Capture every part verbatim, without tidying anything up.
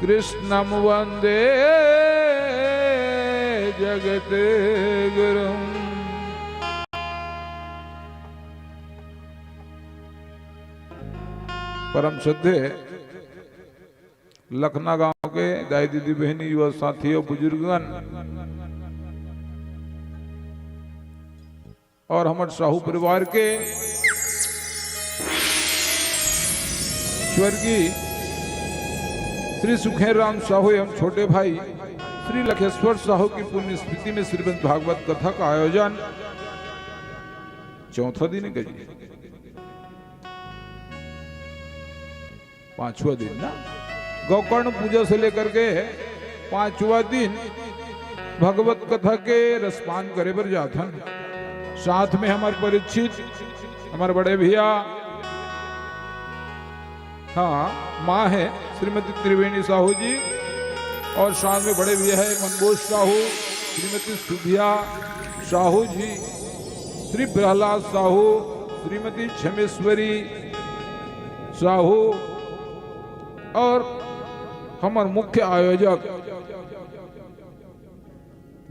कृष्णं वंदे जगत गुरुम। परम श्रद्धे लखना गांव के दाई दीदी बहिनी युवा साथी और बुजुर्गन और हमर साहू परिवार के स्वर्गीय श्री सुखेर राम साहू एवं छोटे भाई श्री लखेश्वर साहू की पुण्यस्मृति में श्रीमद् भागवत कथा का आयोजन चौथा दिन है जी, पांचवा दिन ना, गोकर्ण पूजा से लेकर के पांचवा दिन भगवत कथा के रसपान करे बर जाथन। साथ में हमर परीक्षित, हमर बड़े भैया, हाँ, माँ है श्रीमती त्रिवेणी साहू जी, और साथ में बड़े भैया है मनबोज साहू, श्रीमती सुधिया साहू जी, श्री प्रहलाद साहू, श्रीमती क्षमेश्वरी साहू और हमर मुख्य आयोजक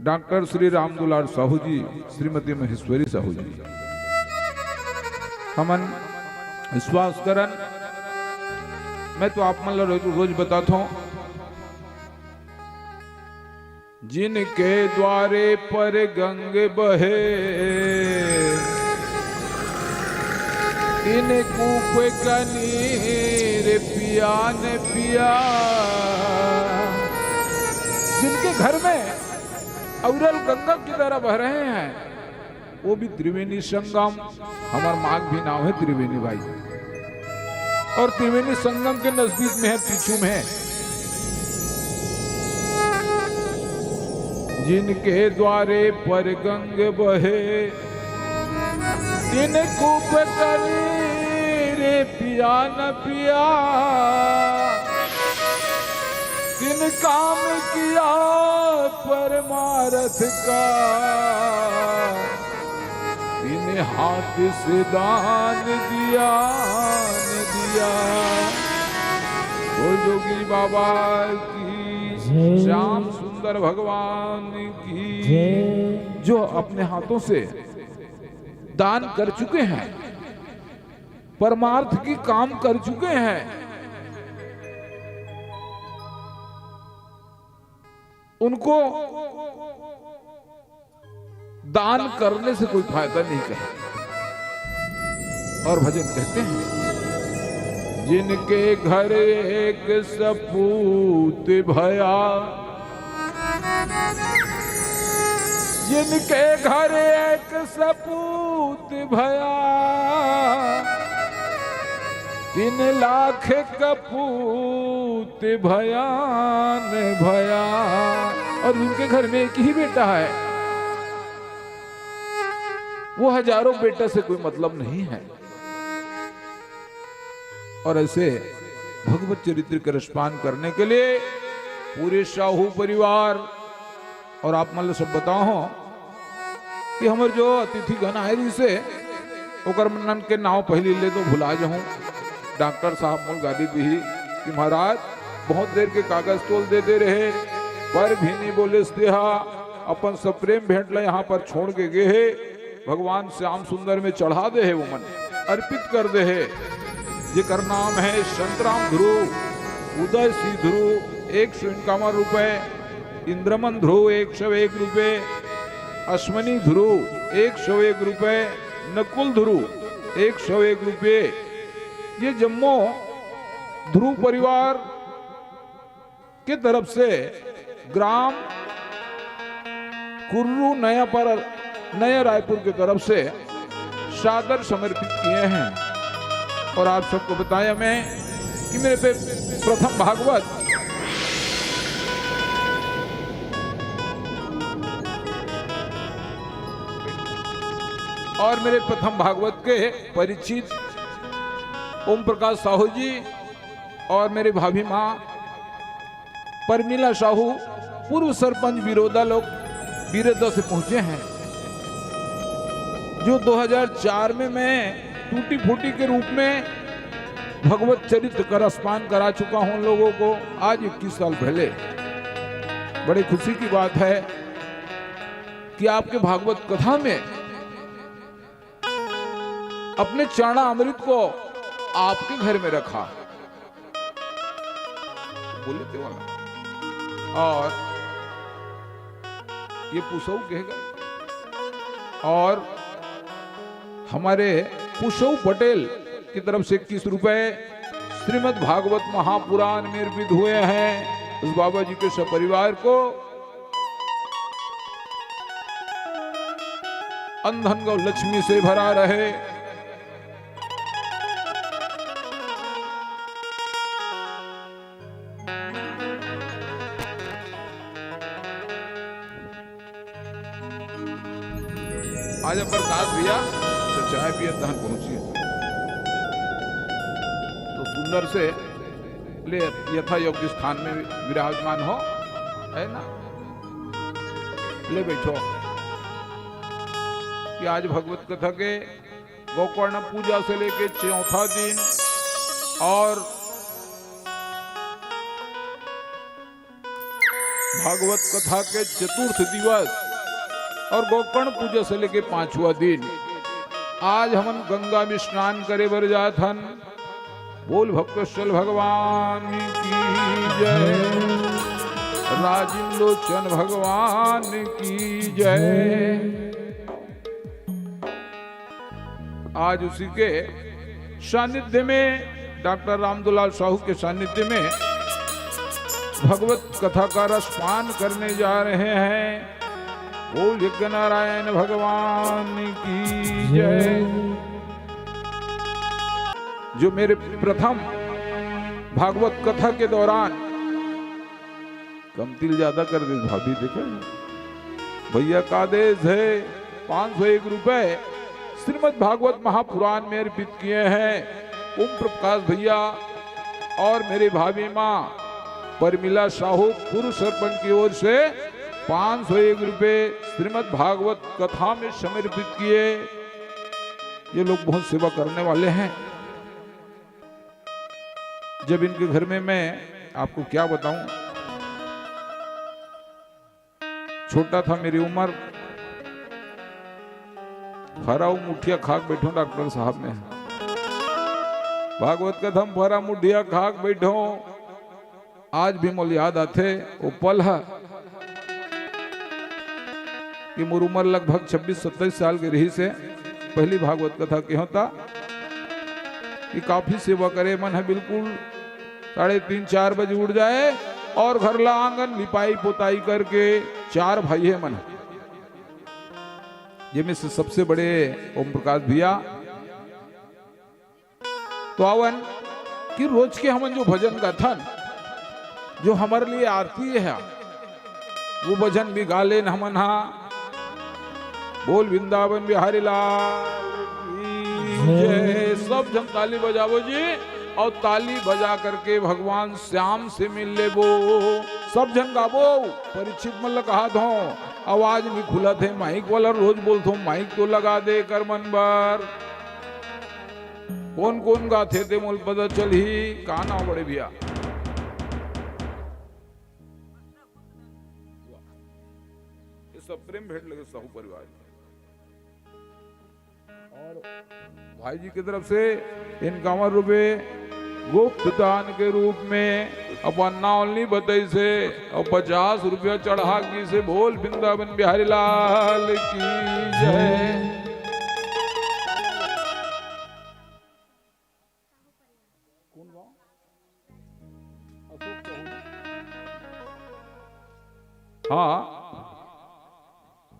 डॉक्टर श्री रामदुलार साहू जी, श्रीमती महेश्वरी साहू जी। हमन विश्वास करन, मैं तो आप मन ला रोज, रोज बताता हूँ, जिनके द्वारे पर गंग बहे, तिन कूप कनीर पिया न पिया। जिनके घर में अविरल गंगा की तरह बह रहे हैं, वो भी त्रिवेणी संगम। हमर माँ के भी नाम है त्रिवेणी बाई, और त्रिवेणी संगम के नजदीक में है, पीछू में है। जिनके द्वारे पर गंग बहे, तिन कूप कनीर पिया न पिया। तिन काम किया परमारथ का, तिन हाथ से दान दिया न दिया। बोल जोगी बाबा की, जय। श्याम सुंदर भगवान की, जय। जो अपने हाथों से दान कर चुके हैं, परमार्थ की काम कर चुके हैं, उनको दान करने से कोई फायदा नहीं, कहे। और भजन कहते हैं, जिनके घर एक सपूत भया, जिनके घर एक सपूत भया, तीन लाख कपूत भयान भया। और उनके घर में एक ही बेटा है, वो हजारों बेटा से कोई मतलब नहीं है। और ऐसे भगवत चरित्र के रसपान करने के लिए पूरे साहू परिवार, और आप मन ल सब बताओ हो कि हमर जो अतिथि गण आए रहिसे, ओकर मन के नाव पहली ले तो भुला जाहूं। डॉक्टर साहब मोल गाली दिही कि महाराज, बहुत देर के कागज तोल दे दे रहे, पर भी नहीं बोले स्नेहा, अपन सप्रेम भेंट ला यहाँ पर छोड़ के गे हे। भगवान श्याम सुंदर में चढ़ा दे हे, वो मन अर्पित कर दे हे, जेकर नाम है संतराम ध्रुव, उदय सिंह ध्रुव एक सौ इक्यावन रुपए, इंद्रमन ध्रुव एक सौ एक रुपए, अश्वनी ध्रुव एक सौ एक रुपए, नकुल ध्रुव एक सौ एक रुपए। ये जम्मो ध्रुव परिवार के तरफ से ग्राम कुर्रू नया पर, नया रायपुर की तरफ से सादर समर्पित किए हैं। और आप सबको बताया मैं कि मेरे पे प्रथम भागवत और मेरे प्रथम भागवत के परिचित ओम प्रकाश साहू जी और मेरी भाभी माँ परमिला साहू, पूर्व सरपंच बिरोदा लोग बिरोदा से पहुंचे हैं, जो दो हज़ार चार में मैं टूटी फूटी के रूप में भगवत चरित्र का रसपान करा चुका हूं लोगों को। आज इक्कीस साल पहले, बड़ी खुशी की बात है कि आपके भागवत कथा में अपने चरणामृत को आपके घर में रखा। बोले थे वाला। और ये पुसऊ कहेगा। और हमारे पुसऊ पटेल की तरफ से इक्कीस रुपए श्रीमद् भागवत महापुराण में अर्पित हुए हैं। उस बाबा जी के सपरिवार को अन धन गौ लक्ष्मी से भरा रहे। आज प्रकाश भैया से चाय पिए तहन पहुंचिए। तो सुंदर से ले यथा योग्य स्थान में विराजमान हो, है ना? ले बैठो। कि आज भगवत कथा के गोकर्ण पूजा से लेके चौथा दिन और भागवत कथा के चतुर्थ दिवस और गोकर्ण पूजा से लेके पांचवा दिन, आज हमन गंगा में स्नान करे बर जात हन। बोल भक्तवत्सल भगवान की जय, राजीव लोचन भगवान की जय। आज उसी के सानिध्य में, डॉक्टर रामदुलाल साहू के सानिध्य में भगवत कथा का रसपान करने जा रहे हैं। बोल यज्ञ नारायण भगवान की जय। जो मेरे प्रथम भागवत कथा के दौरान कम तिल ज्यादा कर दे भाभी, देखे भैया का आदेश है। पांच सौ एक रुपए श्रीमद् भागवत महापुराण में अर्पित किए हैं ओम प्रकाश भैया और मेरी भाभी माँ परमिला साहू, कुरु सरपंच की ओर से पांच सौ एक रुपए श्रीमद् भागवत कथा में समर्पित किए। ये लोग बहुत सेवा करने वाले हैं। जब इनके घर में, मैं आपको क्या बताऊं, छोटा था मेरी उम्र, फरा मुठिया खाक बैठो डॉक्टर साहब में। भागवत कथा में फरा मुठिया खाक बैठो। आज भी मोल याद आथे वो पल ह कि मोर उम्र लगभग छब्बीस सत्ताईस साल के रहिसे। पहली भागवत कथा के होता कि काफी सेवा करे मन है, बिल्कुल साढ़े तीन चार बजे उठ जाए और घर ला आंगन लिपाई पोताई करके चार भाई है मन, जेमे से सबसे बड़े ओम प्रकाश भैया। तो आवन कि रोज के हमन जो भजन गाथन, जो हमारे लिए आरती है, वो भजन भी गा लेन हमन हा। बोल वृंदावन बिहारी लाल की जय। सब झन ताली बजावो जी, और ताली बजा करके भगवान श्याम से मिल लेबो। सब झन गाबो। परीक्षित मन ल कहा धो, आवाज नहीं खुलत है, माइक वाला रोज बोलथो, माइक तो लगा दे कर मन बर। कोन कोन गाथे ते मोल पता चलही। का नाम बड़े भैया? ये सब प्रेम भेंट लगे साहू परिवार। और भाई जी की तरफ से इक्यावन रुपए गुप्त दान के रूप में अपन नाव नहीं बताई से और पचास रुपया चढ़ा की से। बोल वृंदावन बिहारी लाल की जय। कौन गाँव? अशोक साहू। हाँ,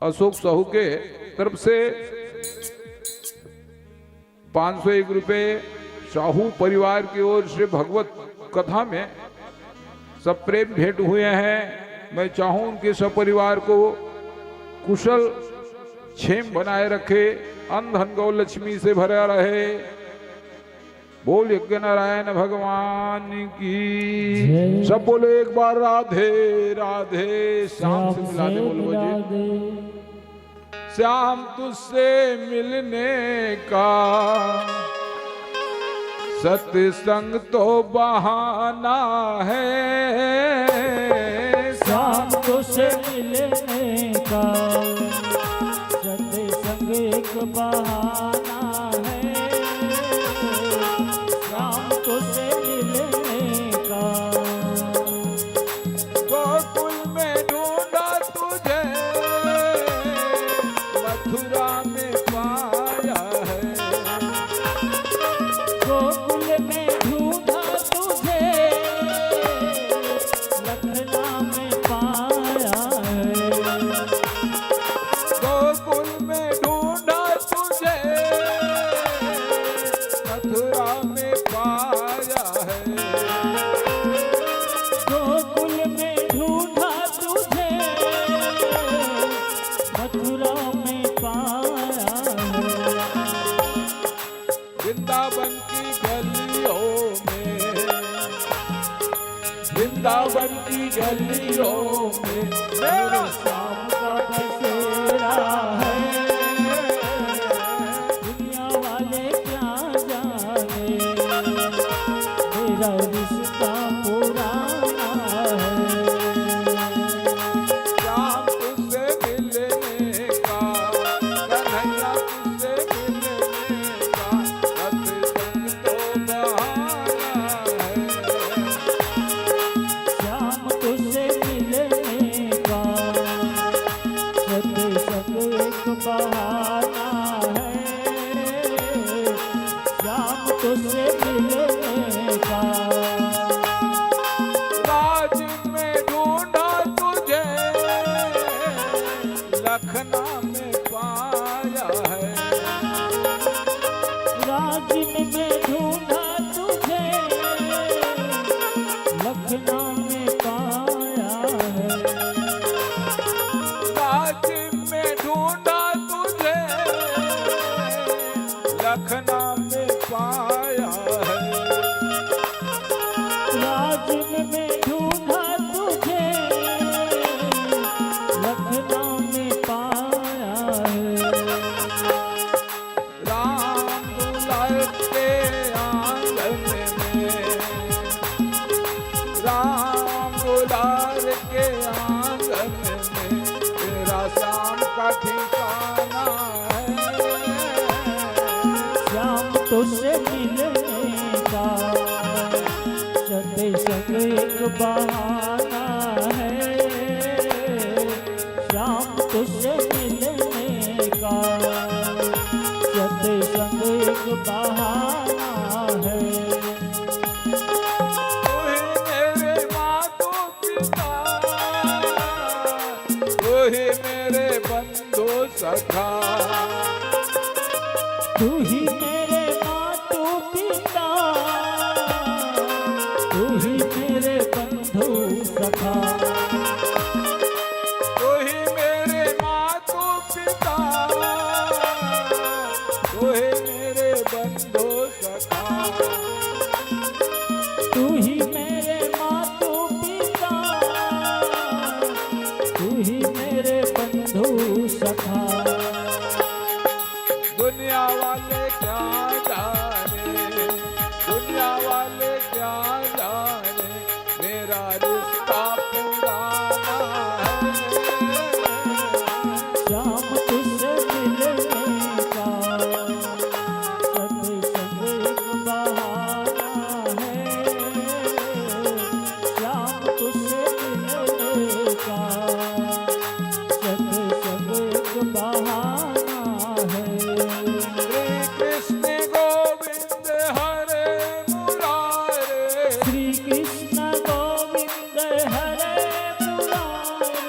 अशोक साहू के तरफ से पाँच सौ एक रुपए साहू परिवार की ओर से भगवत कथा में सब प्रेम भेंट हुए हैं। मैं चाहूं उनके सपरिवार को कुशल क्षेम बनाए रखे, अन्न धन गौ लक्ष्मी से भरा रहे। बोल यज्ञ नारायण भगवान की। सब बोले एक बार राधे राधे। श्याम से मिला दे, बोलो जी। श्याम तुझसे मिलने का सत्संग तो बहाना है श्याम तुझसे मिलने का। सत्संग एक बहाना है श्याम तुझसे मिलने का। गोकुल में ढूंढा तुझे, मथुरा में पाया है। गोकुल में ढूंढा तुझे, लखना में पाया है। गोकुल में ढूंढा तुझे, मथुरा में पाया है। गोकुल में ढूंढा तुझे, मथुरा में पाया है। वृंदावन की गलियों में, वृंदावन की गलियों में मेरा श्याम का बसेरा है। दुनिया वाले क्या जाने, मेरा रिश्ता पुराना है। श्याम तुझसे मिलने का, कन्हैया तुझसे मिलने का, सत्संग तो बहाना है। श्याम तुझसे मिलने का, सत्संग एक बहाना है। श्याम तुझसे मिलने का। राज में ढूंढा तुझे, लखना में पाया है। राज में ढूंढा तुझे, लखना में पाया है। राज में ढूंढा तुझे, लखना में पाया है। राज में ढूंढा तुझे, लखना में पाया है। राम दुलार के आंगन में, राम दुलार के आंगन में तेरा श्याम का ठिकाना है। श्याम तुझसे मिलने का सत्संग एक बहाना है। श्याम तुझसे मिलने का सत्संग एक बहाना है। तू ही मेरे मातु पिता, तू ही मेरे बंधु सखा। तू ही मेरे मातु पिता, तू ही मेरे बंधु सखा। तू ही मेरे मातु पिता, तू ही मेरे बंधु सखा। तू ही मेरे मातु पिता, तू ही मेरे बंधु सखा। दुनिया वाले क्या जाने, दुनिया वाले क्या जाने, मेरा रिश्ता पुराना है। श्याम तुझसे मिलने का सत्संग एक बहाना है। श्याम तुझसे मिलने का सत्संग एक बहाना है। श्री कृष्ण गोविंद हरे मुरारे। श्री कृष्ण गोविंद हरे मुरारे।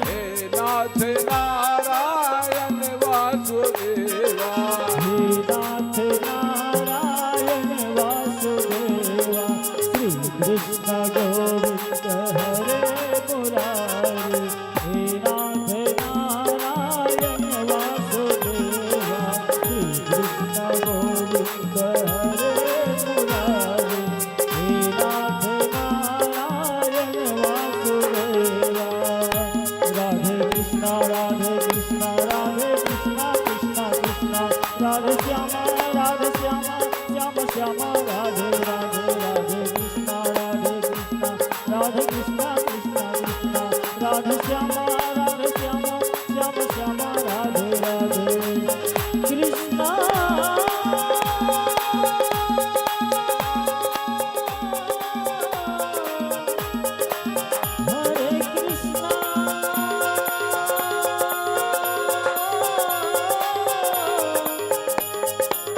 हे नाथ नारायण वासुदेवा। हे नाथ नारायण वासुदेवा। श्री कृष्ण गोविंद हरे मुरारे। हे नाथ नारायण वासुदेवा। श्री कृष्ण गोविंद हरे मुरारे। हे नाथ नारायण वासुदेवा। राधे कृष्णा, राधे कृष्णा, राधे कृष्णा, कृष्णा कृष्णा, राधे श्यामा, राधे श्यामा, श्याम श्यामा, राधे राधे कृष्णा कृष्णा कृष्णा, राधे श्यामा राधे श्यामा, श्याम श्यामा राधे राधे। कृष्णा हरे कृष्णा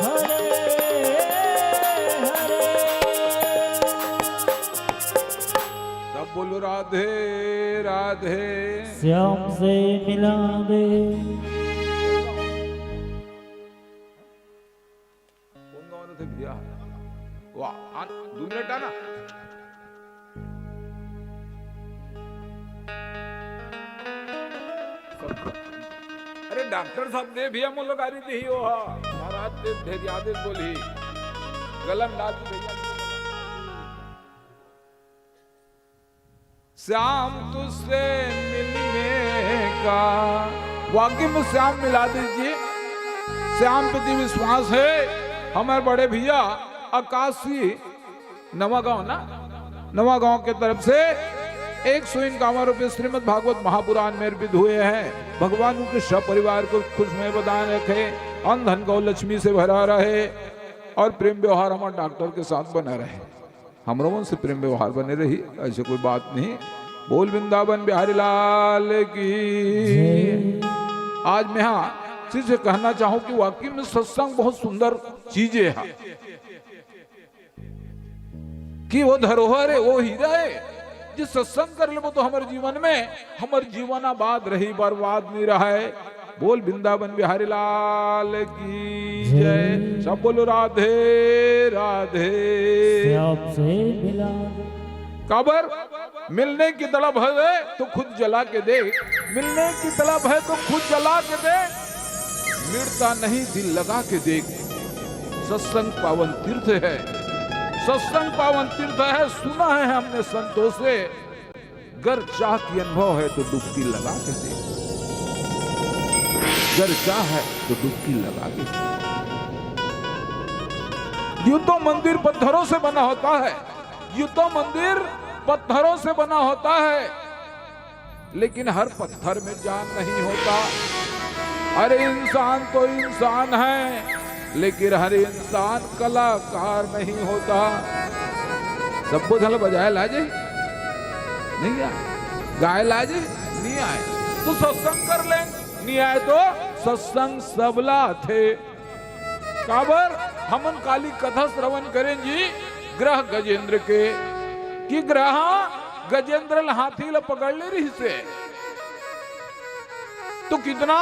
हरे हरे। सब बोलो राधे राधे। श्याम से मिला दे। कौन गाँव रथे भैया? वाह, आ, दू मिनट आना। अरे डॉक्टर साहब दे भैया, मोला गारी देही हो हा। महाराज ते ढेरिया दे बोलही। गलम डाल दे भैया। श्याम तुझसे मिलने का। वाकई में श्याम मिला दीजिए। श्याम पे जी विश्वास है। हमारे बड़े भैया आकाशी नवागांव ना, नवागांव के तरफ से एक सौ इक्यावन रुपये श्रीमद् भागवत महापुराण में अर्पित हुए हैं। भगवान उनके सब परिवार को खुश में बधान रखे, अन्न धन गौ लक्ष्मी से भरा रहे और प्रेम व्यवहार हमारे डॉक्टर के साथ बना रहे। हमरो मन से प्रेम व्यवहार बने रही, ऐसे कोई बात नहीं। बोल वृंदावन बिहारी लाल की। आज मैं हाँ शिष्य कहना चाहूँ कि वाकई में सत्संग बहुत सुंदर चीजें है, कि वो धरोहर है, वो हीरा है। जे सत्संग कर लेबो तो हमर जीवन में, हमर जीवन आबाद रही, बर्बाद नहीं रहे। बोल वृंदावन बिहारी लाल की जय। सब बोलो राधे राधे। श्याम से मिला दे। काबर? मिलने की तड़प है तो खुद जला के देख, मिलने की तड़प है तो खुद जला के देख, मिटता नहीं दिल लगा के देख। सत्संग पावन तीर्थ है, सत्संग पावन तीर्थ है, सुना है हमने संतों से। गर चाह की अनुभव है तो डुबकी लगा के देख, गर चाह है तो डुबकी लगा के देख। यूं तो मंदिर पत्थरों से बना होता है, यूं तो मंदिर पत्थरों से बना होता है, लेकिन हर पत्थर में जान नहीं होता। अरे इंसान तो इंसान है, लेकिन हर इंसान कलाकार नहीं होता। सबो झन बजाए लाजे नहीं आए, गाए लाजे नहीं आए, तो सत्संग कर ले, नहीं आए तो सत्संग सबला थे। काबर हमन काली कथा श्रवण करें जी ग्रह गजेंद्र के, कि ग्रह गजेंद्र ल हाथी ल पकड़ ले रहिसे, तो कितना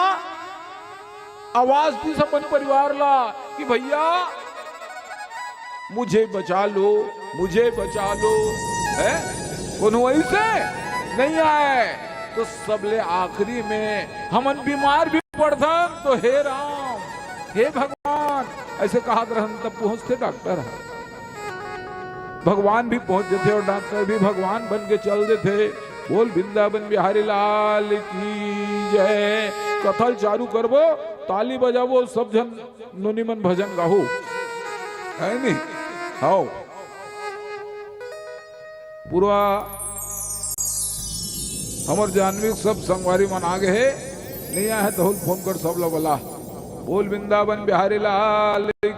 आवाज दिस अपन परिवार ला कि भैया मुझे बचा लो, मुझे बचा लो, है कोनो ऐसे नहीं आए। तो सबले आखिरी में हमन बीमार भी पड़थन तो हे राम, हे भगवान, ऐसे कहत रहन तब पहुंचथे डॉक्टर ह। भगवान भी पहुंच जथे और डॉक्टर भी भगवान बन के चल देथे। बोल वृंदावन बिहारी लाल की जय। कथा ल चालू करबो, ताली बजाबो, सब झन नोनी मन भजन गाहू, है नी? हाओ। पूरा हमर जाह्नवी सब संगवारी मन आगे हे, नहीं आए हे तो फोन कर सब ला बला। बोल वृंदावन बिहारी लाल की।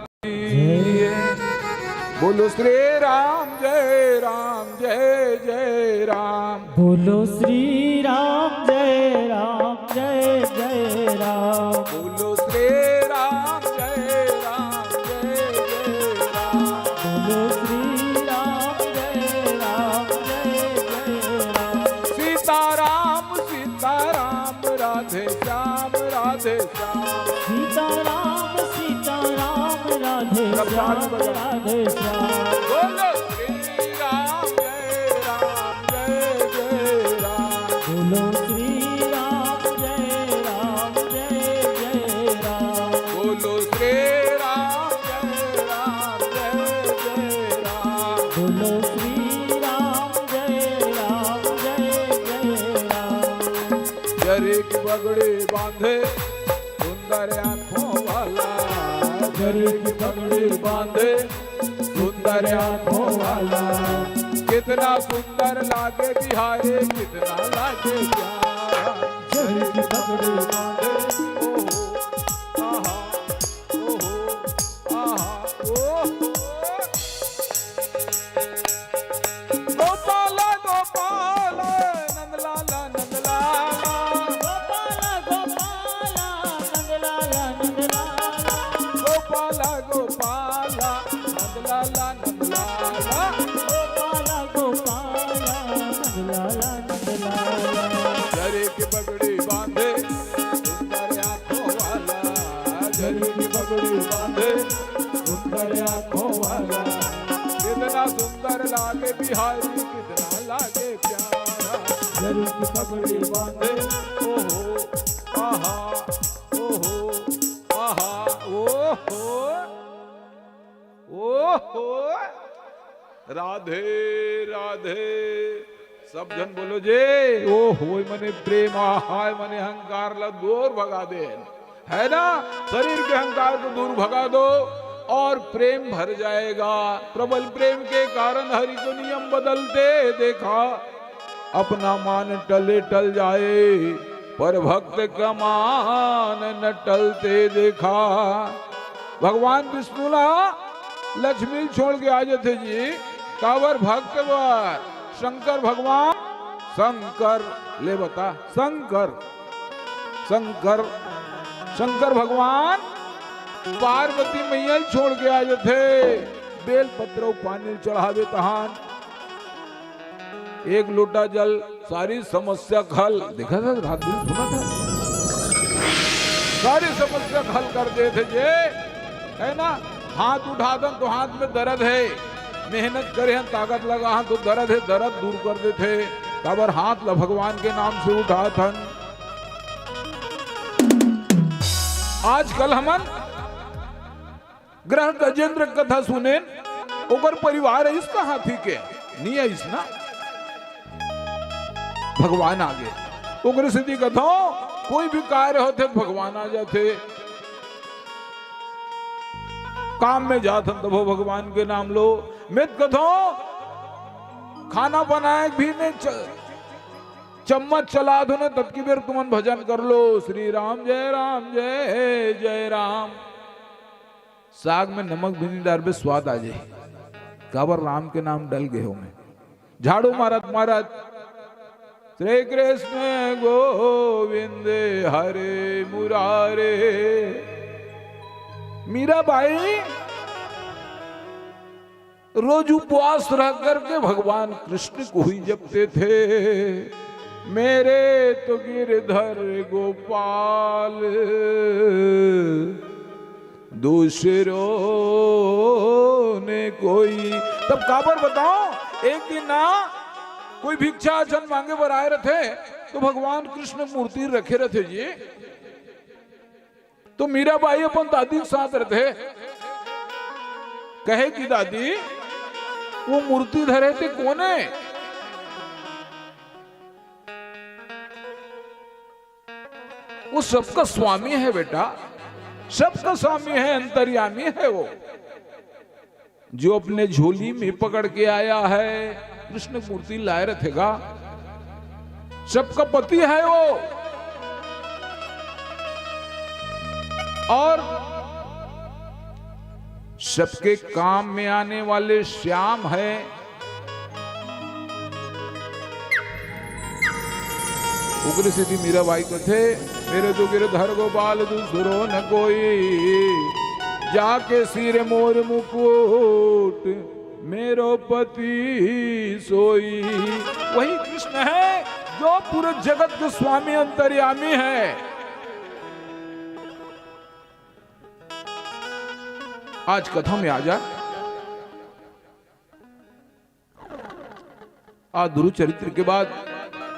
बोलो श्री राम जय राम जय जय राम। बोलो श्री राम जय राम जय जय राम। बोलो श्री राम जय राम जय जय राम। बोलो श्री राम जय राम जय जय राम। सीताराम सीताराम राधे श्याम राधे श्याम। सीताराम सीताराम राधे श्याम राधे श्याम। बोलो श्री राम जय राम जय जय राम। बोलो श्री राम जय राम जय जय राम। बोलो श्री राम जय राम जय जय राम। बोलो श्री राम जय राम जय जय राम। जरी की पगड़ी बांधे सुंदर आंखों वाला। जरी की पगड़ी बांधे सुंदर आंखों वाला। के कितना सुंदर लागे बिहारी, कितना लागे प्यारा। झरी की पगड़ी बांधे, ओहो, आहा, ओहो, आहा, ओहो। गोपाला, गोपाला, नंदलाला, नंदलाला। गोपाला, गोपाला, नंदलाला, नंदलाला। गोपाला, गोपाला, नंदलाला, नंदलाला। गोपाला, गोपाला, नंदलाला, नंदलाला। झरी की पगड़ी बांधे, सुंदर आंखों वाला। झरी की पगड़ी बांधे, सुंदर आंखों वाला। कितना सुंदर लागे बिहारी, कितना लागे प्यारा। झरी की पगड़ी बांधे, ओहो, आहा, ओहो, आहा, ओहो, ओहो। राधे, राधे। सब झन बोलो जे, ओहो, मने प्रेम, आहा, मने अहंकार ला दूर भगा दे, है ना? शरीर के अहंकार को दूर भगा दो और प्रेम भर जाएगा। प्रबल प्रेम के कारण हरि को नियम बदलते देखा। अपना मान टले टल जाए, पर भक्त का मान न टलते देखा। भगवान विष्णु ला लक्ष्मी छोड़ के आ जाते जी, काबर भक्त बर शंकर भगवान, शंकर, ले बता, शंकर, शंकर, शंकर भगवान पार्वती मैया ल छोड़ के आ जाथे, बेल पत्र अउ पानी चढ़ावे तहान। एक लोटा जल, सारी समस्या खल। देखा था, रात दिन सुना था, सारी समस्या खल कर देथे जे, है ना? हाथ उठाथन तो हाथ में दर्द है, मेहनत करे हन, ताकत लगा हन तो दर्द है, दर्द दूर कर देथे। काबर हाथ ला भगवान के नाम से उठाथन। आजकल हमन ग्रह गजेंद्र कथा सुनेन, ओकर परिवार अइस का हाथी के? नी अइस ना। भगवान आगे। ओकरे सेती कथों, कोई भी कार्य होथे त भगवान आ जाथे। काम में जाथन तभो भगवान के नाम लो। मैं त कथों, खाना बनाए भी नहीं च-, चम्मच चला दो ना, ततकी बेर तुमन भजन कर लो, श्री राम जय राम जय जय राम। साग में नमक भी नहीं डारबे, स्वाद आ जाही। काबर राम के नाम डल गे हो में। झाड़ू मारत मारत श्री कृष्ण गोविंद हरे मुरारे। मीराबाई रोज उपवास रह करके भगवान कृष्ण को ही जपते थे। मेरे तो गिरधर गोपाल दूसरों ने कोई। तब काबर बताओ, एक दिन ना कोई भिक्षा झन मांगे बर आए रथे, तो भगवान कृष्ण मूर्ति रखे रथे जी। तो मीराबाई अपन दादी के साथ रथे, कहे कि दादी, वो मूर्ति धरे ते कोन है? वो सबका स्वामी है बेटा, सबका स्वामी है, अंतर्यामी है वो। जो अपने झोली में पकड़ के आया है, कृष्ण मूर्ति लाए रथेगा, सबका पति है वो। और सबके काम में आने वाले श्याम है। ओकरे सेती मीराबाई कथे, मेरे तो गिरधर गोपाल दूसरो न कोई, जाके सिर मोर मुकुट मेरो पति सोई। वही कृष्ण है जो पूरे जगत के स्वामी अंतर्यामी है। आज कथा में आ जा। आज गुरु चरित्र के बाद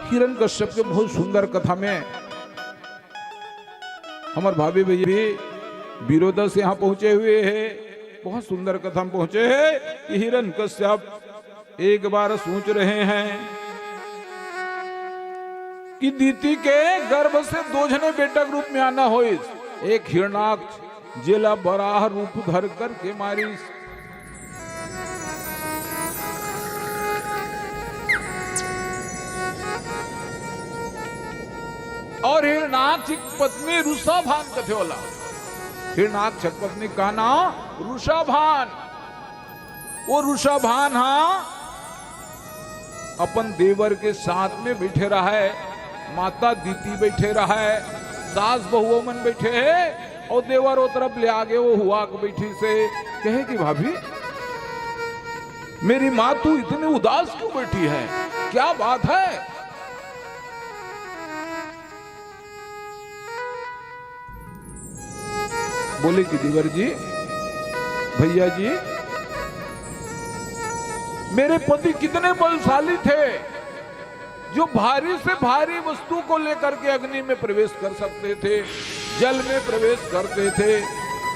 हिरण्यकश्यप के बहुत सुंदर कथा में हमर भाभी भैया भी बीरोदा से यहाँ पहुंचे हुए हैं, बहुत सुंदर कथा में पहुंचे हैं कि हिरण्यकश्यप एक बार सोच रहे हैं कि दीति के गर्भ से दो झने बेटा के रूप में आना होइस, एक हिरणाक्ष जेला बराह रूप धर करके मारिस। और हिरणाक्ष के पत्नी रुषाभान कथे ओला। हिरणाक्ष के पत्नी का नाम रुषाभान। वो रुषाभान हा अपन देवर के साथ में बैठे रहा है, माता दीदी बैठे रहा है, सास बहुओं मन बैठे हैं, और देवर ओ तरफ ले आगे वो हुआ के बैठी से कहे कि भाभी, मेरी माँ तू इतनी उदास क्यों बैठी है, क्या बात है? बोले कि देवर जी, भैया जी, मेरे पति कितने बलशाली थे, जो भारी से भारी वस्तु को लेकर के अग्नि में प्रवेश कर सकते थे, जल में प्रवेश करते थे,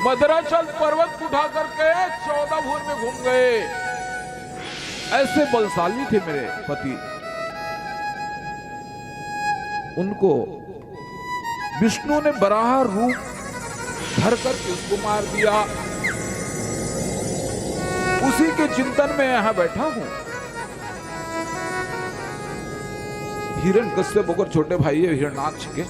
मदराचल पर्वत उठा करके चौदह भुवन में घूम गए। ऐसे बलशाली थे मेरे पति। उनको विष्णु ने बराह रूप धर करके उसको मार दिया। उसी के चिंतन में यहाँ बैठा हूँ। हिरण्यकश्यप ओकर छोटे भाई है हिरणाक्ष के,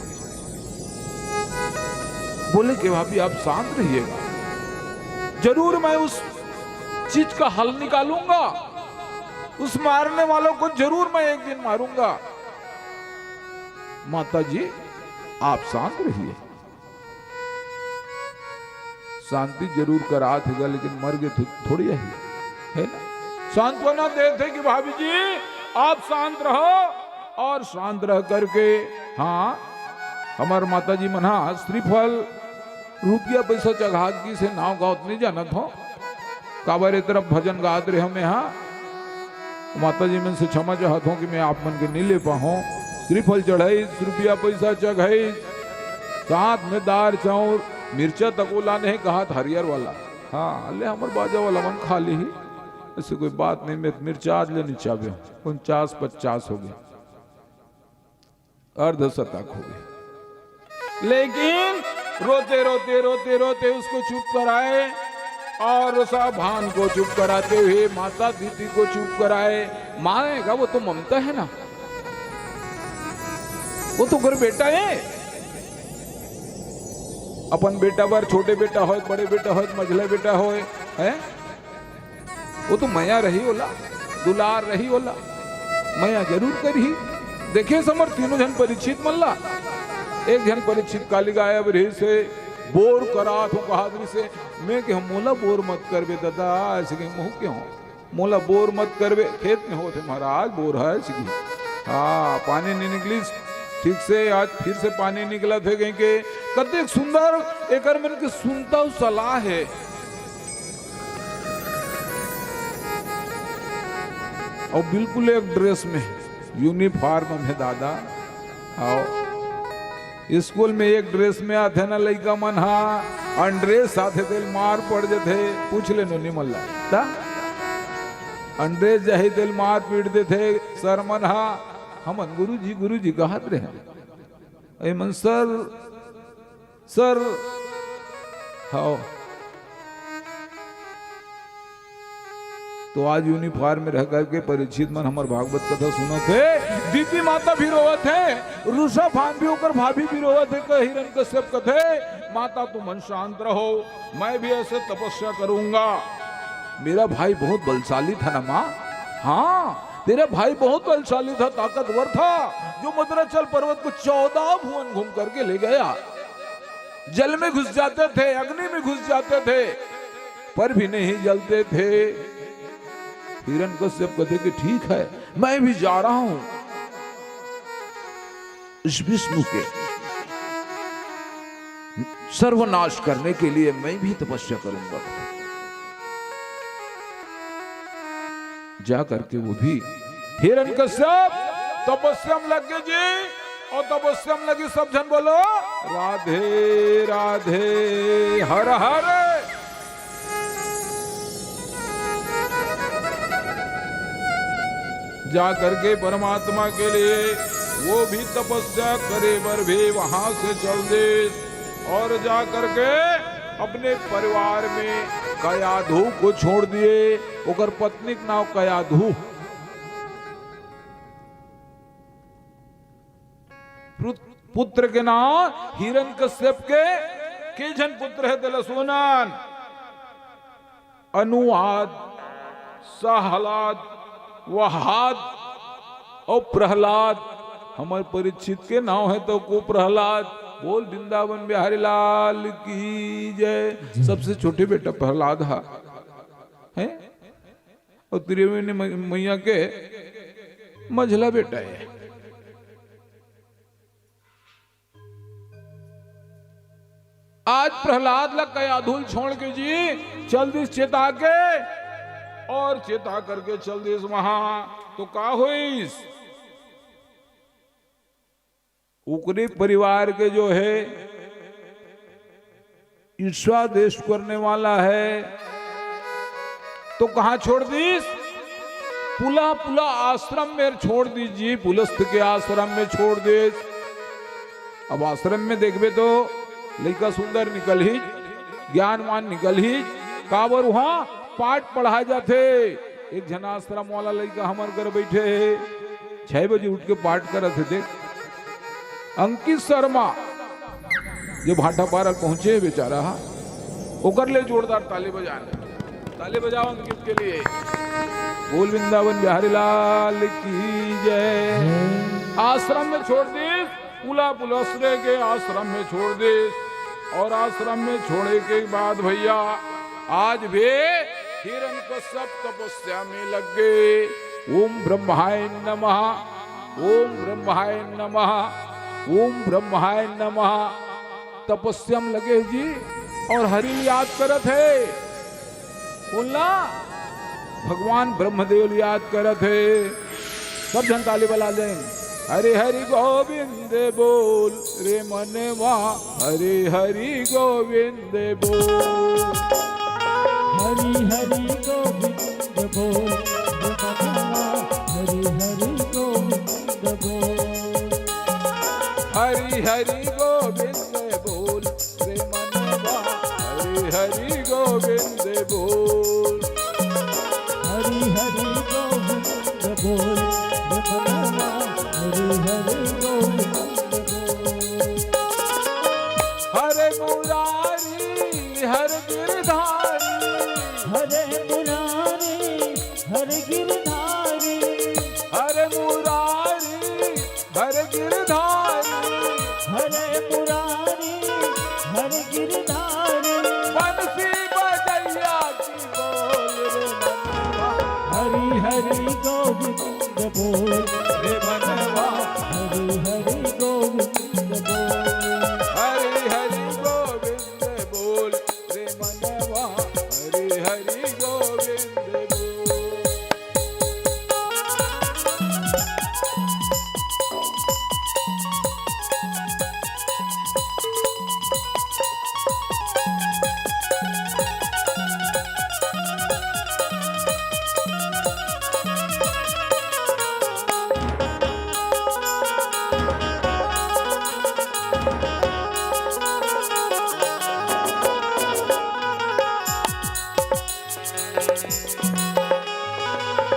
बोले कि भाभी आप शांत रहिएगा, जरूर मैं उस चीज का हल निकालूंगा, उस मारने वालों को जरूर मैं एक दिन मारूंगा। माता जी, आप शांत रहिए। शांति जरूर करात हेगा, लेकिन मर गे थो-, थोड़ी है, है ना? सांत्वना देथे कि भाभी जी, आप शांत रहो, और शांत रह करके, हाँ, हमर माता जी मन हा श्रीफल, रुपया पैसा चघा के से नाव गाँव नहीं जानत हो, काबर ए तरफ भजन गात रहे हमें, हाँ। माता जी मन से क्षमा चाहत हूँ कि मैं आप मन के नहीं ले पाहूँ। श्रीफल चढ़ाइस, रुपया पैसा चघाइस, साथ में दार चाउर, मिर्चा तको लाने हे कहात हरियर वाला। हाँ, ले हमर बाजा वाला मन खा ली ही, ऐसे कोई बात नहीं, मैं मिर्चा आज ले नहीं चाहबे हूँ। उनचास पचास हो गया, अर्धशतक हो गया। लेकिन रोते, रोते, रोते, रोते उसको चुप कराए और रुषाभान को चुप कराते हुए माता दीदी को चुप कराए। माँ है का, वो तो ममता है ना, वो तो घर बेटा है। अपन बेटा बर छोटे बेटा होय, बड़े बेटा होय, मझले बेटा होय, हैं? वो तो मया रही ओला, दुलार रही ओला, मया जरूर करही। देखे समर तीनों झन परीक्षित मन ला, एक झन परीक्षित काली गायब रही से बोर करा तो कहा दरी से, मैं के मोला बोर मत करबे दादा, ऐसे कहीं मुँह के हो, मोला बोर मत करबे, खेत में होथे महाराज बोर है सिगी। हाँ, पानी नहीं निकलिस ठीक से, आज फिर से पानी निकलत हे कहीं के। कतेक सुंदर एकर मन के सुनता सलाह है। और बिल्कुल एक ड्रेस में, यूनिफॉर्म में दादा। आओ, स्कूल में एक ड्रेस में आथे ना लइका मन हा, अनड्रेस आथे तेल मार पड़ जथे। पूछ ले नोनी मन ला, ता अनड्रेस जाही तेल मार पीट देथे सर मन हा। हमन गुरुजी, गुरुजी कहत रहे, ए मन सर, सर, हाओ। तो आज यूनिफॉर्म में रह करके परीक्षित मन हमर भागवत कथा सुनत हे। दीदी माता भी रोवत हे, रुषाभान भी, ओकर भाभी भी रोवत हे। कह हिरण्यकश्यप कथे, माता तुमन शांत रहो, मैं भी ऐसे तपस्या करूंगा। मेरा भाई बहुत बलशाली था ना माँ? हाँ, तेरा भाई बहुत बलशाली था, ताकतवर था, जो मदराचल पर्वत को चौदह भुवन घूम करके ले गया। जल में घुस जाते थे, अग्नि में घुस जाते थे, पर भी नहीं जलते थे। हिरण्यकश्यप कहते कि ठीक है, मैं भी जा रहा हूं, इस विष्णु के सर्वनाश करने के लिए मैं भी तपस्या करूंगा। जा करके वो भी हिरण्यकश्यप तपस्या में लग गए जी, और तपस्या में लगे। सब जन बोलो राधे राधे, हर हर। जा करके परमात्मा के लिए वो भी तपस्या करे बर भी वहां से चल दे, और जा करके अपने परिवार में कयाधु को छोड़ दिए। ओकर पत्नी के नाम कयाधु। पुत-, पुत्र के नाम हिरण्यकश्यप के, के झन पुत्र हे तेला सुनन। अनुआद, सहलाद, वहाद अउ प्रहलाद। हमर परीक्षित के नाम हे तो को प्रहलाद। बोल वृंदावन बिहारी लाल की जय। सबसे छोटे बेटा प्रहलाद हा, हैं? अउ त्रिवेणी मै-, मैया के मझला बेटा हे। आज प्रहलाद ला कयाधुल छोड़ के जी चल दिस चेता के, अउ चेता करके चल दिस वहां, तो का होइस? ओकरे परिवार के जो हे ईर्ष्या द्वेष करने वाला हे, तो कहां छोड़ दिस? पुलह, पुलह आश्रम में छोड़ दिस जी, पुलस्त्य के आश्रम में छोड़ दिस। अब आश्रम में देखबे तो लइका सुंदर निकलही, ज्ञानवान निकलही, काबर उहां पाठ पढ़ाय जाथे। एक झन आश्रम वाला लइका हमर घर बइठे हे, छह बजे उठ के पाठ करत हे। देख, अंकित शर्मा, जो भाटापारा पहुंचे हे बेचारा हा, ओकर ले जोरदार ताली बजान। ताली बजाओ अंकित के लिए। बोल वृंदावन बिहारी लाल की जय। आश्रम में छोड़ दिस, पुलह पुलस्त्य के आश्रम में छोड़ दिस, अउ आश्रम में छोड़े के बाद भैया आज भी हिरण्यकश्यप तपस्या में लग गे। ओम ब्रह्माय नमः, ओम ब्रह्माय नमः, ओम ब्रह्माय नमः। तपस्या में लगे जी अउ हरि ल याद करत हे। बोलना, भगवान ब्रह्मदेव ल याद करत हे। सब झन ताली बजा दें। हरि हरि गोविंद बोल रे मनवा, हरि हरि गोविंद बोल। हरि हरि गोविंद बोल रे मनवा, हरि हरि गोविंद बोल। हरि हरि गोविंद बोल रे मनवा, हरि हरि गोविंद बोल। हरि हरि गोविंद बोल रे मनवा, हरि हरि गोविंद बोल। हरे मुरारी हरे गिरधारी। हरे मुरारी हरे गिरधारी। हरे मुरारी हरे गिरधारी। हरे मुरारी हरे गिरधारी। बंसी बजैया की बोल रे मनवा। हरि हरि गोविंद बोल रे मनवा। हरि हरि गोविंद बोल। हरि हरि गोविंद बोल रे मनवा। हरि हरि गोविंद बोल।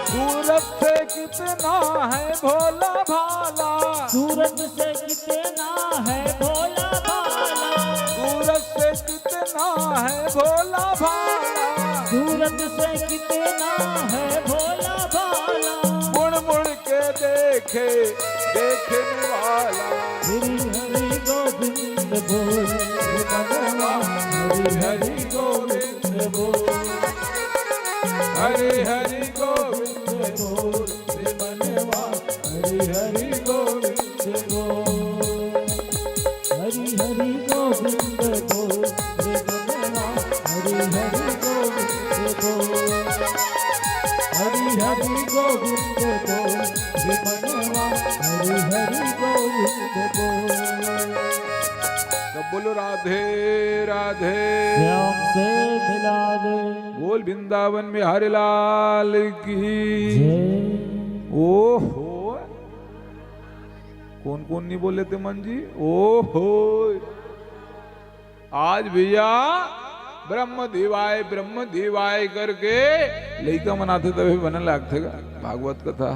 सूरत से कितना है भोला भाला। सूरत से कितना है भोला भाला। सूरत से कितना है भोला भाला। सूरत से कितना है भोला भाला। मुड़ मुड़ के देखे देखने वाला। हरि हरि गोविंद बोल रे मनवा। हरि हरि गोविंद बोल। हरि हरि गोविंद बोल रे मनवा। हरि हरि गोविंद बोल। हरि हरि गोविंद बोल रे मनवा। हरि हरि गोविंद बोल। हरि हरि गोविंद बोल रे मनवा। हरि हरि गोविंद बोल। सब बोलो राधे राधे। श्याम से मिला दे। बोल वृंदावन बिहारी लाल की जय। ओहो, कोन कोन नहीं बोले थे मन जी? ओहो, आज भैया ब्रह्म देवाय, ब्रह्म देवाय करके लइका मन आथे तभे बने लागथे गा भागवत कथा।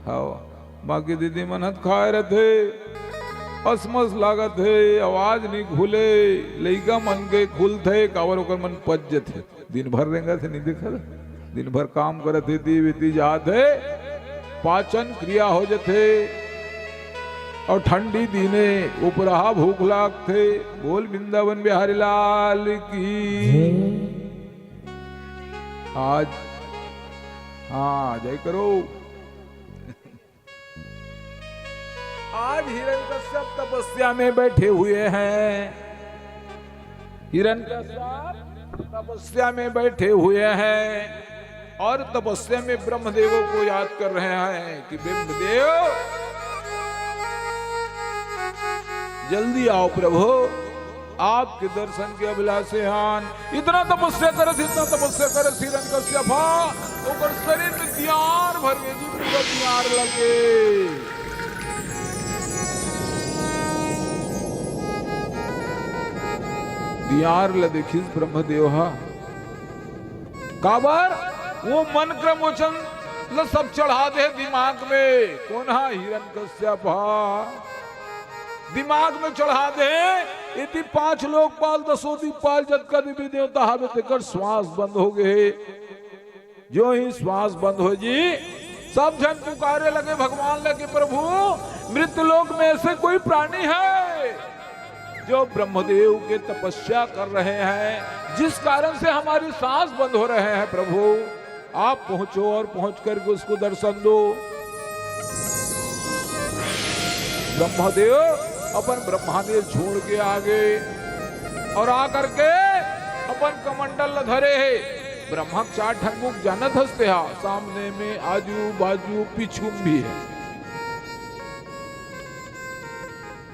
हव, बाकी दीदी मन हत खाए रथे। असमस लागत हे, आवाज नइ खुले, लइका मन के खुलथे, काबर ओकर मन पच जथे। दिन भर रेंगत हे, नइ देखत? दिन भर काम करत हे, एती ओती जात हे, पाचन क्रिया हो जथे। अउ ठंडी दिन हे, उपरहा भूख लागथे। बोल वृंदावन बिहारी लाल की। आज, हाँ, जय करो। आज हिरण्यकश्यप तपस्या में बैठे हुए हैं। हिरण्यकश्यप तपस्या में बैठे हुए हैं और तपस्या में ब्रह्मदेवों को याद कर रहे हैं कि ब्रह्मदेव, जल्दी आओ प्रभु, आपके दर्शन के अभिलाषे हन। इतना तपस्या करत, इतना तपस्या करत हिरण्यकश्यप हा, ओकर शरीर में दियार भर गे जी, पूरा दियार लगे। दियार ल देखिस ब्रह्मदेव हा। काबर? वो मन क्रम वचन ल सब चढ़ा दे दिमाग में। कोन हा? हिरण्यकश्यप हा। दिमाग में चढ़ा दे, एती पांच लोकपाल, दसों दिक्पाल, जतका देवी देवता हावे, तेकर श्वास बंद हो गे। जो ही श्वास बंद हो जी, सब झन पुकारे लगे भगवान ल कि प्रभु, मृत्यु लोक में ऐसे कोई प्राणी है जो ब्रह्मदेव के तपस्या कर रहे हैं, जिस कारण से हमारी सांस बंद हो रहे हैं प्रभु? आप पहुंचो और पहुंच करके उसको दर्शन दो। ब्रह्मदेव अपन ब्रह्मांड छोड़ के आ गे और आ करके अपन कमंडल ल धरे हे। ब्रह्मा के चार ठन मुख जानत हस ते हा, सामने में, आजू बाजू, पीछू में भी है।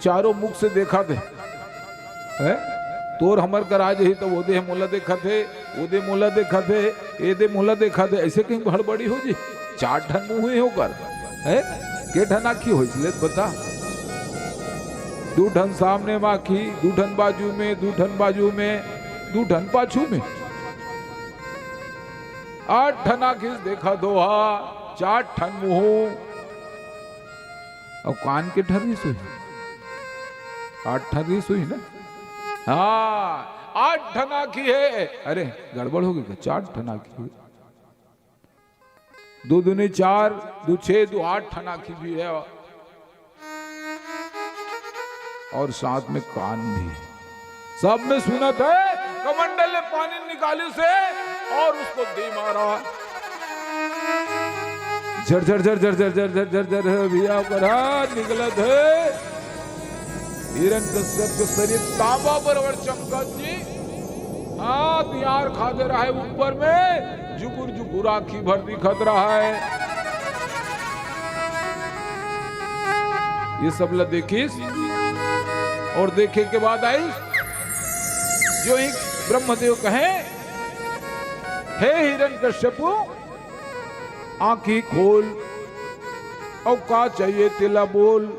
चारों मुख से देखत हे। हैं? तोर हमर करा जही त ओदे मोला देखत हे, ओदे मोला देखत हे, एदे मोला देखत हे, ऐसे कहीं हड़बड़ी हो जी? चार ठन मुंह हे ओकर, हैं? के ठन आँखी होइस ले बता? दू ठन सामने म आँखी, दू ठन बाजू में, दू ठन बाजू में, दू ठन पाछू में। आठ ठन आँखी से देखत हे हा, चार ठन मुंह। अउ कान के ठन रिस होही? आठ ठन रिस होही ना? हाँ, आठ ठन आँखी हे। अरे, गड़बड़ हो गे का? चार ठन आँखी हे। दू दूनी चार, दू छे, दू आठ ठन आँखी भी हे। और साथ में कान भी। सब में सुनत हे, कमंडल ले पानी निकालिस हे और उसको दे मारा। झर, झर, झर, झर, भैया ओकर हा निकलत हे। हिरण्यकश्यप के शरीर तांबा बराबर चमकत जी। हाँ, दियार खा दे रहा हे ऊपर में, जुगुर जुगुर आँखी भर दिखत रहा हे। ये सब ला देखिस और देखे के बाद आइस, जो ही ब्रह्मदेव कहे, "हे हिरण्यकश्यपु, आँखी खोल, अउ का चाहिए तेला बोल।"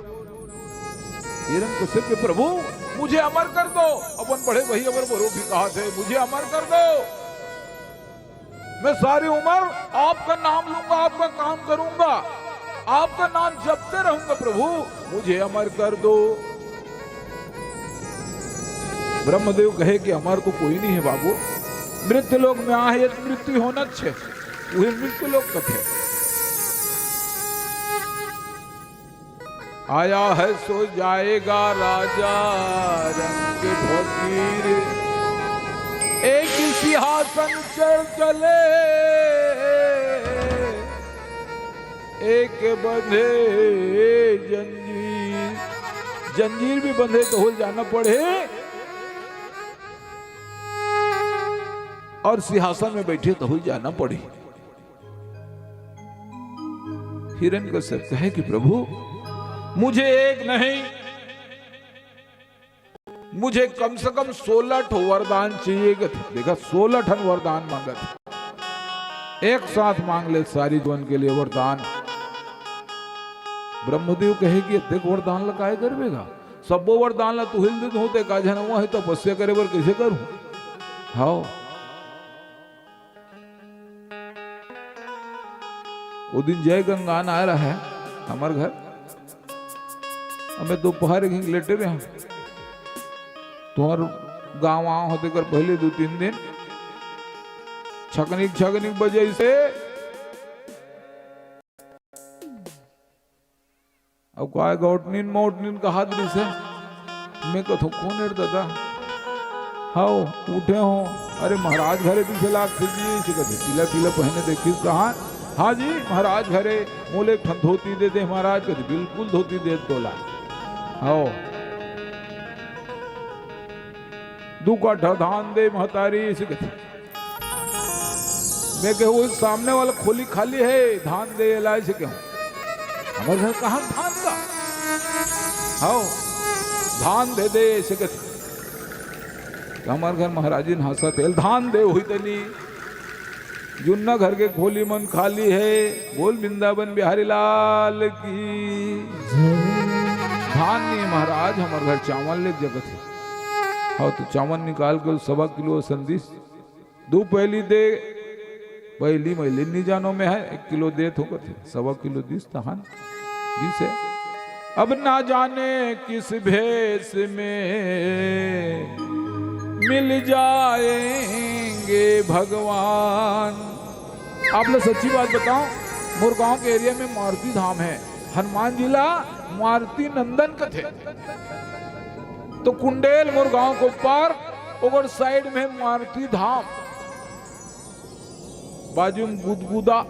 हिरण्यकश्यप के, "प्रभु, मुझे अमर कर दो।" अपन बड़े भैया बर बरो भी कहत हे, "मुझे अमर कर दो, मैं सारी उम्र आपका नाम लूंगा, आपका काम करूंगा, आपका नाम जपते रहूंगा, प्रभु, मुझे अमर कर दो।" ब्रह्मदेव कहे कि अमर तो कोई नहीं है बाबू, मृत्यु लोक में आहे, मृत्यु होना छे, उहे मृत्यु लोक कथे। आया है सो जाएगा राजा रंग फकीर, एक सिंहासन चढ़ चले, एक बंधे जंजीर। जंजीर भी बंधे तहुल जाना पड़े और सिंहासन में बैठे तहुल जाना पड़े। हिरण्यकश्यप कहे कि प्रभु, मुझे एक नहीं, मुझे कम से कम सोलह ठो वरदान चाहिए। देखा, सोलह ठन वरदान मांगत, एक साथ मांग ले सारी जीवन के लिए वरदान। ब्रह्मदेव कहे कि देख, वरदान ला काय करबे गा? सब्बो वरदान ला तुहिल दे दूं, ते का जनवा है तपस्या करे बर कैसे करूं? हाव। वो दिन जय गंगान आय रहा है हमर घर। अबे दोपहर के लेटे रहे। तुंहर गांव आव होते कर पहले दू तीन दिन छकनिक छकनिक बजे से। अब काय गौटनिन मौटनिन कहात रहिसे। मैं कथों, "कोन एर दादा?" "हव, उठे हो।" "अरे महाराज घरे दिखे लागथे जी।" "इसे कथे पीला पीला पहने देखिस कहाँ?" "हाँ जी महाराज घरे।" "मोले एक ठन धोती दे दे महाराज।" कथे, "बिल्कुल धोती दे तोला।" "हव।" "दू काठा धान दे महतारी।" इसे कथे। मैं कहूँ, "वो सामने वाला खोली खाली है, धान दे ला।" इसे कहूँ, "हमर घर कहाँ धान का?" "हव, धान दे दे।" इसे कथे। तो हमर घर महाराजिन हंसत हे, "धान दे हुई तनी, जुन्ना घर के खोली मन खाली है।" बोल वृंदावन बिहारी लाल की। "धान नहीं महाराज, हमर घर चावल ले जगत है।" "हव, तो चावल निकाल के सवा किलो संदेश दू पहली दे।" पहली मइली नी जानो मैं है, एक किलो दे थो कथे, सवा किलो दिस तहान दिस है। अब ना जाने किस भेष में मिल जाएंगे भगवान। आप लोग सच्ची बात बताओ, मोर गांव के एरिया में मारुति धाम है, हनुमान जी ला मारुति नंदन कथे। तो कुंडेल मोर गांव को पार, ओकर साइड में मारुति धाम, बाजू में गुदगुदा।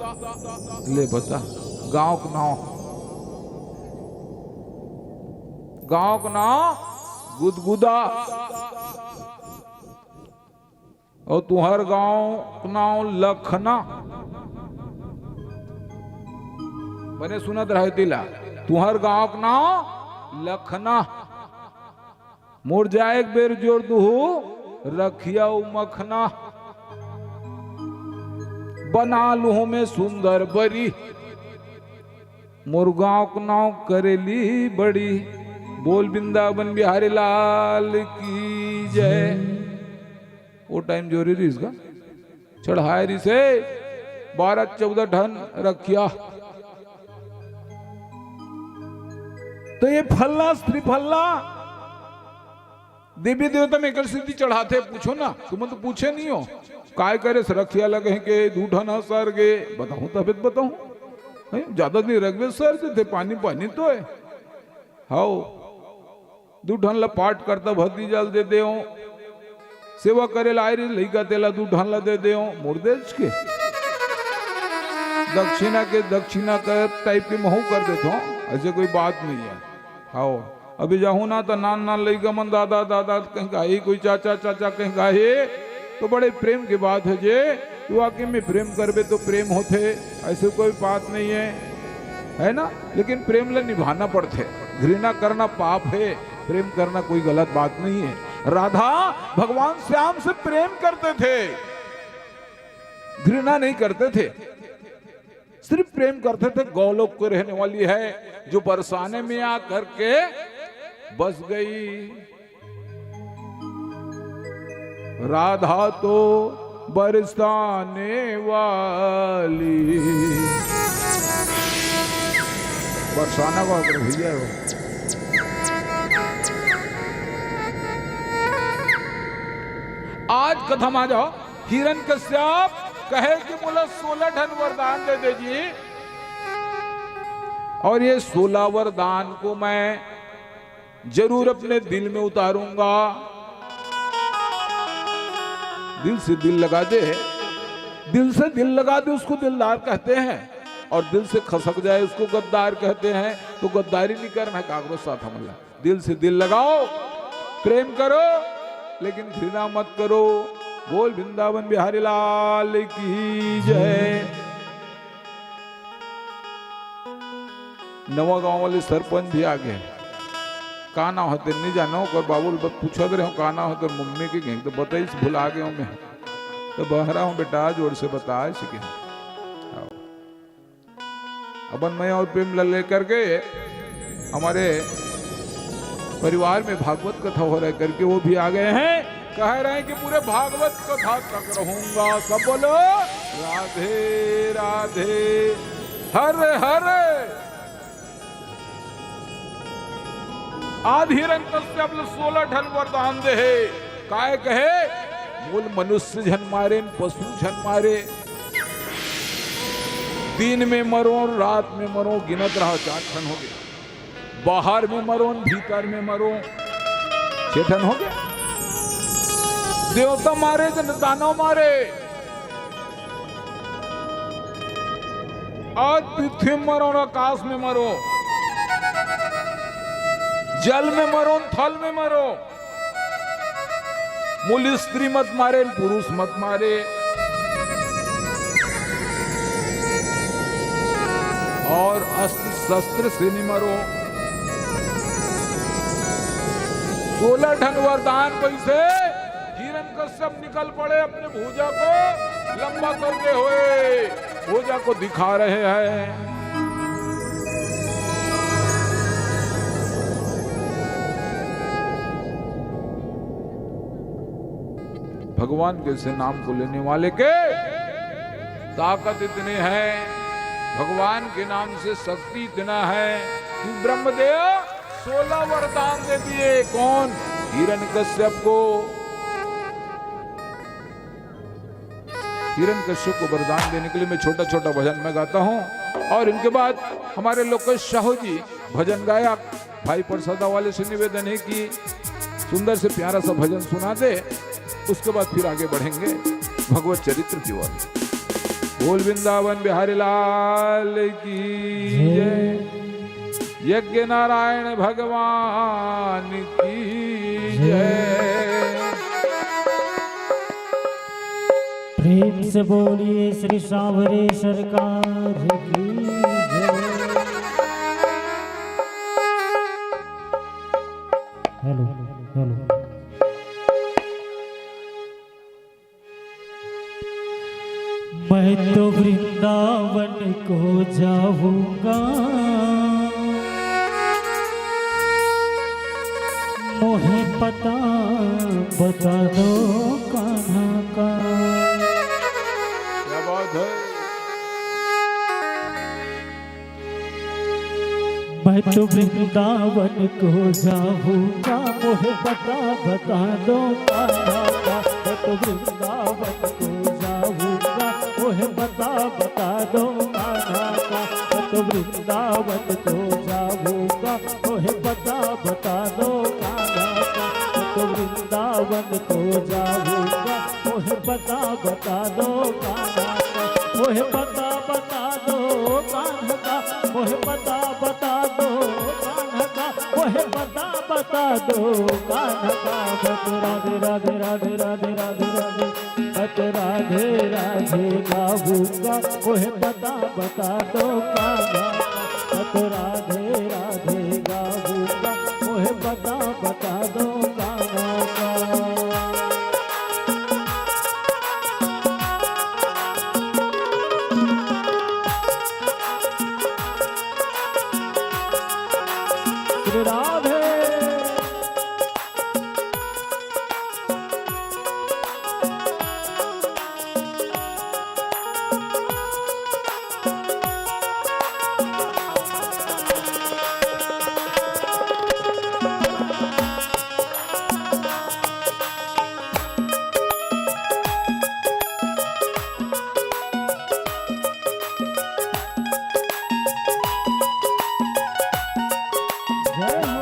ले बता, गांव के नाव, गांव के नाव गुदगुदा। अउ तुंहर गांव के नाव लखना। बने सुनत रहे तिला, तुंहर गांव के नाव लखना। मोर जाए के बेर जोर दुहू रखिया अउ मखना। बना लूहूं मैं सुंदर बरी, मोर गांव के नाव करेली बड़ी। बोल वृंदावन बिहारी लाल की जय। वो टाइम जोरी रहिस गा, चढ़ाए रहिसे बारह चौदह ठन रखिया। तो ये फल्ला, श्रीफल्ला, देवी देवता में एकर सिद्धि चढ़ाथे, पूछो ना, तुमन तो पूछे नहीं हो। काय करे से रखिया लगे के, दू ठन ह सर गे, बताऊं तबे तो बताऊं। हैं, ज्यादा दिन रखबे सर जथे, पानी पानी तो है। हव, दू ठन ला पाठ करता भतीजा ल दे देव, सेवा करे ला आए रहिस लइका, तेला दू ठन ला दे देव, मोर देश के दक्षिणा के, दक्षिणा के टाइप के महू कर देथों, ऐसे कोई बात नहीं है। हव, अभी जाहूं ना त नान नान लइका मन दादा दादा कहीं गाही, कोई चाचा चाचा कहीं गाही, तो बड़े प्रेम के बात है जे, तू वाकई में प्रेम करबे तो प्रेम होथे, ऐसे कोई बात नहीं है, है ना? लेकिन प्रेम ला निभाना पड़थे, घृणा करना पाप है, प्रेम करना कोई गलत बात नहीं है। राधा भगवान श्याम से प्रेम करते थे, घृणा नहीं करते थे, सिर्फ प्रेम करते थे। गौलोक के रहने वाली है, जो बरसाने में आ करके बस गई। राधा तो बरसाने वाली, बरसाना का भैया हो। आज कथा में आ जाओ, हिरण्यकश्यप कहे कि मोला सोलह ठन वरदान दे दे जी, और ये सोलह वरदान को मैं जरूर अपने दिल में उतारूंगा। दिल से दिल लगा दे, दिल से दिल लगा दे, उसको दिलदार कहते हैं, और दिल से खसक जाए, उसको गद्दार कहते हैं। तो गद्दारी नहीं करना है काकरो साथ हमला। दिल से दिल लगाओ, प्रेम करो, लेकिन घृणा मत करो। बोल वृंदावन बिहारी लाल की जय। नवा गांव वाले सरपंच भी आ गए। का नाव हे तेन नहीं जानो, ओकर बाबू ल पूछत रहे हो, "का नाव हे तोर मम्मी के?" कहें तो बताइस, "भुला गए हो मैं।" तो बहरा हूँ बेटा, जोर से बता सके। अपन मया और प्रेम ला लेकर के हमारे परिवार में भागवत कथा हो रहा है करके वो भी आ गए हैं। कह रहे हैं कि पूरे भागवत कथा तक रहूंगा। सब बोलो, "राधे राधे, हर हर।" आज हिरण्यकश्यप ल सोलह ठन वरदान दे हे। काय कहे? मोला मनुष्य झन मारे, पशु झन मारे। दिन में मरो, रात में मरो, गिनत रहा, चार ठन हो गया। बाहर में मरो, भीतर में मरो, छह ठन हो गया। देवता मारे, जन दानव मारे। आज पृथ्वी में मरो, आकाश में मरो, जल में मरो, थल में मरो। मोला स्त्री मत मारे, पुरुष मत मारे। और अस्त्र शस्त्र से नहीं मरो। सोलह ठन वरदान पैसे हिरण्यकश्यप निकल पड़े अपने भुजा को लंबा करते हुए, भुजा को दिखा रहे हैं। भगवान के से नाम को लेने वाले के ताकत इतनी है, भगवान के नाम से शक्ति इतना है कि ब्रह्मदेव सोलह वरदान दे दिए। कौन? हिरण्यकश्यप को। हिरण्यकश्यप को वरदान देने के लिए मैं छोटा छोटा भजन मैं गाता हूँ और इनके बाद हमारे लोकेश साहू जी भजन गायक भाई परसादा वाले से निवेदन है कि सुंदर से प्यारा सा भजन सुना दे, उसके बाद फिर आगे बढ़ेंगे भगवत चरित्र की ओर। बोल वृंदावन बिहारी लाल की जय। यज्ञ नारायण भगवान की जय। प्रेम से बोलिए श्री सांवरे सरकार की जय। Hello, hello. मैं तो वृंदावन को जाऊंगा, मोहे पता बता दो कान्हा का। क्या बात है। मैं तो वृंदावन को जाऊंगा, मोहे पता बता दो कान्हा का। मैं तो वृंदावन को जाऊंगा, मोहे पता बता दो कान्हा का। मैं तो वृंदावन को जाऊंगा, मोहे पता बता दो कान्हा का। मैं तो वृंदावन को जाऊंगा, मोहे पता बता दो कान्हा का। मोहे पता बता दो कान्हा का। मोहे पता बता दो कान्हा का। मोहे पता बता दो कान्हा का। मैं तो राधे राधे राधे राधे राधे राधे, मैं तो राधे राधे गाऊंगा। मोहे पता बता दो कान्हा का। मैं तो राधे राधे गाऊंगा। मोहे पता बता दो कान्हा का। श्री राधे। जय हो।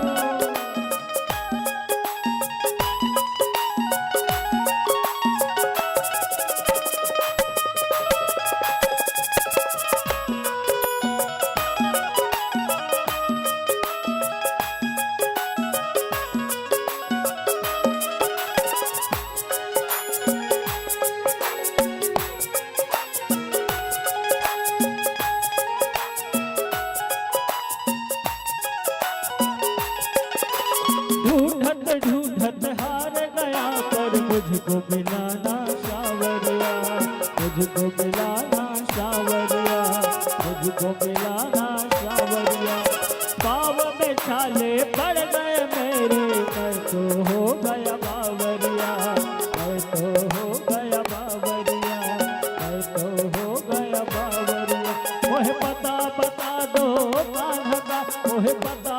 ढूंढत ढूंढत हार गया, पर मुझको मिला ना सांवरिया, मुझको मिला ना सांवरिया, मुझको मिला ना सांवरिया। पाँव में छाले पड़ गए मेरे, मैं तो हो गया बावरिया, मैं तो हो गया बावरिया, मैं तो हो गया बावरिया। मोहे पता बता दो कान्हा का, मोहे पता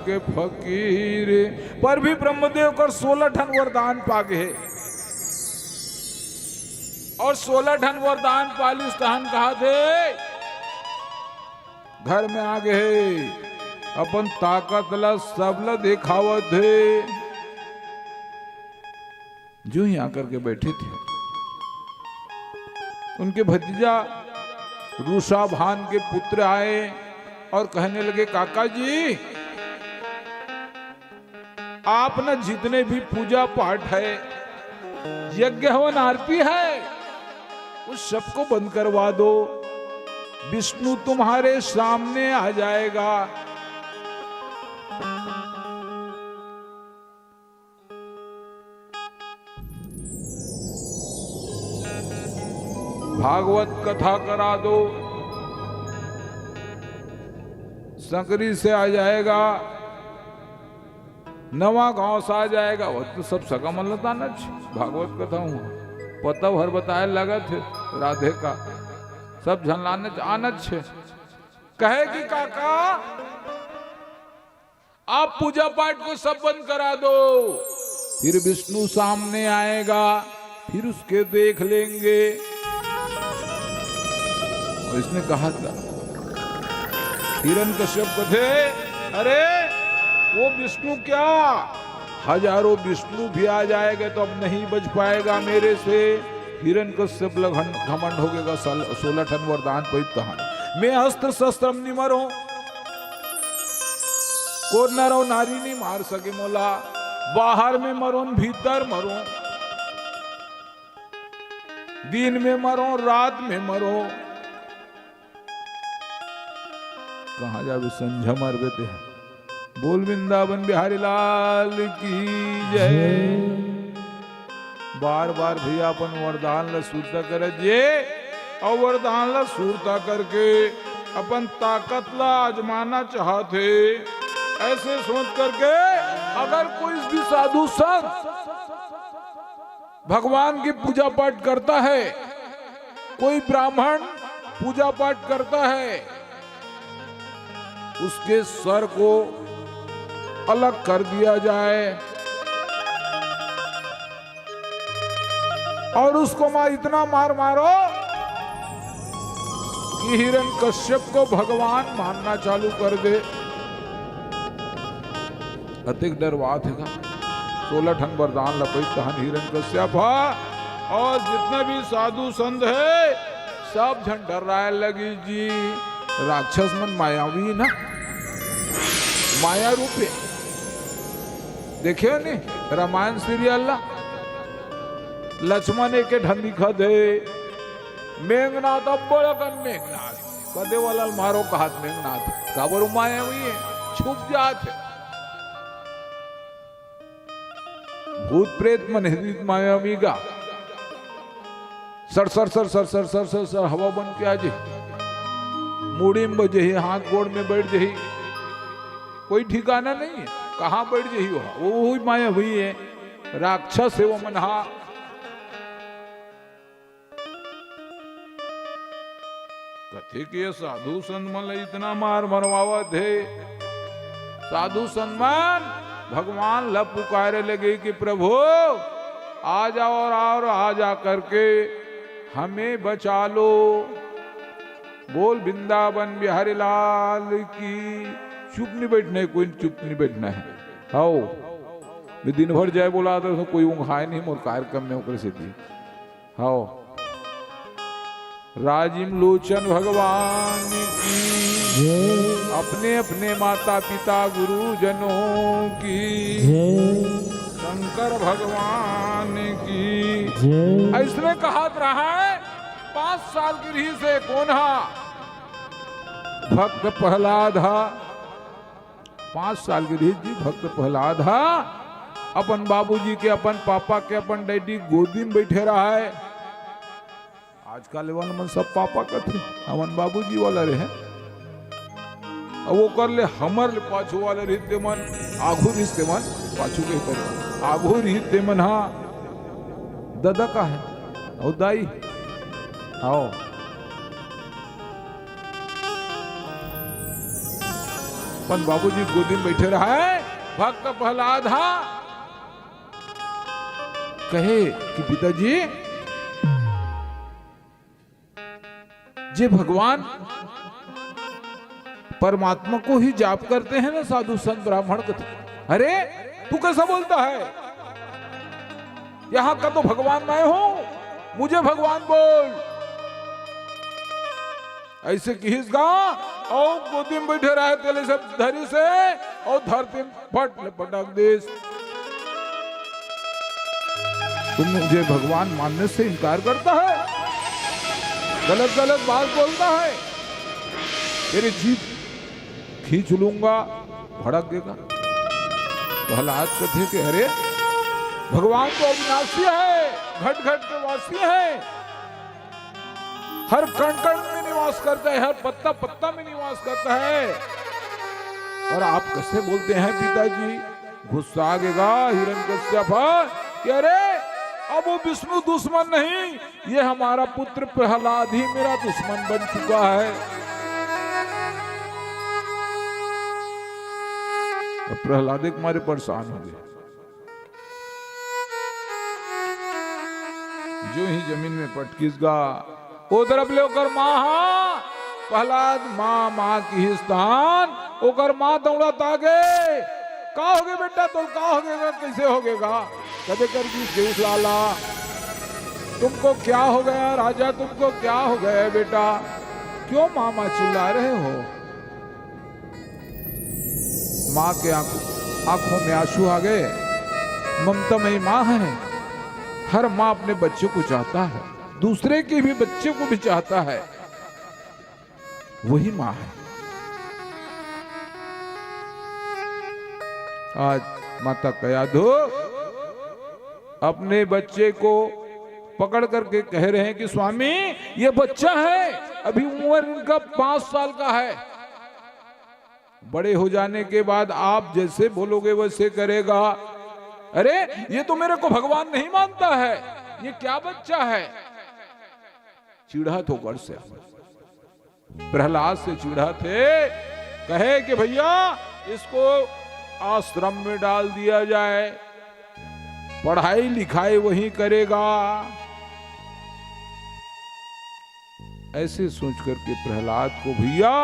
के फकीर। पर भी ब्रह्मदेव कर सोलह ठन वरदान पागे हे। और सोलह ठन वरदान पालिस तहन कहाथे, घर में आगे हे, अपन ताकत ला सब ला देखावत हे। जो ही आकर के बैठे थे, उनके भतीजा रूषाभान के पुत्र आए और कहने लगे, काका जी, आप ना जितने भी पूजा पाठ है, यज्ञ हवन आरती है, उस सबको बंद करवा दो। विष्णु तुम्हारे सामने आ जाएगा। भागवत कथा करा दो, संकरी से आ जाएगा, नवा गांव से आ जाएगा। वो तो सब सगा मन ल त आना च, भागवत कथा हुआ, पता भर बताए लगत हे राधे का, सब झन ल आना च, आना च। कहे कि काका, आप पूजा पाठ को सब बंद करा दो, फिर विष्णु सामने आएगा, फिर उसके देख लेंगे। और इसने कहा था, हिरण्यकश्यप कथे, अरे, वो विष्णु क्या, हजारों विष्णु भी आ जाएगा तो अब नहीं बच पाएगा मेरे से। हिरण्यकश्यप ल घमंड हो गया, सोलह ठन वरदान पाइस तहन। मैं अस्त्र शस्त्र म नी मरों, कोई नर अउ नारी नी मार सके मोला, बाहर में मरों, भीतर मरों, दिन में मरों, रात में मरों, कहाँ जाबे संझा मारबे ते। बोल वृंदावन बिहारी लाल की जय। बार बार भैया अपन वरदान ला सुरता करत जे, अउ वरदान ला सुरता करके अपन ताकत ला आजमाना चाहत हे। ऐसे सोच करके अगर कोई भी साधु संत भगवान की पूजा पाठ करता है, कोई ब्राह्मण पूजा पाठ करता है, उसके सर को अलग कर दिया जाए और उसको मार, इतना मार मारो कि हिरण्यकश्यप को भगवान मानना चालू कर दे। अतेक डरवाथे का, सोलह ठन वरदान ल पाइस तहन हिरण्यकश्यप ह, अउ जितना भी साधु संत हे, सब झन डर्राए लगिस जी। राक्षस मन मायावी ना, माया रूपे। देखे हो नी रामायण serial ला, लक्ष्मण एके ठन दिखत हे, मेघनाथ अब्बड़ अकन मेघनाथ, कदे वाला ल मारो कहत मेघनाथ, काबर मायावी हे, छुप जात हे। भूत प्रेत मन हे मायावी का, सर सर सर सर हवा बन के आ जाही, मुड़ी में बजही, हाथ गोड़ में बैठ जाही, कोई ठिकाना नहीं हे, कहाँ बैठ जाही वो, वो ही मायावी हे, राक्षस हे वो मन हा। कथे कि ये साधु संत मन ल इतना मार मरवावत हे। साधु संत मन भगवान ल पुकारे लगे कि प्रभु, आ जाओ और, और आ जा करके हमें बचा लो। बोल वृंदावन बिहारी लाल की। चुप नहीं बैठना हे, कोई चुप नहीं बैठना हे। हव, मैं दिन भर जय बोलात रथों, कोई ऊँघाय नहीं मोर कार्यक्रम में, ओकरे सेती। हव। राजीव लोचन भगवान की जय। अपने अपने माता पिता गुरुजनों की जय। शंकर भगवान की जय। अइसने कहत रहा हे, पाँच साल के रिहिस हे कोन हा, भक्त प्रहलाद हा। पाँच साल के रिहिस जी, भक्त प्रहलाद हा अपन बाबूजी के, अपन पापा के, अपन डैडी गोदी में बैठे रहा हे। आजकल वाला मन सब पापा कथे, हमन बाबूजी वाला रहे। अब ओकर ले हमर ले पाछू वाला रिहिस ते मन, आघू रिहिस ते मन, पाछू के करे। आघू रिहिस ते मन हा ददा का हे, अउ दाई। हव। अपन बाबूजी गोदी में बैठे रहा है भक्त प्रहलाद हा। कहे कि पिताजी, जे भगवान परमात्मा को ही जाप करते हैं ना साधु संत ब्राह्मण को, अरे तू कैसा बोलता है? यहाँ का तो भगवान मैं हूं, मुझे भगवान बोल। ऐसे किहिस गा, और गोदी में बैठे रहे तेले सब धरी से, और धरती में फट ले पटक देस। तुम मुझे भगवान मानने से इनकार करता है, गलत गलत बात बोलता है, तेरी जीभ खींच लूंगा, भड़क देगा। प्रहलाद कथे कि अरे, भगवान तो अविनाशी है, घट घट के वासी है, हर कण कण में निवास करता है, हर पत्ता पत्ता में निवास करता है। और आप कैसे बोलते हैं पिताजी? गुस्सा आ गएगा हिरण्यकश्यप कि अरे, अब वो विष्णु दुश्मन नहीं, ये हमारा पुत्र प्रहलाद ही मेरा दुश्मन बन चुका है। अब प्रहलाद एक मारे परेशान हो गए। जो ही जमीन में पटकिस गा, ओ तरफ ले ओकर माँ हा, प्रहलाद माँ, माँ किहिस तहान, ओकर माँ दौड़त आगे, का होगे बेटा, तोर का होगे गा, कैसे होगे गा? कदे कर गिस लाला, तुमको क्या हो गया राजा, तुमको क्या हो गया बेटा, क्यों मामा चिल्ला रहे हो? माँ के आंख-, आंखों में आंसू आ गए। ममतामयी माँ है, हर माँ अपने बच्चे को चाहता है, दूसरे के भी बच्चे को भी चाहता है, वही माँ है। आज माता कयाधु अपने बच्चे को पकड़ करके कह रहे हैं कि स्वामी, ये बच्चा है, अभी उम्र इनका पांच साल का है, बड़े हो जाने के बाद आप जैसे बोलोगे वैसे करेगा। अरे, ये तो मेरे को भगवान नहीं मानता है, ये क्या बच्चा है? चिढ़ा तो कर से, प्रहलाद से चिढ़ा थे, कहे कि भैया, इसको आश्रम में डाल दिया जाए, पढ़ाई लिखाई वहीं करेगा। ऐसे सोच करके प्रहलाद को भैया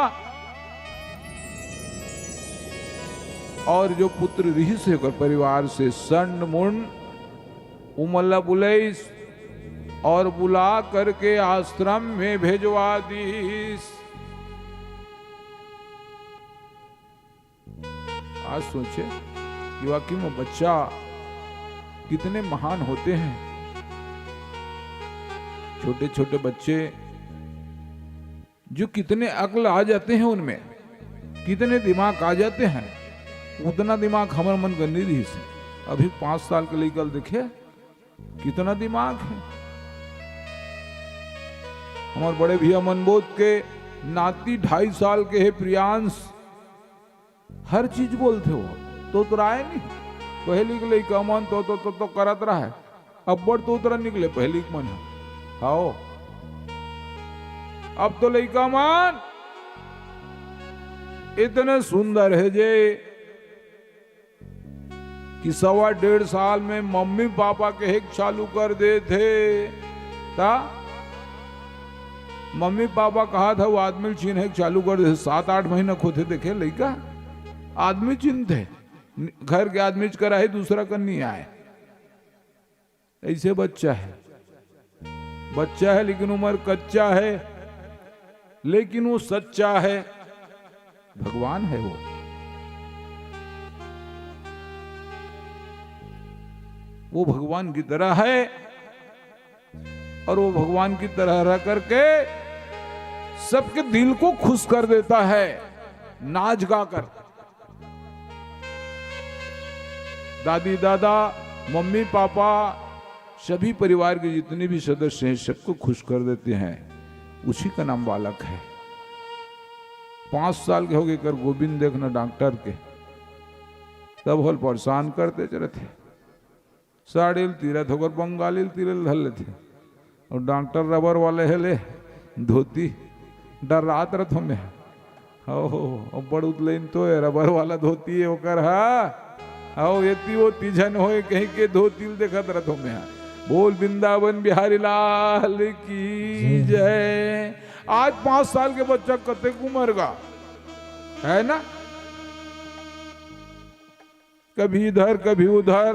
और जो पुत्र रिहिस हे ओकर परिवार से संड मुंड उमन ला बुलाइस और बुला करके आश्रम में भेजवा दीस। आज सोचे कि वाकई में बच्चा कितने महान होते हैं। छोटे छोटे बच्चे जो कितने अक्ल आ जाते हैं उनमें, कितने दिमाग आ जाते हैं, उतना दिमाग हमर मन का नहीं रहिस हे। अभी पाँच साल के लइका ल देखे, कितना दिमाग है। हमर बड़े भैया मनबोध के नाती ढाई साल के हे प्रियांश, हर चीज बोलथे वो, तोतराय नहीं। पहली के लइका मन तो, तो, तो, तो करत रहे, अब्बड़ तोतरा निकले पहली के मन ह। हाओ, अब तो लइका मन इतने सुंदर हे जे कि सवा डेढ़ साल में मम्मी पापा कहे के चालू कर देथे। ता मम्मी पापा कहाथे, वो आदमी ल चिन्हे के चालू कर देथे। सात आठ महीना के होथे, देखे लइका, आदमी चिन्हथे, घर के आदमी च करा हे, दूसरा कर नहीं आए। ऐसे बच्चा है, बच्चा है लेकिन उम्र कच्चा है, लेकिन वो सच्चा है, भगवान है वो। वो भगवान की तरह है और वो भगवान की तरह रह करके सबके दिल को खुश कर देता है, नाच गा कर। दादी दादा, मम्मी पापा, सभी परिवार के जितने भी सदस्य हैं, सबको खुश कर देते हैं। उसी का नाम बालक है। पाँच साल के होगे कर गोविंद देखना डॉक्टर के, तब होल परेशान करते रहते। साड़ी ल तीरत होकर बंगाली ल तीरे ल धर लेथे। और डॉक्टर रबर वाले हे ले धोती डर्रात रथो में। अहो, अब्बड़ उतलेन तो ए रबर वाला धोती हे ओकर हा। अहो, एती ओती झन होय कहिके धोती ल देखत रथों मैं हा। बोल वृंदावन बिहारी लाल की जय। आज पाँच साल के बच्चा कतेक उमर गा, है ना? कभी इधर कभी उधर।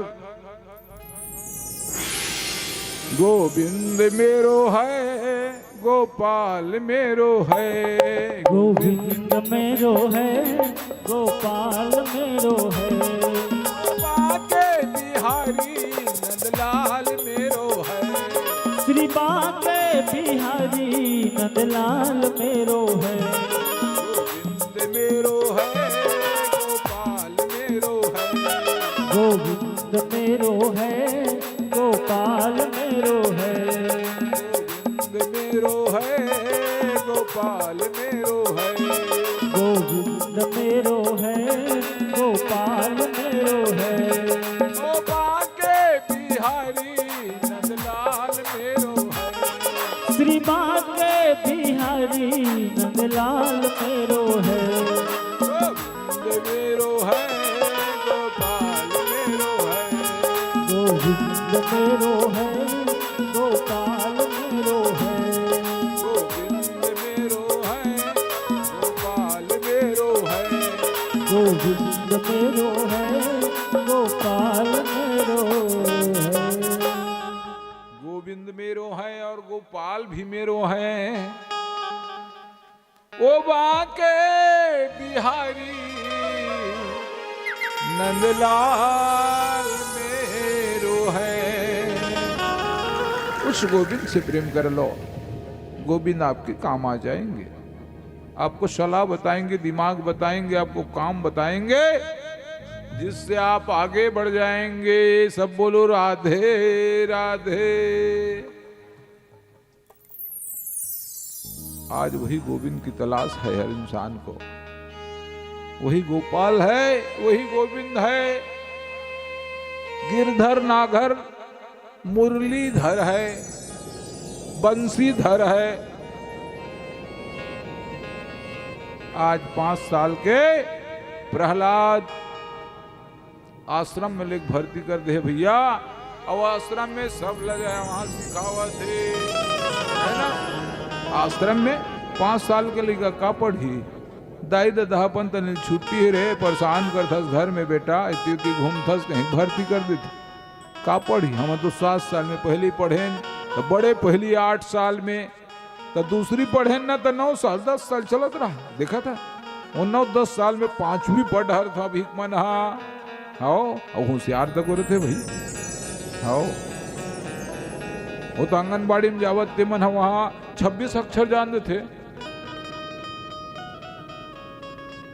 गोविंद मेरो है, गोपाल मेरो है। गोविंद मेरो है, गोपाल मेरो है। बांके बिहारी नंदलाल मेरो है। श्री बांके बिहारी नंदलाल मेरो है। गोविंद मेरो है, गोपाल मेरो है। गोविंद मेरो है, गोपाल मेरो है। गोविंद मेरो है, गोपाल मेरो है। गोविंद मेरो है, गोपाल मेरो है। ओ बांके बिहारी नंदलाल मेरो है। श्री बांके बिहारी नंदलाल मेरो है। गोविंद मेरो है, गोपाल मेरो है। गोविंद मेरो है, गोपाल मेरो है। गोविंद मेरो है, गोपाल मेरो है। गोविंद मेरो है, गोपाल मेरो है। गोविंद मेरो है और गोपाल भी मेरो है। ओ बांके बिहारी नंदलाल मेरो है। उस गोविंद से प्रेम कर लो, गोविंद आपके काम आ जाएंगे, आपको सलाह बताएंगे, दिमाग बताएंगे, आपको काम बताएंगे, जिससे आप आगे बढ़ जाएंगे। सब बोलो राधे राधे। आज वही गोविंद की तलाश है हर इंसान को। वही गोपाल है, वही गोविंद है। गिरधर नागर मुरलीधर है, बंसीधर है। आज पाँच साल के प्रहलाद आश्रम में लेके भर्ती कर दे भैया। अउ आश्रम में सब लगे वहां सिखावत हे, है ना? आश्रम में पाँच साल के लइका का पढ़ही? दाई ददा अपन तनी छुट्टी हे रे, परेशान करथस घर में बेटा, इति उति घूमथस, कहीं भर्ती कर देथे। का पढ़ही? हम तो सात साल में पहली पढ़ेन, तो बड़े पहली आठ साल में, त दूसरी पढ़ेन ना त नौ साल, दस साल चलत रहा, देखत हा। वो नौ दस साल में पांचवी पढ़ डरथे भीख मन हा। हव, अउ होशियार तको रथे भाई। हव, वो तो आंगनबाड़ी में जावत ते मन हा वहां छब्बीस अक्षर जान देथे।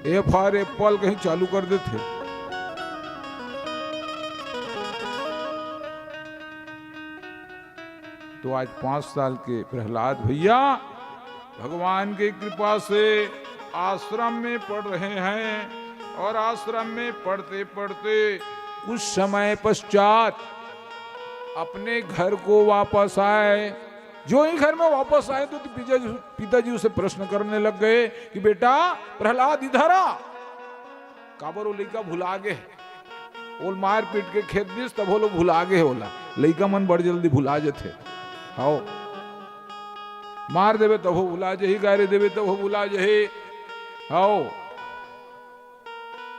F for apple कहीं चालू कर देथे। तो आज पाँच साल के प्रहलाद भैया भगवान की कृपा से आश्रम में पढ़ रहे हैं और आश्रम में पढ़ते पढ़ते कुछ समय पश्चात अपने घर को वापस आए। जो ही घर में वापस आए तो पिताजी, पिताजी उसे प्रश्न करने लग गए कि बेटा प्रहलाद, इधर आ। काबर वो लइका भुला गे हे। ओला मार पीट के खेद दिस, तब वो भुला गे हे ओला। लइका मन बड़ जल्दी भुला जथे। हव, मार देबे तभो भुला जही, गारी देबे तभो भुला जही। हव,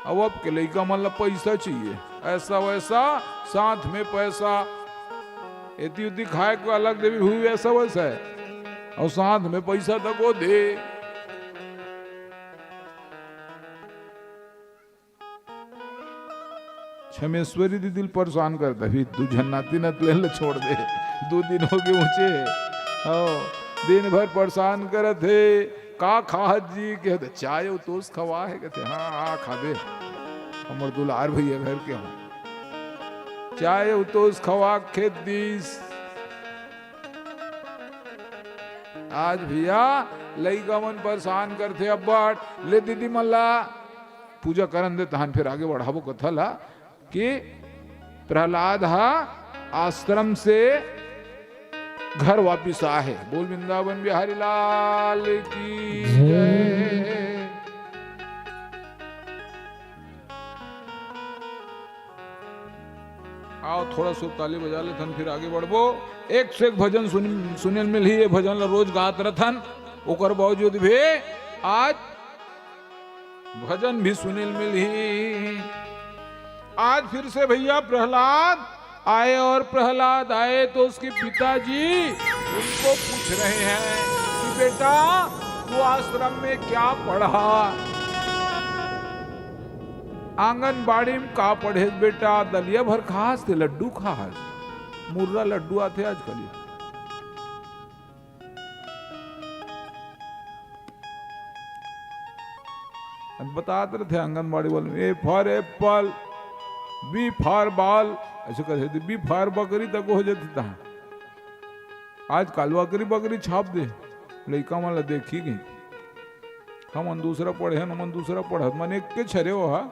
अब, अब के लइका मन ला पैसा चाहिए, ऐसा वैसा, साथ में पैसा, एती उती खाए को अलग देबे, हुई वैसा वैसा हे, अउ साथ में पैसा तको दे। छमेश्वरी दीदी ल परेशान करत हे, दू झन नाती नतलेन ल छोड़ दे, दू दिन होगे ऊंचे हे। हव, दिन भर परेशान करत हे, का खाहत जी? कहे त चाय अउ toast खवा हे, कथे हाँ, हाँ, खाबे, हमर दुलार भैया घर के हो, चाय अउ toast खवा के खेद दिस। आज भैया लइका मन परेशान करथे अब्बड़, ले दीदी मन ला पूजा करन दे, तहन फिर आगे बढ़ाबो कथा ला, कि प्रहलाद हा आश्रम से घर वापिस आए हे। बोल वृंदावन बिहारी लाल की जय। आओ, थोड़ा सो ताली बजा लेथन, फिर आगे बढ़बो। एक से एक भजन सुन, सुने ल मिलही। ये भजन ला रोज गात रथन, ओकर बावजूद भी आज भजन भी सुने ल मिलही। आज फिर से भैया प्रहलाद आए और प्रहलाद आए तो उसके पिताजी उनको पूछ रहे हैं कि बेटा, तू आश्रम में क्या पढ़ा? आंगनबाड़ी में का पढ़े बेटा? दलिया भर खास ते लड्डू खास, मुर्रा लड्डू आथे आजकल। अब बतात रथे आंगनबाड़ी वाले, A for apple, B for ball, ऐसे कथे, B for बकरी तक हो जाती था। आज काल बकरी, बकरी छाप दे, लइका मन ला देखी गई। हमन दूसरा पढ़े हन, ओमन दूसरा पढ़त, मन एक के छरे हो हा।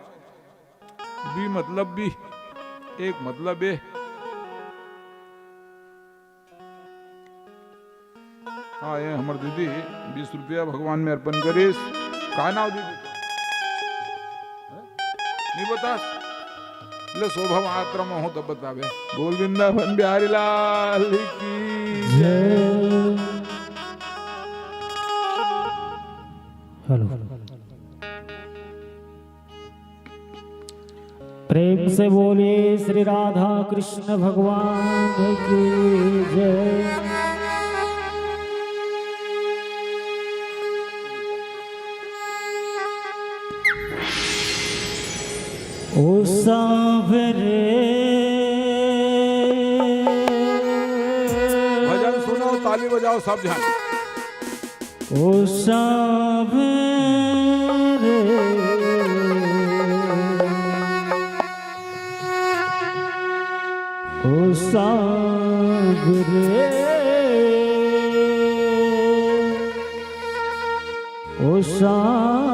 B मतलब B, एक मतलब A। हाँ, ये हमर दीदी बीस रुपया भगवान में अर्पण करिस। का नाव दीदी? हैं? नहीं बता? ले, शोभा मात्र में हो तो बतावे। बोल वृंदावन बिहारी लाल की जय। हेलो। प्रेम से बोलिए श्री राधा कृष्ण भगवान की जय। ओ सांवरे। भजन सुनो, ताली बजाओ सब जन। ओ सांवरे, ओ सांवरे, ओ सांवरे।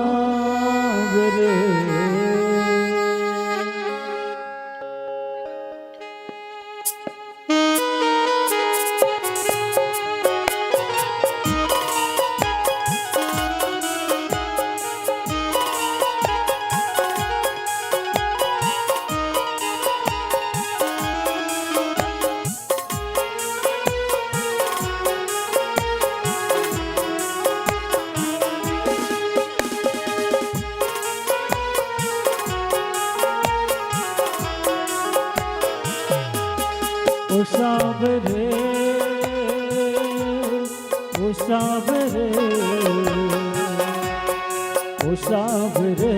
ओ सांवरे, ओ सांवरे, ओ सांवरे।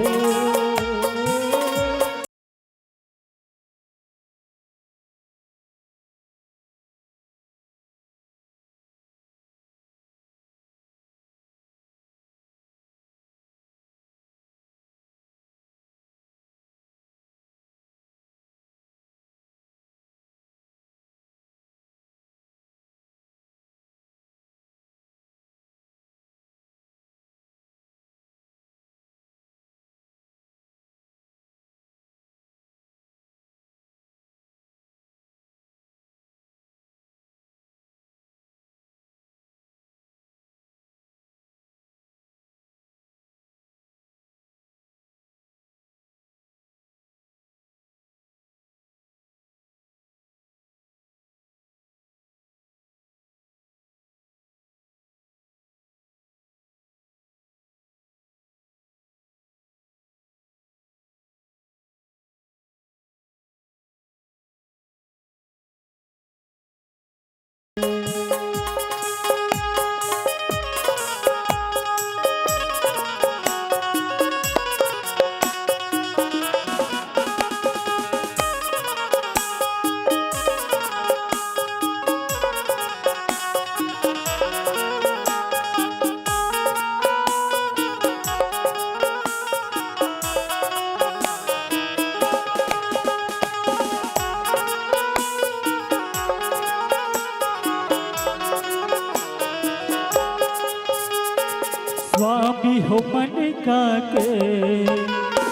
स्वामी हो मन का के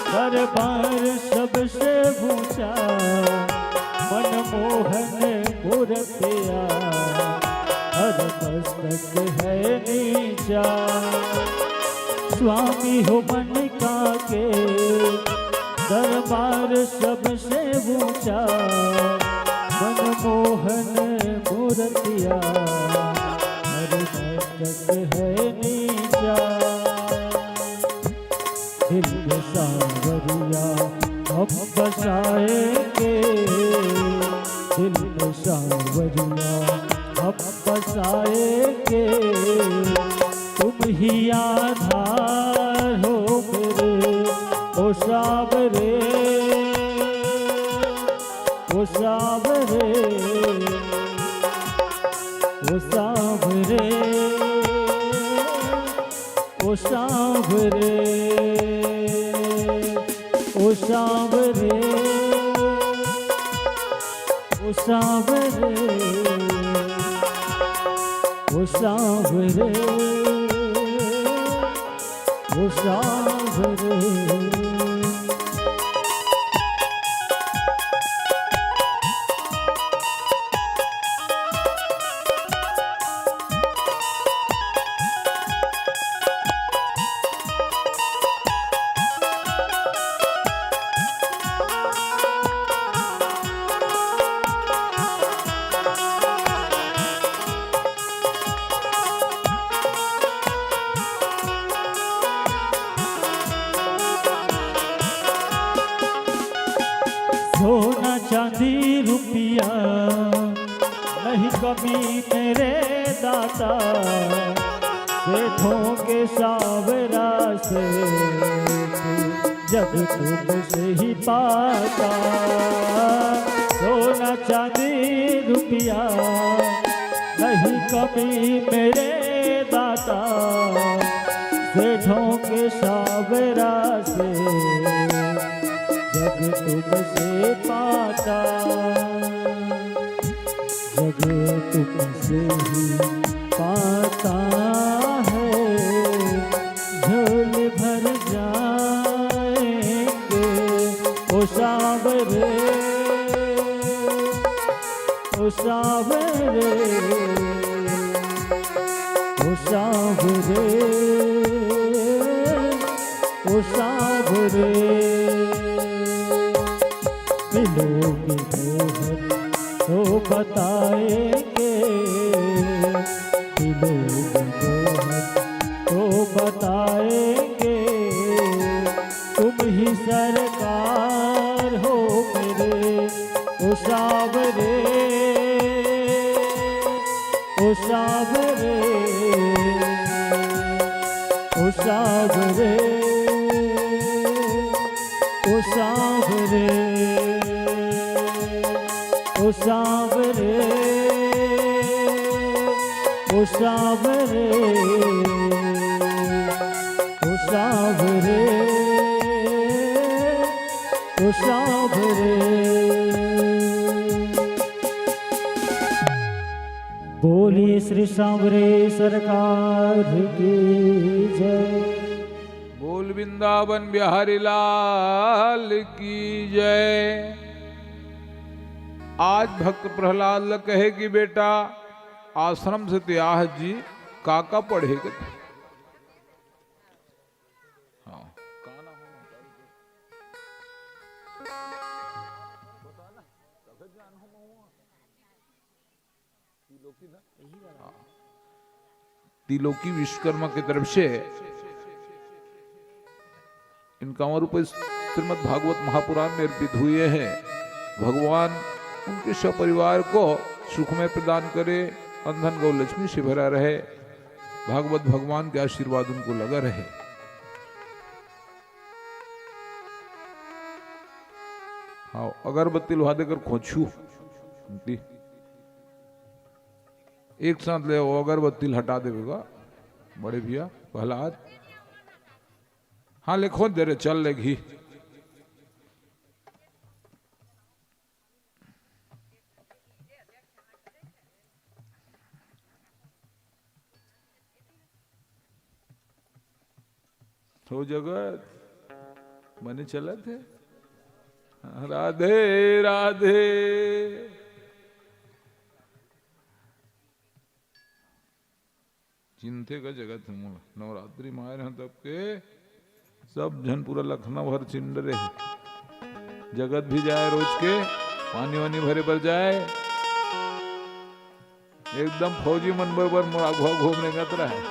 दरबार सबसे ऊंचा, मनमोहन मूरतिया हर मस्तक है नीचा। स्वामी हो मन का के दरबार सबसे ऊंचा, हर भटक है नीचा। दिल में सांवरिया हम बसाएंगे, दिल में सांवरिया हम बसाएंगे। तुम ही आधार हो मेरे, ओ सांवरे, ओ सांवरे, ओ सांवरे, ओ सांवरे, ओ सांवरे, ओ सांवरे, ओ सांवरे, ओ सांवरे। सोना चांदी रुपया नहीं कमी मेरे दाता, सेठों के सांवरा से जग तुमसे ही पाता। सोना चांदी रुपया नहीं कमी मेरे दाता, सेठों के सांवरा से जग तुमसे पाता, जग तुमसे ही पाता है। झोले भर जाएंगे ओ सांवरे, ओ सांवरे, ओ सांवरे, ओ सांवरे। मिलोगे मोहन तो बताएंगे, मिलोगे मोहन तो बताएंगे। तुम ही सरकार हो मेरे, ओ सांवरे, ओ सांवरे, ओ सांवरे, ओ सांवरे, ओ सांवरे, ओ सांवरे, ओ सांवरे, ओ सांवरे। बोलिए श्री सांवरे सरकार की जय। बोल वृंदावन बिहारी लाल की जय। आज भक्त प्रहलाद ल कहे कि बेटा, आश्रम से ते आह जी, का का पढ़े के? हाँ। त्रिलोकी विश्वकर्मा की तरफ से इन कांवर रूपी श्रीमद् भागवत महापुराण में अर्पित हुए हैं। भगवान उनके सपरिवार को सुखमय प्रदान करे, अंधन गौ लक्ष्मी से भरा रहे, भागवत भगवान के आशीर्वाद उनको लगा रहे। हाँ, अगरबत्ती लुहा देकर खोंचू। एक साथ ले वो अगरबत्ती हटा देवेगा बड़े भैया प्रहलाद। हाँ, ले खोंच दे रे, चल ले घी। हो जगत बने चलत हे। राधे राधे। चिंते का जगत हे मोला, नवरात्रि में आए रहे तब के सब झन पूरा लखनऊ हर चिंडरे हे। जगत भी जाए रोज के, पानी वानी भरे बर जाए। एकदम फौजी मन बरोबर मोर आघू आघू रेंगत रहय।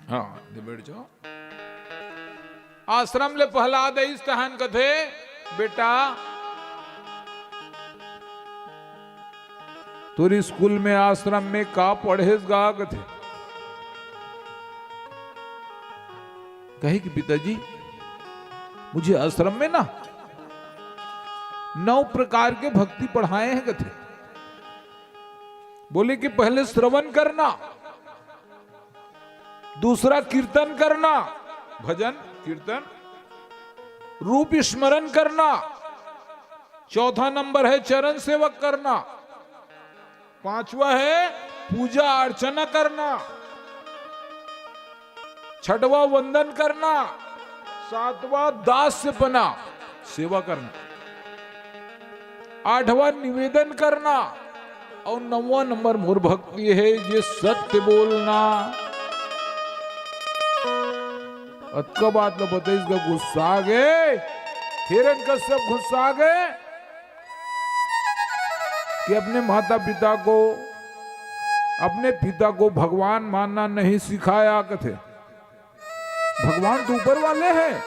हाँ, दे बैठ जाओ। आश्रम ले प्रहलाद आइस तहन कथे, "बेटा, तोर स्कूल में, आश्रम में का पढ़ेस गा?" कथे, कहे कि, "पिताजी, मुझे आश्रम में ना नौ प्रकार के भक्ति पढ़ाए हैं," कथे। बोले कि पहले श्रवण करना, दूसरा कीर्तन करना, भजन कीर्तन, रूप स्मरण करना, चौथा नंबर है चरण सेवक करना, पांचवा है पूजा अर्चना करना, छठवा वंदन करना, सातवां दास्यपना, सेवा करना, आठवां निवेदन करना, अउ नौवां नंबर मोर भक्ति हे, ये सत्य बोलना। अतका बात ल बताइस गा, गुस्सा आ गे, हिरण्यकश्यप गुस्सा आ गे। कि अपने माता पिता को, अपने पिता को भगवान मानना नहीं सिखाया कथे। भगवान तो ऊपर वाले हैं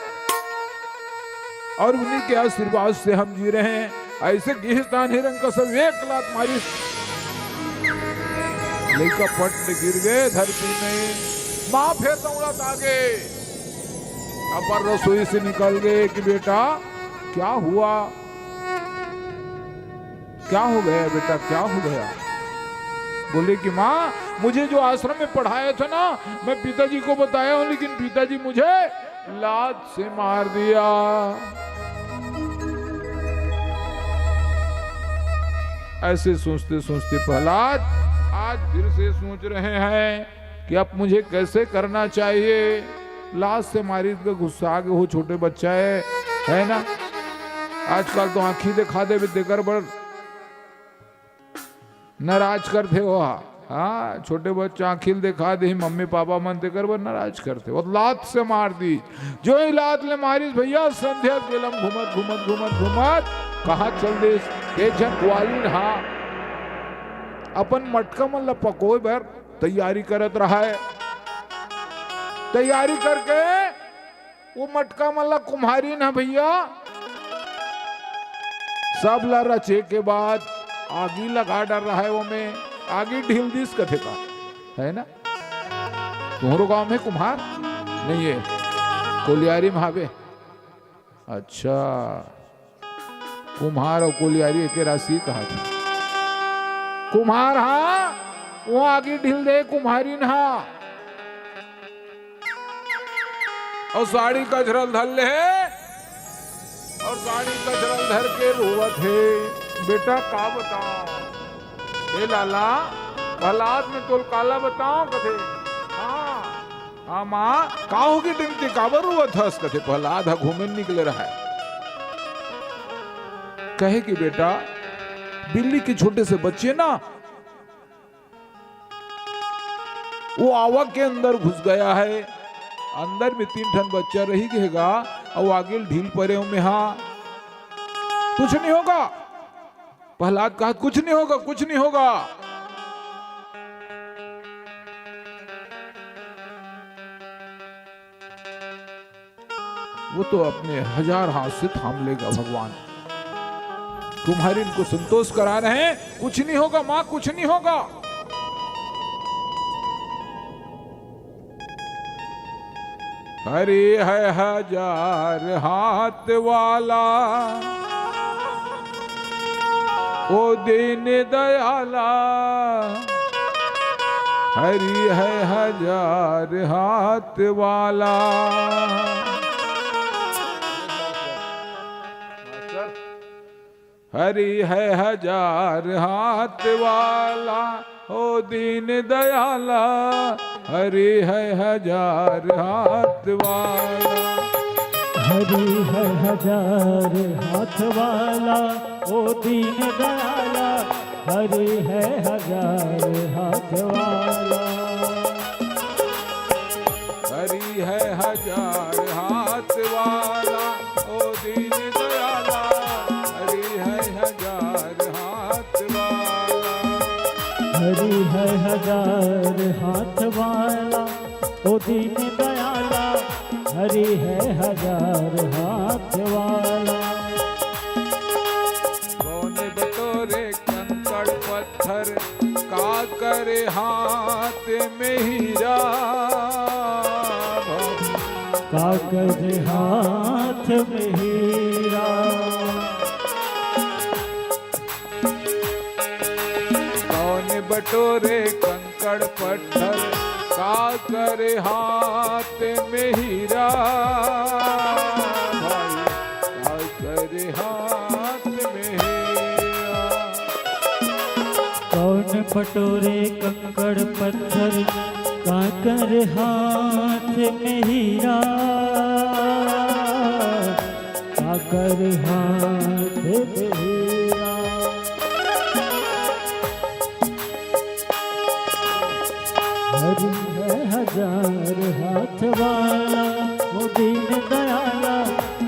और उन्हीं के आशीर्वाद से हम जी रहे हैं। अइसे गिहिस तहन हिरण्यकश्यप एक लात मारिस, लइका पट ले गिर गे धरती में। माँ फेर दौड़त आ गे, अपन रसोई से निकल गे कि बेटा क्या हुआ, क्या हो गया बेटा, क्या हो गया? बोले कि माँ, मुझे जो आश्रम में पढ़ाया था ना, मैं पिताजी को बताया हूँ, लेकिन पिताजी मुझे लात से मार दिया। ऐसे सोचते सोचते प्रहलाद आज फिर से सोच रहे हैं कि अब मुझे कैसे करना चाहिए। लात से मारिस गा, गुस्सा आ गे, वो छोटे बच्चा है, है ना? आजकल तो आँखी देखा देबे तेकर बर नाराज करथे वो। हाँ, छोटे बच्चा आँखी ल देखा देही मम्मी पापा मन, तेकर बर नाराज करथे। वो लात से मार दिस। जो ही लात ले मारिस भैया, संध्या बेलम घूमत, घूमत, घूमत, घूमत कहाँ चल दिस? एक झन ग्वालिन हा अपन मटका मन ला पकोय बर तैयारी करत रहय। तैयारी करके वो मटका मन ला कुम्हारिन ह भैया, सब ला रचे के बाद आगी लगा डर रहा है। वो में आगी ढील दिस कथे का, है ना? तुम्हरो गांव में कुम्हार नहीं है, कोलियारी में हावे। अच्छा, कुम्हार अउ कोलियारी एके राशि कहा था। कुम्हार हा, वो आगी ढील दे कुम्हारिन हा। अउ साड़ी कछरल धर ले हे, अउ साड़ी कछरल धर के रोवत हे। बेटा का बताओ, हे लाला, प्रहलाद में तोल काला बताओ कथे। हाँ, हाँ माँ, का होगे टिमटी, काबर रोवत हस कथे। प्रहलाद ह घूमे निकले रहा है। कहे कि बेटा, बिल्ली के छोटे से बच्चे ना, वो आवा के अंदर घुस गया है, अंदर में तीन ठन बच्चा रही गेगा, अउ आगे ढील परे ओमे हा। कुछ नहीं होगा, प्रहलाद कहा, कुछ नहीं होगा, कुछ नहीं होगा। वो तो अपने हजार हाथ से थाम लेगा भगवान। तुम्हारे इनको संतोष करा रहे हैं, कुछ नहीं होगा माँ, कुछ नहीं होगा। हरि है हजार हाथ वाला, ओ दीन दयाला, हरि है हजार हाथ वाला। हरि है हजार हाथ वाला, ओ दीन दयाला, हरि है हजार हाथ वाला। हरि है हजार हाथ वाला, ओ दीन दयाला, हरि है हजार हाथ वाला। हरि है हजार हाथ वाला, ओ दीन दयाला, हरि है हजार हाथ वाला। हरि है हजार हाथ वाला, ओ दीन दयाला, हरि है हजार हाथ वाला। कौन बटोरे कंकड़ पत्थर, काकर हाथ में हीरा। काकर हाथ में हीरा। कौन बटोरे कंकड़ पत्थर, काकर हाथ में हीरा। भाई, काकर हाथ में हीरा। कौन बटोरे कंकड़ पत्थर, काकर हाथ में हीरा। काकर हाथ में हीरा। हरि है हजार हाथ वाला, ओ दीन दयाला,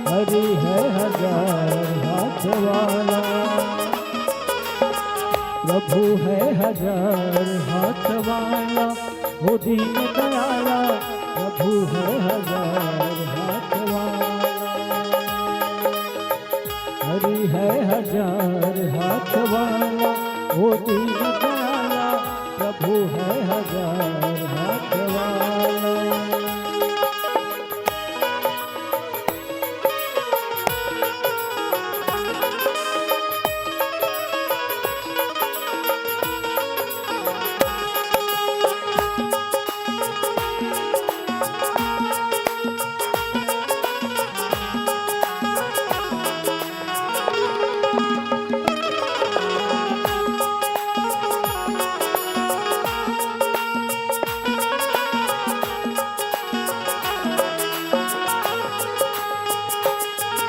हरि है हजार हाथ वाला। प्रभु है हजार हाथ वाला, ओ दीन दयाला, प्रभु है हजार हाथ वाला। हरि है हजार हाथ वाला, ओ दीन दयाला, प्रभु है हजार हाथ वाला।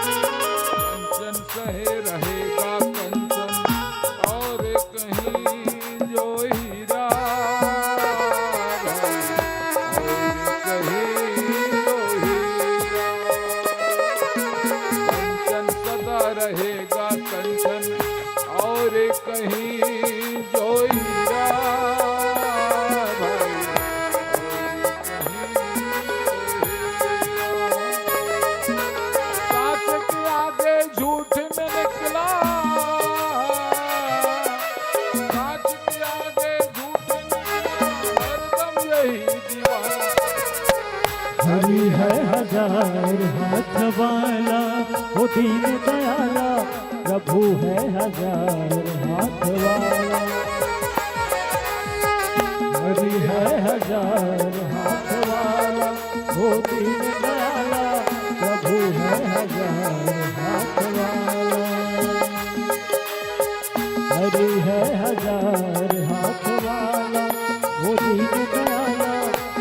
कंचन सहे रहेगा कंचन, और कहीं जो हीरा, और कहीं जो हीरा। कंचन सदा रहेगा कंचन, और कहीं जो हीरा, भाई, और कहीं जो हीरा। साच के आगे झूठ में निकला, साच के आगे झूठ में निकला, हरदम यही दीवाना। हरि है हजार हाथ वाला, ओ दीन दयाला, प्रभु है हजार हाथ वाला। हरि है हजार हाथ वाला, ओ दीन दयाला, प्रभु है हजार हाथ वाला। हरि है हजार हाथ वाला, ओ दीन दयाला,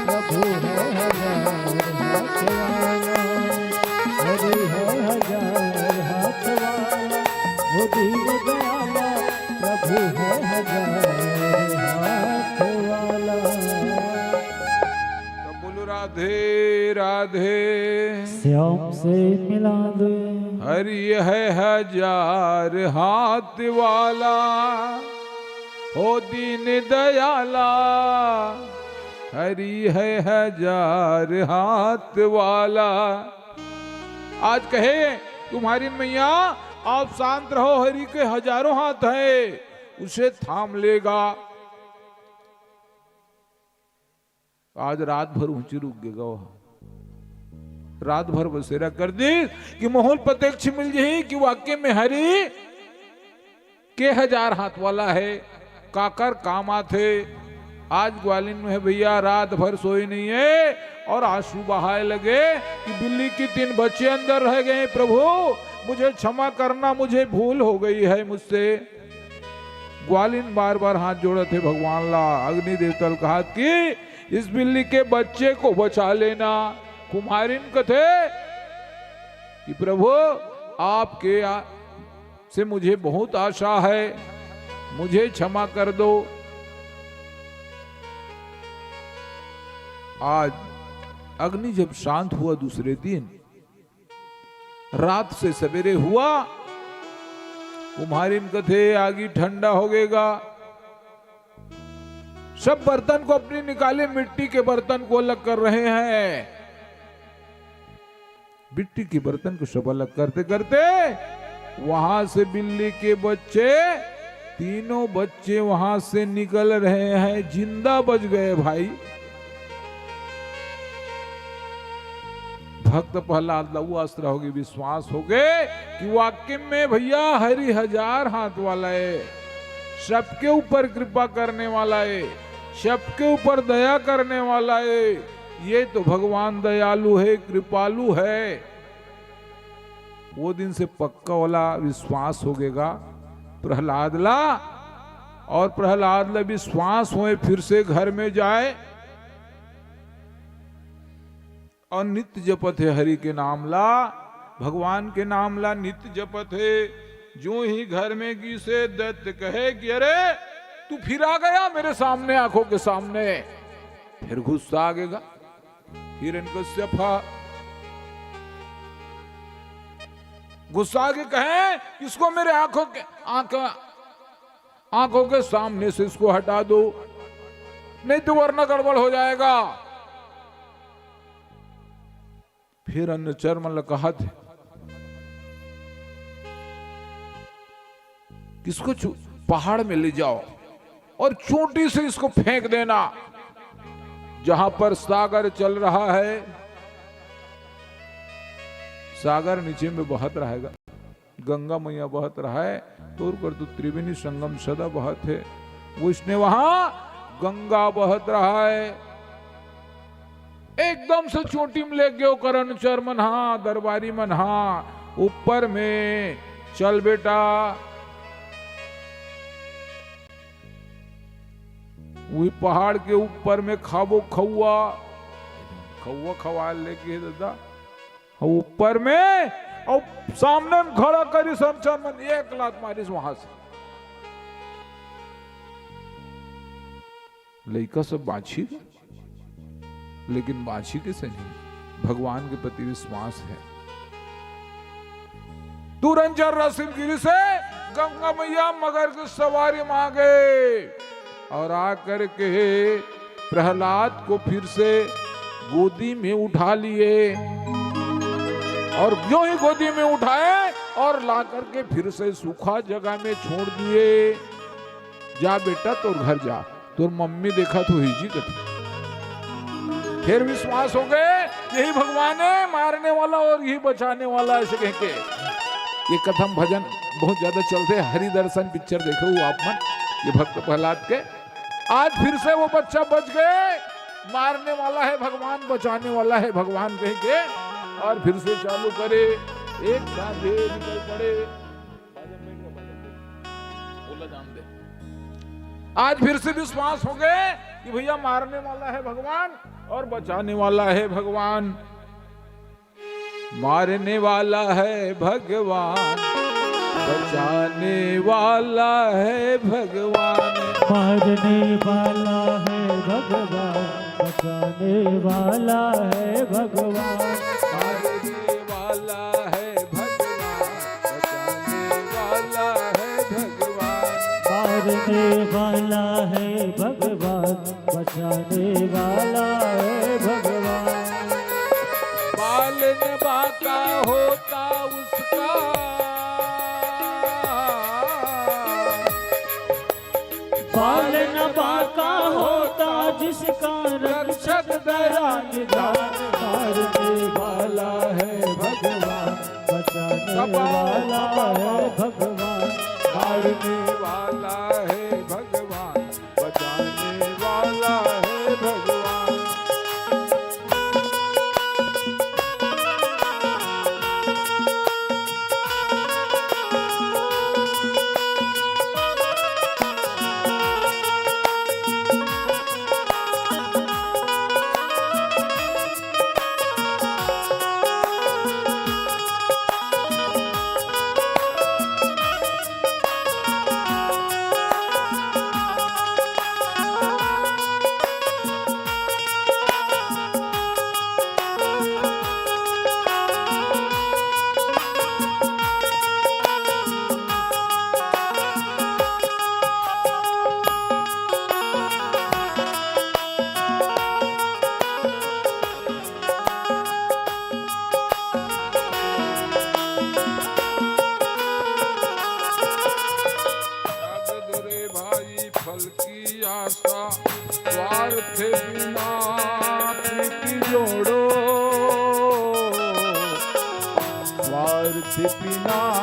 प्रभु है हजार हाथ वाला। हरि है हजार हाथ वाला, ओ दीन दयाला, प्रभु है हजार हाथ वाला। तो बोलो राधे राधे। श्याम से मिला दे। हरि है हजार हाथ वाला, ओ दीन दयाला, हरि है हजार हाथ वाला। आज कहे तुम्हारी मैया, आप शांत रहो, हरि के हजारों हाथ हैं, उसे थाम लेगा। आज रात भर ऊंची रुक गे गो। रात भर बसेरा कर दी कि महूं ल प्रत्यक्ष मिल जाही कि वाकई में हरि के हजार हाथ वाला है, काकर काम आथे। आज ग्वालिन में भैया रात भर सोए नहीं है और आंसू बहाए लगे कि बिल्ली के तीन बच्चे अंदर रह गए, प्रभु मुझे क्षमा करना, मुझे भूल हो गई है मुझसे। ग्वालिन बार बार हाथ जोड़त हे भगवान ला, अग्नि देवता ल कहत कि इस बिल्ली के बच्चे को बचा लेना। कुम्हारिन कथे कि प्रभु, आपके आ-, से मुझे बहुत आशा है, मुझे क्षमा कर दो। आज अग्नि जब शांत हुआ दूसरे दिन, रात से सवेरे हुआ, कुम्हारिन कथे आगी ठंडा हो गएगा। सब बर्तन को अपनी निकाले, मिट्टी के बर्तन को अलग कर रहे हैं। मिट्टी के बर्तन को सब अलग करते करते वहां से बिल्ली के बच्चे, तीनों बच्चे वहां से निकल रहे हैं, जिंदा बच गए भाई। भक्त प्रहलाद ला वो आसरा होगे, विश्वास होगे कि वाकई में भैया हरि हजार हाथ वाला है, सबके ऊपर कृपा करने वाला है, सबके ऊपर दया करने वाला है। ये तो भगवान दयालु है, कृपालु है। वो दिन से पक्का वाला विश्वास होगेगा प्रहलाद ला, और प्रहलाद ला विश्वास होए, फिर से घर में जाए और नित्य जपत हे हरि के नाम ला, भगवान के नाम ला नित्य जपत हे। जो ही घर में गिसे, दैत्य कहे कि अरे, तू फिर आ गया मेरे सामने, आंखों के सामने। फिर गुस्सा आगेगा। हिरण्यकश्यप गुस्सा आके कहे, इसको मेरे आंखों के, आंख, आंखों के सामने से इसको हटा दो, नहीं तो वरना गड़बड़ हो जाएगा। फिर अनुचर मन ल कहत हे, इसको चो-, पहाड़ में ले जाओ और चोटी से इसको फेंक देना। जहां पर सागर चल रहा है, सागर नीचे में बहत रहेगा, गंगा मैया बहत रहा है, तोर कर तो त्रिवेणी संगम सदा बहत है। उसने वहां गंगा बहत रहा है, एकदम से चोटी में ले गयो करण चर मन हा, दरबारी मन हा, ऊपर में चल बेटा, वही पहाड़ के ऊपर में खाबो खौआ, खौआ खवा लेके दादा, अउ ऊपर में, अउ सामने में खड़ा करिस अनुचर मन, एक लात मारिस वहां से। लइका सब बांची गे, लेकिन बांची के से नहीं, भगवान के प्रति विश्वास है। तुरंत जर्रा सिंह गिरी से गंगा मैया मगर के सवारी मांगे और आकर के प्रहलाद को फिर से गोदी में उठा लिए और जो ही गोदी में उठाए और ला करके फिर से सूखा जगह में छोड़ दिए। जा बेटा, तोर घर जा, तोर मम्मी देखत होही जी कथे। फिर विश्वास हो गए, यही भगवान है मारने वाला और यही बचाने वाला, ऐसे कह के। ये कथम भजन बहुत ज्यादा चलथे, हरि दर्शन पिक्चर देखे हो आप मन, ये भक्त प्रहलाद के। आज फिर से वो बच्चा बच गए, मारने वाला है भगवान, बचाने वाला है भगवान कह के, और फिर से चालू करे, एक साथ ये निकल पड़े। आज फिर से विश्वास हो गए कि भैया मारने वाला है भगवान और बचाने वाला है भगवान। मारने वाला है भगवान, बचाने वाला है भगवान। मारने वाला है भगवान, बचाने वाला है भगवान। मारने वाला है भगवान, बचाने वाला है भगवान। मारने वाला है भगवान, बचाने वाला है भगवान। पालन बाका होता उसका, पालन बाका होता जिसका, रक्षक दया निधान। मारने वाला है भगवान, बचाने वाला है भगवान। मारने वाला है भगवान, बचाने वाला है भगवान। बिना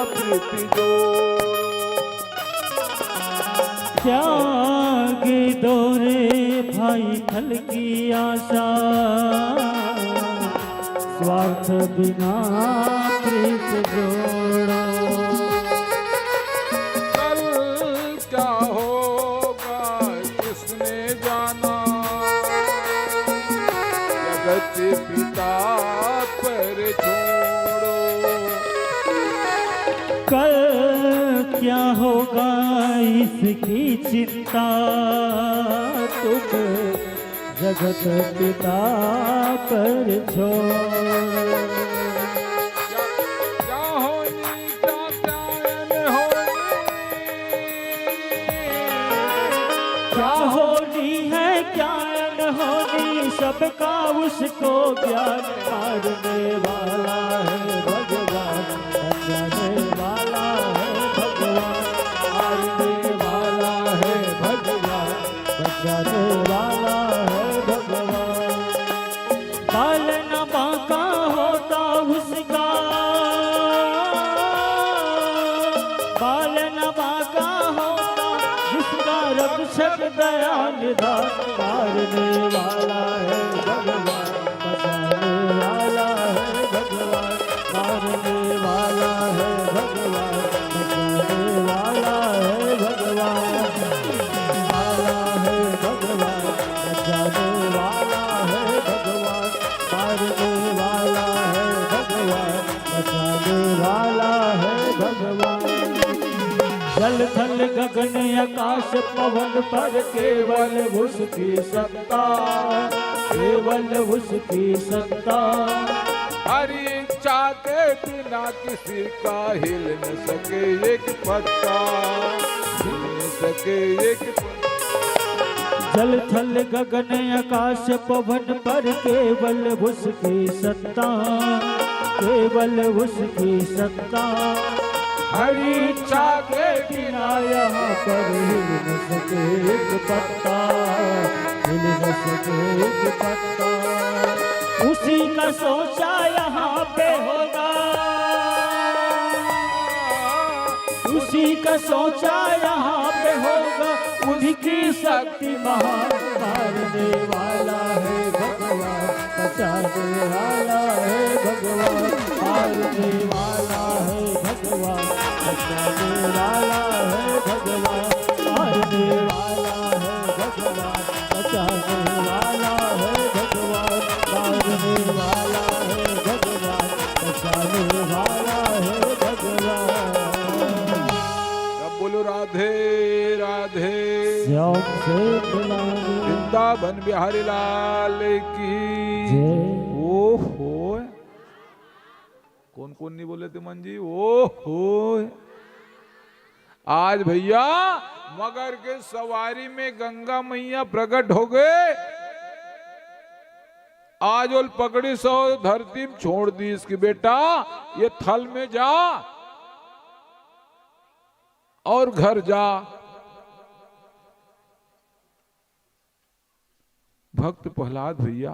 प्रीति जोड़ो। त्याग दो रे भाई फल की आशा, स्वार्थ बिना प्रीत जोड़ो। कल क्या होगा किसने जाना, जगत पिता पर छोड़ो। कल क्या होगा इसकी चिंता तुम जगत पिता पर छोड़। क्या, क्या होनी, क्या, क्या अनहोनी? क्या होनी है, क्या अनहोनी, सबका उसको ज्ञान। मारने वाला है भगवान, बचाने वाला है भगवान, मारने वाला है भगवान, बचाने वाला है भगवान। बाल न बांका होता उसका, बाल न बांका होता उसका, रक्षक दया निधान। मारने वाला है भगवान, बचाने वाला है भगवान, मारने वाला है भगवान, बचाने वाला है भगवान। वाला है भगवान, बचाने वाला है भगवान, मारने वाला है भगवान, बचाने वाला है भगवान। जल थल गगन आकाश पवन पर केवल उसकी सत्ता, केवल उसकी सत्ता। हरि इच्छा के बिना किसी का हिल न सके एक पत्ता, हिल न सके एक पत्ता। जल थल गगन आकाश पवन पर केवल उसकी सत्ता, केवल उसकी सत्ता। हरि इच्छा के बिना यहाँ पर हिल न सके एक पत्ता, हिल न सके एक पत्ता। उसी का सोचा यहाँ पे होगा, उसी का सोचा यहाँ पे होगा, उनकी शक्ति महान। मारने वाला है भगवान, बचाने वाला है भगवान, मारने वाला है भगवान, बचाने वाला है भगवान, मारने वाला है भगवान, बचाने वाला है भगवान, मारने वाला है भगवान, बचाने वाला है भगवान। सब बोलो राधे राधे। श्याम से मिला दे। वृंदावन बिहारी लाल की जय। ओहो, कौन कौन नहीं बोले थे मन जी? ओहो, आज भैया मगर के सवारी में गंगा मैया प्रकट हो गए। आज ओल पकड़ी सो धरती में छोड़ दी इसकी, बेटा ये थल में जा और घर जा। भक्त प्रहलाद भैया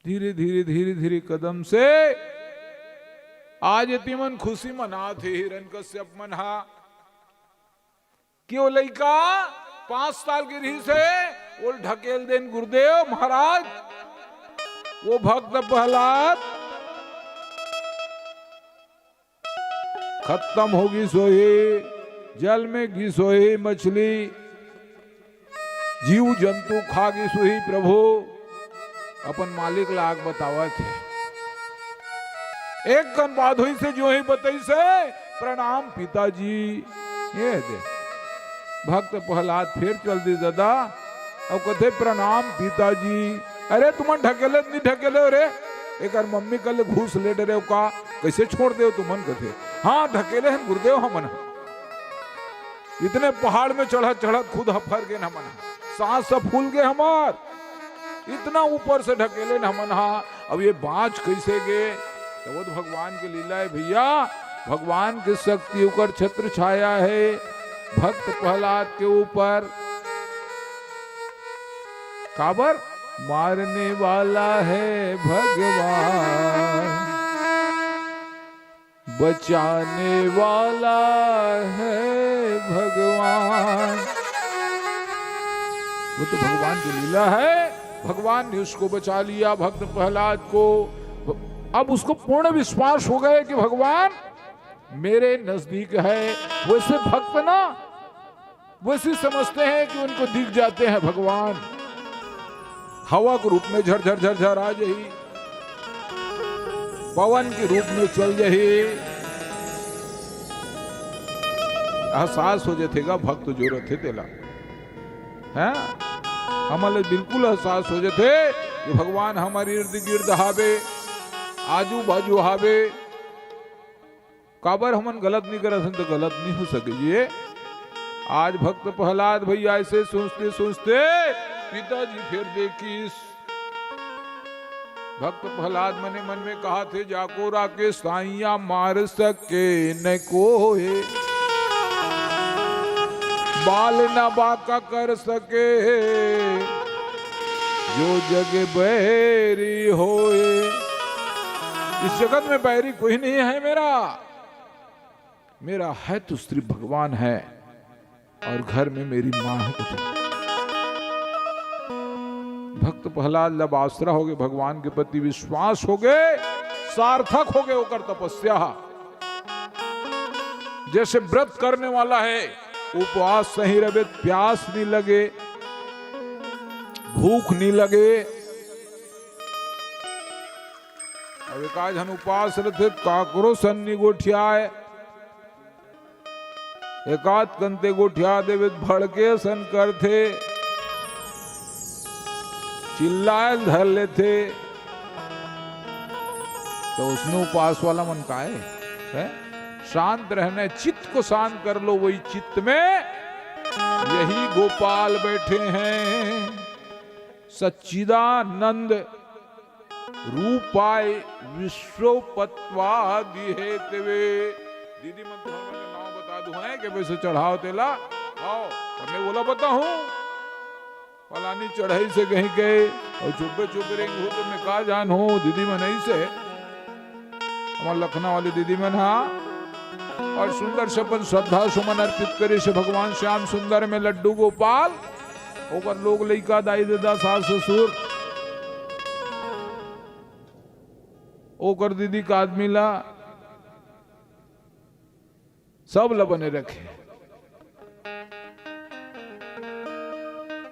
धीरे धीरे धीरे धीरे कदम से आज एती मन खुशी मनात हे। हिरण्यकश्यप मन हा कि वो लइका पांच साल के रहिस हे, ओल ढकेल देन गुरुदेव महाराज। वो भक्त प्रहलाद खत्म हो गिस होही, जल में गिस होही मछली, जीव जंतु खा गिस होही। प्रभु अपन मालिक ला आके बतावत हे। एक कन बात होइस हे, जो ही बताइस हे, "प्रणाम पिताजी।" ये दे, भक्त प्रहलाद फेर चल दिस दादा, अउ कथे, "प्रणाम पिताजी।" "अरे तुमन ढकेले नहीं ढकेले हो रे, एकर मम्मी कल घूस ले डरे हो का, कैसे छोड़ दे हो तुमन?" कथे, "हाँ ढकेले हन गुरुदेव हमन ह, इतने पहाड़ में चढ़त चढ़त खुद हफर गेन हमन ह, सांस सब फूल गे हमार, इतना ऊपर से ढकेले न हमन ह, अब ये बाँच कैसे गे?" तो वो तो भगवान की लीला है भैया, भगवान की शक्ति ओकर छत्र छाया है भक्त प्रहलाद के ऊपर। काबर? मारने वाला है भगवान। बचाने वाला है भगवान। वो तो भगवान की लीला है, भगवान ने उसको बचा लिया, भक्त प्रहलाद को। अब उसको पूर्ण विश्वास हो गया कि भगवान मेरे नजदीक है। वैसे भक्त ना वैसे समझते हैं कि उनको दिख जाते हैं भगवान। हवा के रूप में झरझर झरझर आ जाही, पवन के रूप में चल जाही। एहसास हो जाथे गा भक्त जो रथे तेला, हैं? हमन ला बिल्कुल एहसास हो जाथे कि भगवान हमर इर्द गिर्द हावे, आजू बाजू हावे। काबर हमन गलत नहीं करत हन, तो गलत नहीं हो सके जी। आज भक्त प्रहलाद भैया ऐसे सोचते सोचते पिताजी फिर देखिस। भक्त प्रहलाद मने मन में कहा थे, जाको राके साइया मार सके न कोहे, बाल न बाका कर सके, जो जग बैरी होए। इस जगत में बैरी कोई नहीं है मेरा, मेरा है तो सिर्फ भगवान है और घर में मेरी माँ है। भक्त प्रहलाद ला आसरा होगे, भगवान के प्रति विश्वास होगे, सार्थक होगे ओकर तपस्या। जैसे व्रत करने वाला है, उपवास सही रहे, प्यास नहीं लगे, भूख नहीं लगे। अब एकाध झन उपास रथे, काकरो सन नी गोठियाए, एकाध कन ते गोठिया देवे त भड़के सन करथे, चिल्लाए ल धर लेथे। तो उसने उपास वाला मन का है, है? शांत रहना है, चित्त को शांत कर लो, वही चित्त में यही गोपाल बैठे हैं। सच्चिदानंद रूपाय विश्वपत्वादिहेतवे। दीदी मन तुमन के नाम बता दू हैं कि वैसे चढ़ाओ तेला। आओ, अब मैं बोला बताहूँ, फलानी चढ़ाई से कहीं गए और चुपे चुपे रेंग हो तो मैं का जान हो, दीदी मन ऐसे। हमारे लखनऊ वाली दीदी मन हा और सुंदर से अपन श्रद्धा सुमन अर्पित करे से भगवान श्याम सुंदर में लड्डू गोपाल, ओकर लोग लइका, दाई ददा, सास ससुर, ओकर दीदी का आदमी ला, सब ला बने रखे।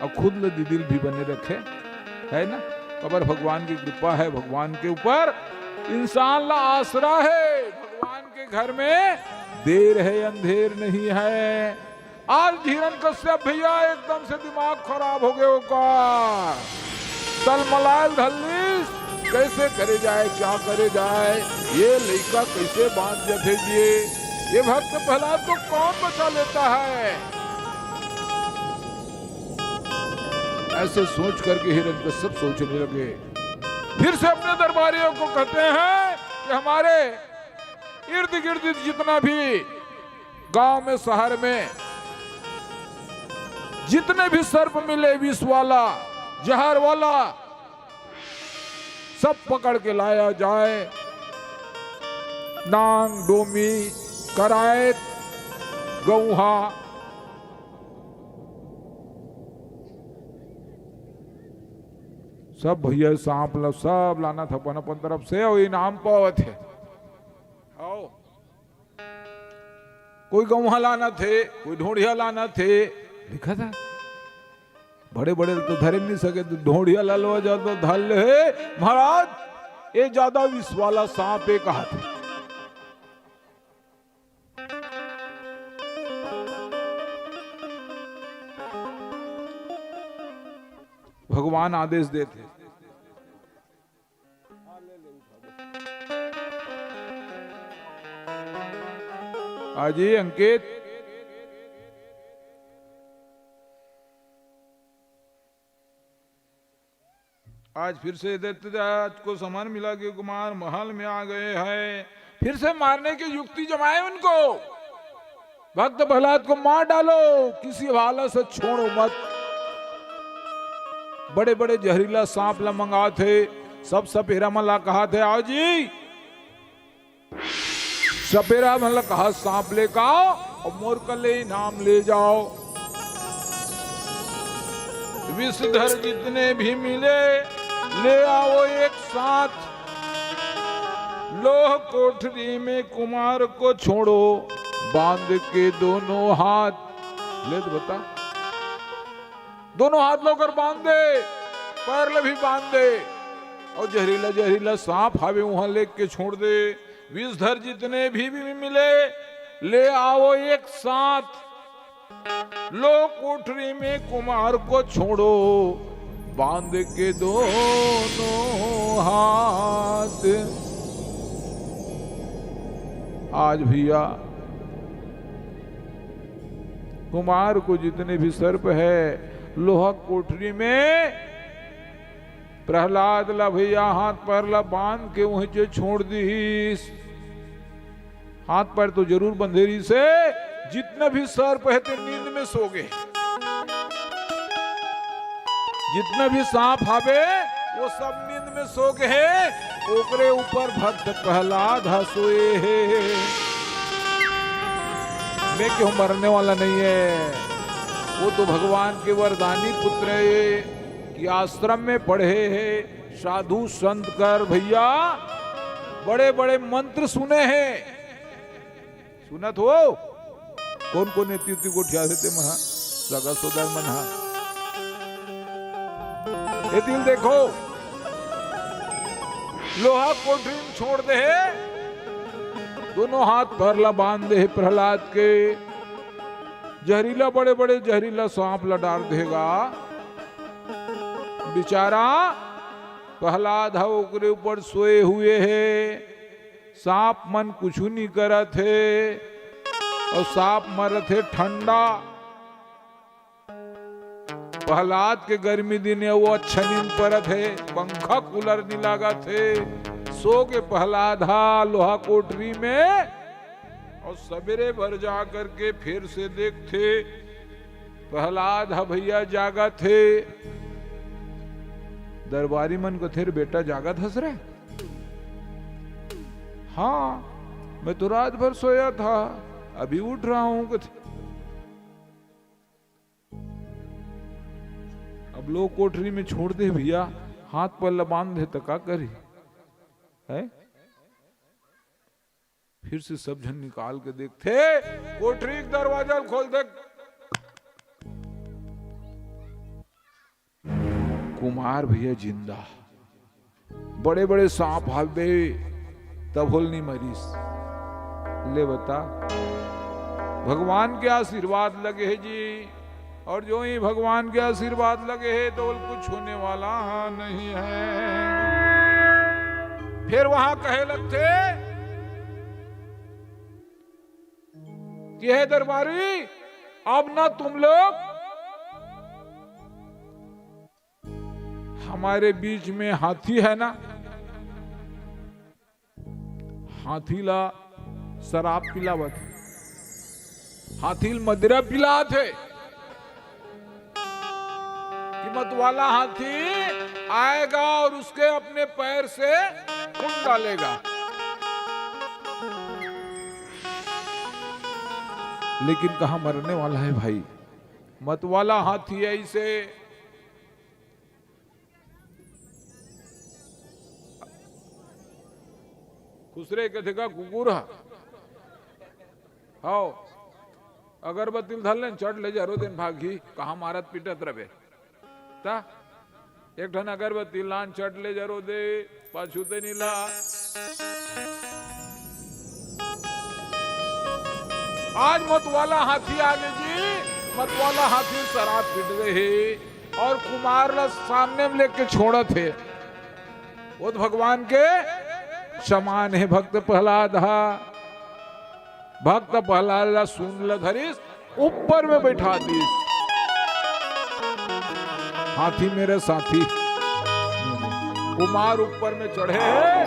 और खुद ला दीदी ल भी बने रखे, है ना? काबर भगवान की कृपा है, भगवान के ऊपर इंसान ला आसरा है। भगवान के घर में देर है, अंधेर नहीं है। आज हिरण्यकश्यप भैया एकदम से दिमाग खराब हो गए ओकर। तलमलायल धल्लीस, कैसे करे जाए, क्या करे जाए, ये लइका कैसे बांच जाथे जी, ये भक्त प्रहलाद को कौन बचा लेता है? ऐसे सोच करके हिरण्यकश्यप सोचने लगे। फिर से अपने दरबारियों को कहते हैं कि हमारे इर्द गिर्द जितना भी गांव में, शहर में जितने भी सर्प मिले, विष वाला, जहर वाला, सब पकड़ के लाया जाए। नांग, डोमी, करायत, गौहा, सब भैया सांप ला, सब लानत हे अपन अपन तरफ से, अउ इनाम पावत हे। आओ, कोई गौहा लानत हे, कोई ढोढ़िया लानत हे, दिखत हे। बड़े बड़े तो धरे नहीं सके, तो ढोढ़िया ला लो जा तो धर ले, "हे महाराज, ये ज्यादा विष वाला सांप हे," कहा थे। भगवान आदेश देथे। आज ये अंकित, आज फिर से दैत्यराज को समन मिला कि कुमार महल में आ गए हैं, फिर से मारने की युक्ति जमाए उनको। भक्त प्रहलाद को मार डालो, किसी हालत से छोड़ो मत। बड़े बड़े जहरीला सांप ला मंगाथे, सब सपेरा मन ला कहाथे, "आओ जी, सपेरा मन ल कहा, सांप लेके आओ और मोर कले इनाम ले जाओ। विषधर जितने भी मिले, ले आओ एक साथ। लोह कोठरी में कुमार को छोड़ो, बांध के दोनों हाथ। ले तो बता, दोनों हाथ ला ओकर बांध दे, पैर ला भी बांध दे, और जहरीला जहरीला सांप हावे उहां लेके छोड़ दे। विषधर जितने भी, भी मिले, ले आओ एक साथ। लोह कोठरी में कुमार को छोड़ो, बांध के दोनों हाथ। आज भैया, कुमार को जितने भी सर्प है, लोहा कोठरी में प्रहलाद ला भैया हाथ पैर ला बांध के उहेंच छोड़ दिस। हाथ पैर तो जरूर बंधे रहिस हे। जितना भी सर्प हे, ते नींद में सो गे। जितना भी सांप हावे, वो सब नींद में सो गे हे। ओकरे ऊपर भक्त प्रहलाद ह सोए हे। मैं क्यों मरने वाला नहीं है, वो तो भगवान के वरदानी पुत्र हे कि आश्रम में पढ़े हे, साधु संत कर भैया बड़े बड़े मंत्र सुने हे। सुनत हो? कोन कोन एती उती गोठियाथे ते मन ह, सगा सोदर मन ह। ए दिल देखो, लोहा कोठरी में छोड़ दे हे, दोनों हाथ पैर ला बांध दे हे प्रहलाद के। जहरीला, बड़े बड़े जहरीला सांप ला डार देगा। बेचारा प्रहलाद ह ओकरे ऊपर सोए हुए हे। सांप मन कुछु नहीं करत हे, और सांप मरत हे ठंडा। प्रहलाद के गर्मी दिन हे, वो अच्छा नींद परत हे, पंखा कूलर नहीं लागत हे। सो के प्रहलाद हा लोहा कोठरी में, और सवेरे भर जा करके फिर से देखथे, प्रहलाद हा भैया जागत हे। दरबारी मन कथे, "रे बेटा, जागत हस रे?" "हाँ, मैं तो रात भर सोया था, अभी उठ रहा हूँ," कथे। अब लोह कोठरी में छोड़ दे भैया, हाथ पैर ला बांध दे त का करी? है? फिर से सब झन निकाल के देखथे, कोठरी के दरवाजा खोल दे। कुमार भैया जिंदा। बड़े बड़े सांप हावे, तभो ल नहीं मरिस। ले बता, भगवान के आशीर्वाद लगे हे जी, और जो ही भगवान के आशीर्वाद लगे हे तो कुछ होने वाला नहीं है। फिर वहां कहे लगथे कि हे दरबारी, अब ना तुम लोग हमारे बीच में हाथी है ना, हाथी ला शराब पिलावत हे, हाथी ल मदिरा पिलात हे कि मतवाला हाथी आएगा और उसके अपने पैर से खून डालेगा। लेकिन कहाँ मरने वाला है भाई, मतवाला हाथी ऐसे खुसरे कथे का कुकुर हा। हाव, अगरबत्ती ल धर लेन, चट ले जरो देन भागही, कहाँ मारत पीटत रहे। ता एक ठन अगरबत्ती लान, चट ले जरो दे, पाछू ते नीला। आज मतवाला हाथी आगे जी, मतवाला हाथी शराब पीट रहे हे और कुमार ला सामने में लेके छोड़त हे। वो तो भगवान के समान हे भक्त प्रहलाद हा। भक्त प्रहलाद ला सूंड ला धरिस, ऊपर में बैठा दिस। हाथी मेरा साथी। कुमार ऊपर में चढ़े हे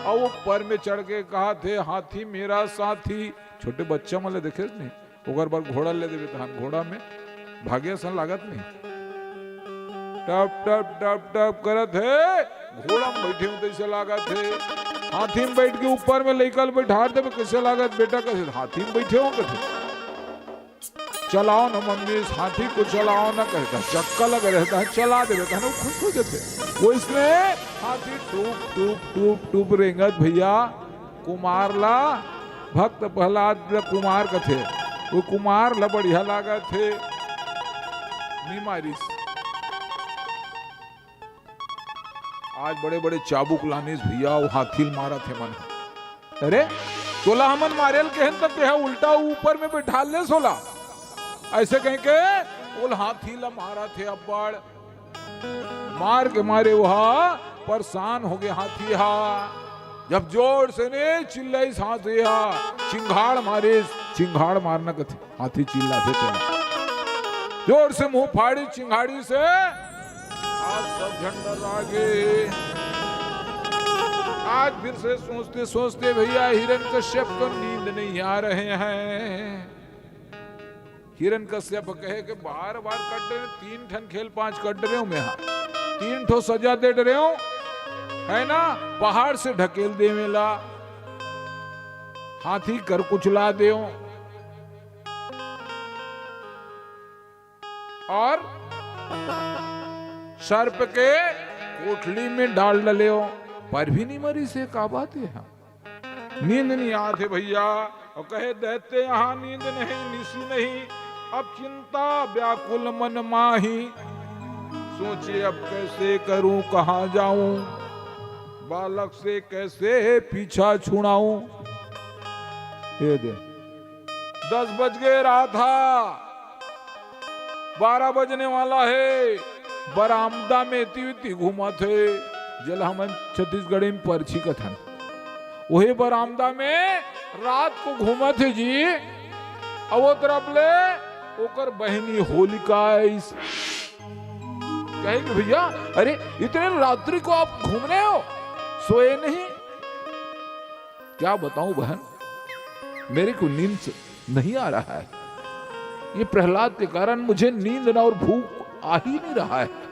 और ऊपर में चढ़ के कहत हे, "हाथी मेरा साथी।" छोटे बच्चा मन ल देखे नहीं, ओकर बर घोड़ा ले देबे तहान, घोड़ा में भागे असन लागत नहीं। टप टप टप टप करत हे, घोड़ा में बैठे हूं तैसे लागत हे। हाथी में बैठ के ऊपर में लइका ल बैठार देबे, "कइसे लागत बेटा?" कथे, "हाथी में बैठे हो?" कथे, "चलाओ ना मम्मी, इस हाथी को चलाओ ना," कथे, "चक्का लग रहता है, चला देबे," कथे ना, वो खुश हो जाथे। वो इसमें हाथी टूप, टूप, टूप, टूप रेंगत भैया कुमार ला, भक्त प्रहलाद ला कुमार कथे, वो कुमार ला बढ़िया लागत हे, नी मारिस। आज बड़े-बड़े चाबुक लानिस भैया, वो हाथी ल मारत हे मन। अरे, तोला हमन मारे ल कहेन त तेहा उल्टा ऊपर में बैठा ले सोला। अइसे कहिके ओला हाथी ल मारत हे अब्बड़। मार के मारे ओहा परेशान होगे हाथी हा। जब जोर से ने चिल्लाइस हाथी हा, चिंघाड़ मारिस, चिंघाड़ मारना कथे। हाथी चिल्लाथे तेला। जोर से मुंह फाड़ी चिंघाड़ी से, आज सब झंडा लागे। आज फिर से सोचते सोचते भैया हिरण्यकश्यप को नींद नहीं आ रहे हैं। हिरण्यकश्यप कहे कि बार बार कट डरे, तीन ठन खेल पांच कट डरे हंव मैं हा, तीन ठो सजा दे डरे हंव, है ना, पहाड़ से ढकेल देवे ला, हाथी कर कुचला देव, और सर्प के कोठली में डाल डलेव, पर भी नहीं मरिस हे। का बात हे? नींद नहीं आत हे भैया। और कहे, "दैत्य यहाँ नींद नहीं, निशि नहीं, अब चिंता व्याकुल मन माही। सोचे अब कैसे करूं, कहाँ जाऊं, बालक से कैसे पीछा छुड़ाऊं।" ये दे, दस बज गए रहा था, बारह बजने वाला हे, बरामदा में एती ओती घूमत हे, जेला हमन छत्तीसगढ़ी में परछी कथन। वही बरामदा में रात को घूमत हे जी, अउ ओ तरफ ले ओकर बहिनी होलिका आइस। कहे कि, "भैया, अरे, इतने रात्रि को आप घूम रहे हो, सोए नहीं?" क्या बताऊं बहन, मेरे को नींद से नहीं आ रहा है। ये प्रहलाद के कारण मुझे नींद ना और भूख आ ही नहीं रहा है।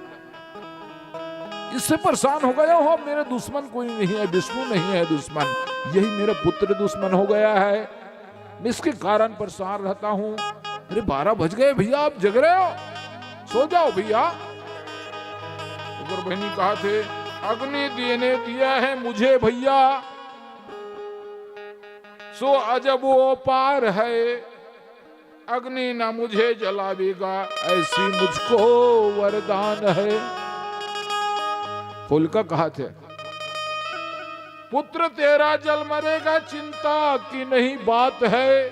इससे परेशान हो गया हूं। अब मेरा दुश्मन कोई नहीं है, विष्णु नहीं है दुश्मन, यही मेरा पुत्र दुश्मन हो गया है। मैं इसके कारण परेशान रहता हूं। अरे, बारह बज गए भैया, आप जग रहे हो, सो जाओ भैया। ओकर बहिनी कहत हे, "अग्नि देने दिया है मुझे भैया, सो अजब वो पार है, अग्नि ना मुझे जलावेगा, ऐसी मुझको वरदान है।" होलिका कहत हे, "पुत्र तेरा जल मरेगा, चिंता की नहीं बात है,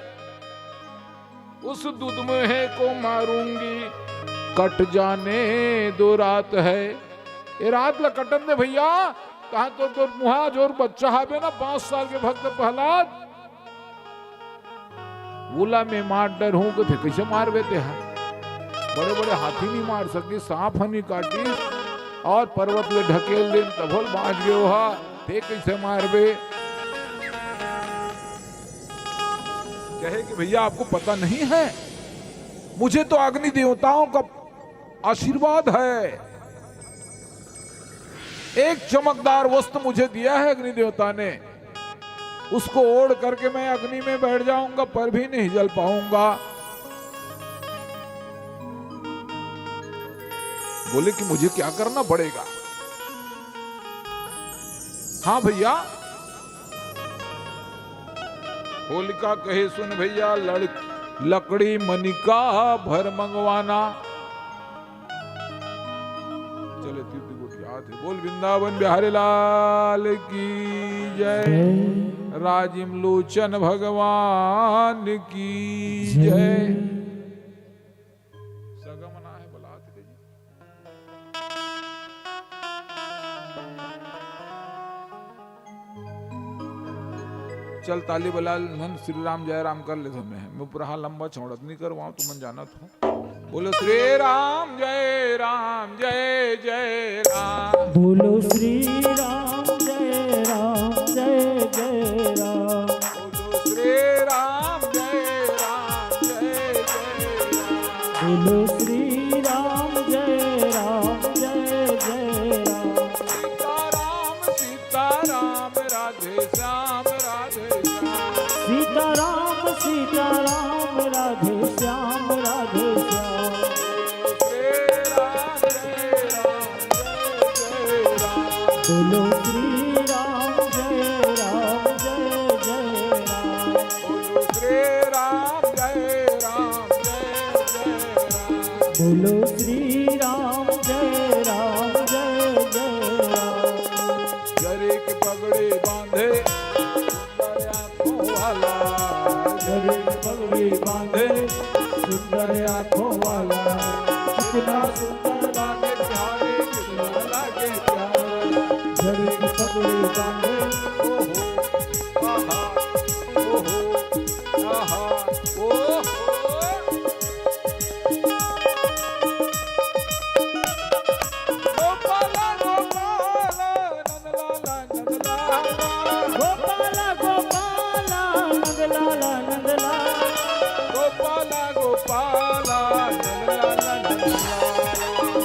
उस दुधमुहे को मारूंगी, कट जाने दो रात है।" ए रात ला कटन दे भैया, कहा तो तोर मुहा जोर बच्चा हाबे ना, पांच साल के भक्त प्रहलाद, ओला मैं मार डरहूं। कथे, "कइसे मारबे तेहा? बड़े-बड़े हाथी नहीं मार सके, सांप ह नहीं काटी, और पर्वत ले ढकेल देन तभो ल बांच गे ओहा, ते कइसे मारबे?" कहे कि, "भैया, आपको पता नहीं है, मुझे तो अग्नि देवताओं का आशीर्वाद है, एक चमकदार वस्त्र मुझे दिया है अग्नि देवता ने, उसको ओढ़ करके मैं अग्नि में बैठ जाऊंगा पर भी नहीं जल पाऊंगा।" बोले कि, "मुझे क्या करना पड़ेगा?" हाँ भैया, होलिका कहे, "सुन भैया, लड़-, लकड़ी मनिका भर मंगवाना।" चले तीर्थ गोठियात हे। बोल वृंदावन बिहारी लाल की जय, राजिम लोचन भगवान की जय। सगा मना है बलात के जी। चल ताली बला, मन श्री राम जय राम कर ले। मैं, मैं ऊपर हा लंबा चौड़त नहीं करवाऊं, तुमन जानत हो। बोलो श्री राम जय राम जय जय राम। बोलो श्री राम जय राम जय जय राम। बोलो श्री राम जय राम जय जय राम। बोलो श्री राम जय राम जय जय राम। सीताराम सीताराम राधे बोलो श्री राम जय राम जय जय राम। बोलो श्री राम जय राम जय जय राम। बोलो श्री राम जय राम जय जय राम। जरी की पगड़ी बांधे सुंदर आंखों वाला। जरी की पगड़ी बांधे सुंदर आंखों वाला। कितना सुंदर लागे प्यारे, कितना लागे प्यारा। जरी की पगड़ी बांधे। ओहो, आहा, ओहो, आहा, ओहो। गोपाला, गोपाला, नंदलाला, नंदलाला। गोपाला, गोपाला, नंदलाला, नंदलाला। गोपाला, गोपाला, नंदलाला, नंदलाला।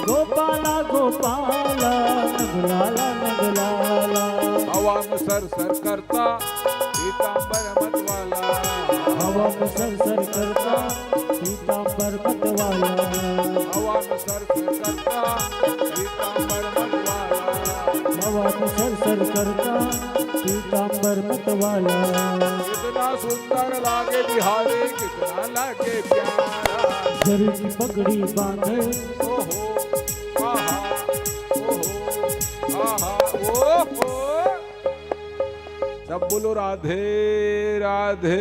गोपाला, गोपाला, नंदलाला, नंदलाला। हवा में सर सर करता पीतांबर मत वाला। हवा में सर सर करता पीतांबर मत वाला। हवा में सर सर करता पीतांबर मत वाला। हवा में सर सर करता पीतांबर मत वाला। कितना सुंदर लागे बिहारी, कितना लागे प्यारा। जरी की पगड़ी बांधे। ओहो, आहा, ओहो, आहा, ओहो। सब बोलो राधे राधे।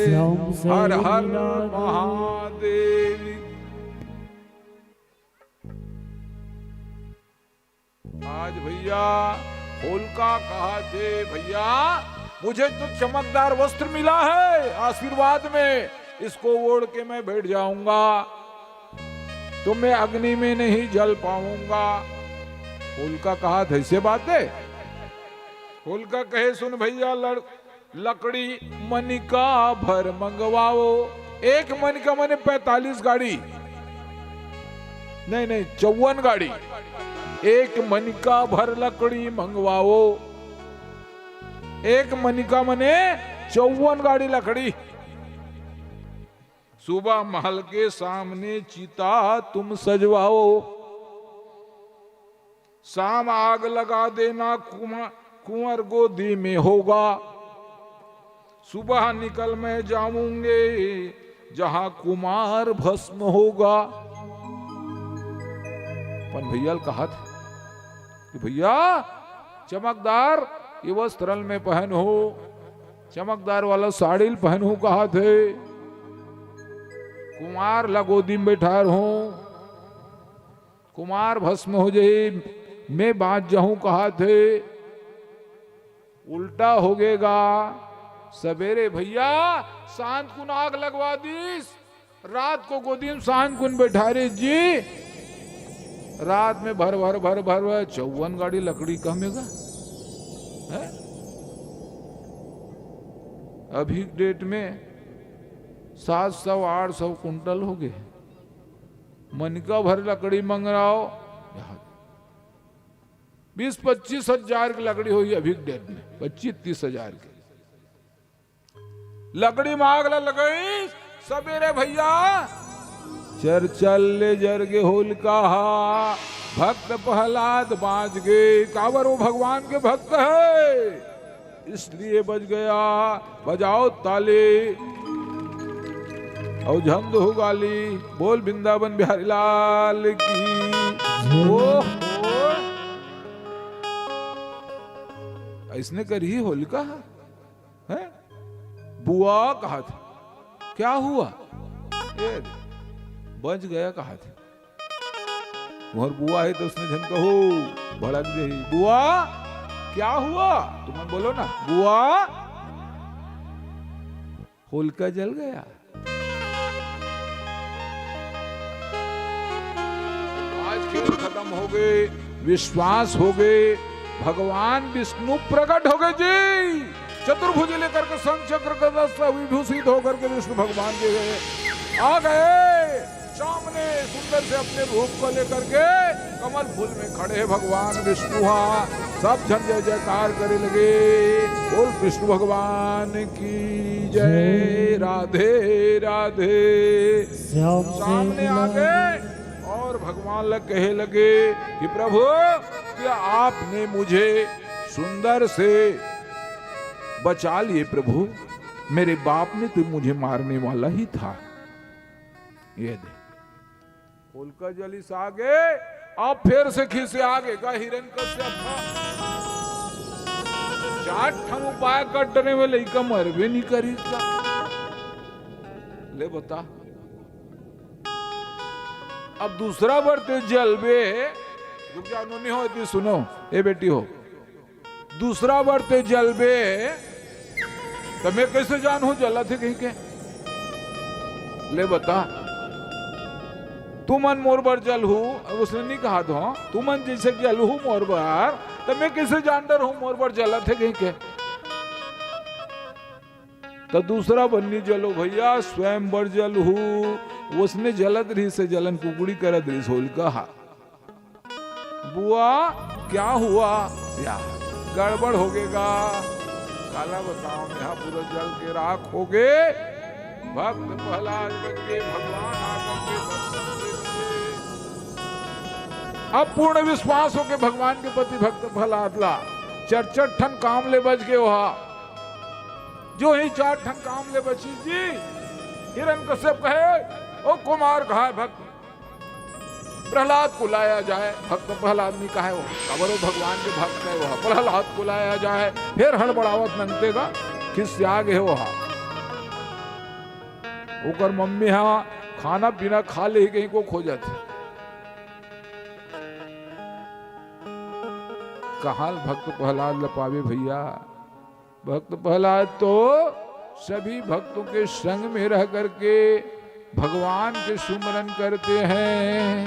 श्याम से हर हर राधे। महादेव। आज भैया होलिका कहा थे, भैया मुझे तो चमकदार वस्त्र मिला है आशीर्वाद में, इसको ओढ़ के मैं बैठ जाऊंगा तो मैं अग्नि में नहीं जल पाऊंगा। होलिका कहा थे, ऐसे बात है? होलिका कहे, सुन भैया, लड़ लकड़ी मनिका भर मंगवाओ। एक मनिका मने पैंतालीस गाड़ी, नहीं नहीं, चौवन गाड़ी। एक मनिका भर लकड़ी मंगवाओ। एक मनिका मने चौवन गाड़ी लकड़ी। सुबह महल के सामने चिता तुम सजवाओ। शाम आग लगा देना, कुमा-, कुंवर गोदी में होगा। सुबह निकल मैं जाऊंगे जहां कुमार भस्म होगा। अपन भैया ल कहा थे कि भैया, चमकदार ये वस्त्र ल में पहनहूं, चमकदार वाला साड़ी ल पहनहूं कहा थे, कुमार ल गोदी में बैठाय रहूं, कुमार भस्म हो जाही, मैं बांच जाहूं कहा थे। उल्टा होगे गा। सबेरे भैया सांझ कुन आग लगवा दिस, रात को गोदी में सांझ कुन बैठाय रहिस जी। रात में भर भर भर भर भर चौवन गाड़ी लकड़ी कम हे गा। हैं? अभी के डेट में सात सौ आठ सौ कुंटल होगे। मनिका भर लकड़ी मंगवाओ, बीस पच्चीस हजार के लकड़ी होही अभी के डेट में, पच्चीस तीस हजार के। लकड़ी म आग ला लगाइस सबेरे भैया, चरचर ले जर गे होलिका हा। भक्त प्रहलाद बांच गे, काबर वो भगवान के भक्त हे, इसलिए बच गया। बजाओ ताली अउ झंदू गाली, बोल वृंदावन बिहारी लाल की। जय। ओ, ओ। अइसने करही होलिका हा, हैं? बुआ कहा थे, क्या हुआ? ए, बच गया कहा थे। तुम्हार बुआ हे तो अइसने झन कहो, भड़क जाही। बुआ, क्या हुआ? तुमन बोलो ना, बुआ। होलिका जल गया। आज खेल खतम होगे, विश्वास होगे, भगवान विष्णु प्रकट होगे जी। चतुर्भुज लेकर के शंख चक्र गदा से विभूषित होकर के विष्णु भगवान जी गए, आ गए। सामने सुंदर से अपने रूप को लेकर के कमल फूल में खड़े हैं भगवान विष्णु। हाँ, सब झन जय जयकार करे लगे, बोल विष्णु भगवान की जय। जय। राधे राधे। श्याम से सामने आ मिला। गए और भगवान ल कहे लगे कि प्रभु, आपने मुझे सुंदर से बचा लिए प्रभु, मेरे बाप ने तो मुझे मारने वाला ही था। ये दे, होलिका जलिस आगे, अब फेर से खिसिया गे का हिरण्यकश्यप ह। चार ठन उपाय कर डरे में लइका मरबे नहीं करिस का। ले बता, अब दूसरा बर ते जलबे, रुक जा, नोनी हो, एती सुनो, ए बेटी हो, दूसरा बर ते जलबे, त मैं कइसे जानहूं जलत हे कहिके? ले बता, तुमन मोर बर जलहू, उसने नहीं कहा तो, तुमन जइसे जलहू मोर बर, त मैं कइसे जान डरहूं मोर बर जलत हे कहिके? त दूसरा बर नी जलो भइया, स्वयं बर जलहू। उसने जलत रहिस हे, जलन कुकड़ी करत रहिस हे, होलिका हा। बुआ, क्या हुआ? या गड़बड़ होगे गा। काला बतावंव, यहाँ पूरा जल के राख होगे। भक्त प्रहलाद बच गे, भगवान आकर के दर्शन दे दिए। अब पूर्ण विश्वास होके भगवान के प्रति भक्त प्रहलाद ला, चार चार ठन काम ले बच गे ओहा। जो ही चार ठन काम ले बचिस जी, हिरण्यकश्यप कहे, "ओ कुमार, कहाँ हे भक्त प्रहलाद को लाया जाए।" भक्त प्रहलाद नहीं कहे हो, काबर वो भगवान के भक्त हे, वो प्रहलाद को लाया जाए। फेर हड़बड़ावत नंगते गा, खिसिया गे हे वो हा। ओकर मम्मी हा खाना पीना खा ले ही कहीं को खोजत हे। कहाँ भक्त प्रहलाद ल पावे भइया? भक्त प्रहलाद तो सभी भक्तों के संग में रह करके भगवान के सुमरन करते हैं।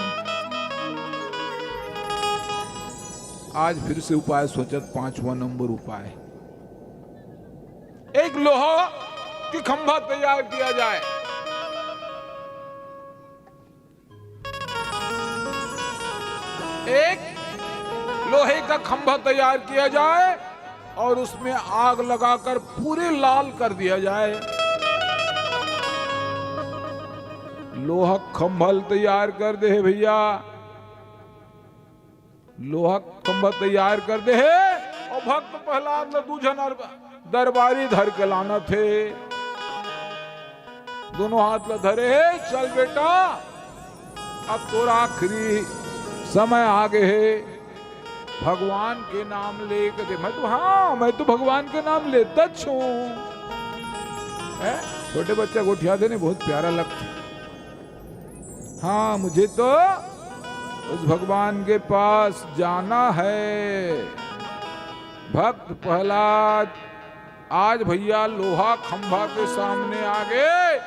आज फिर से उपाय सोचत, पांचवा नंबर उपाय, एक लोहा की खंभा तैयार किया जाए। एक लोहे का खंभा तैयार किया जाए और उसमें आग लगाकर पूरे लाल कर दिया जाए। लोहा खंभा तैयार कर दे हे भइया, लोहा खंभा तैयार कर दे हे और भक्त प्रहलाद ल दू झन अर-, दरबारी धर के लानत हे। दोनों हाथ ल धरे हे, "चल बेटा, अब तोर आखिरी समय आ गे हे, भगवान के नाम ले के दे।" मैं तो, हाँ, मैं तो भगवान के नाम लेतच हूँ। हैं? छोटे बच्चा गोठियाथे नहीं, बहुत प्यारा लगथे। हाँ, मुझे तो उस भगवान के पास जाना है। भक्त प्रहलाद आज भइया लोहा खंभा के सामने आ गे,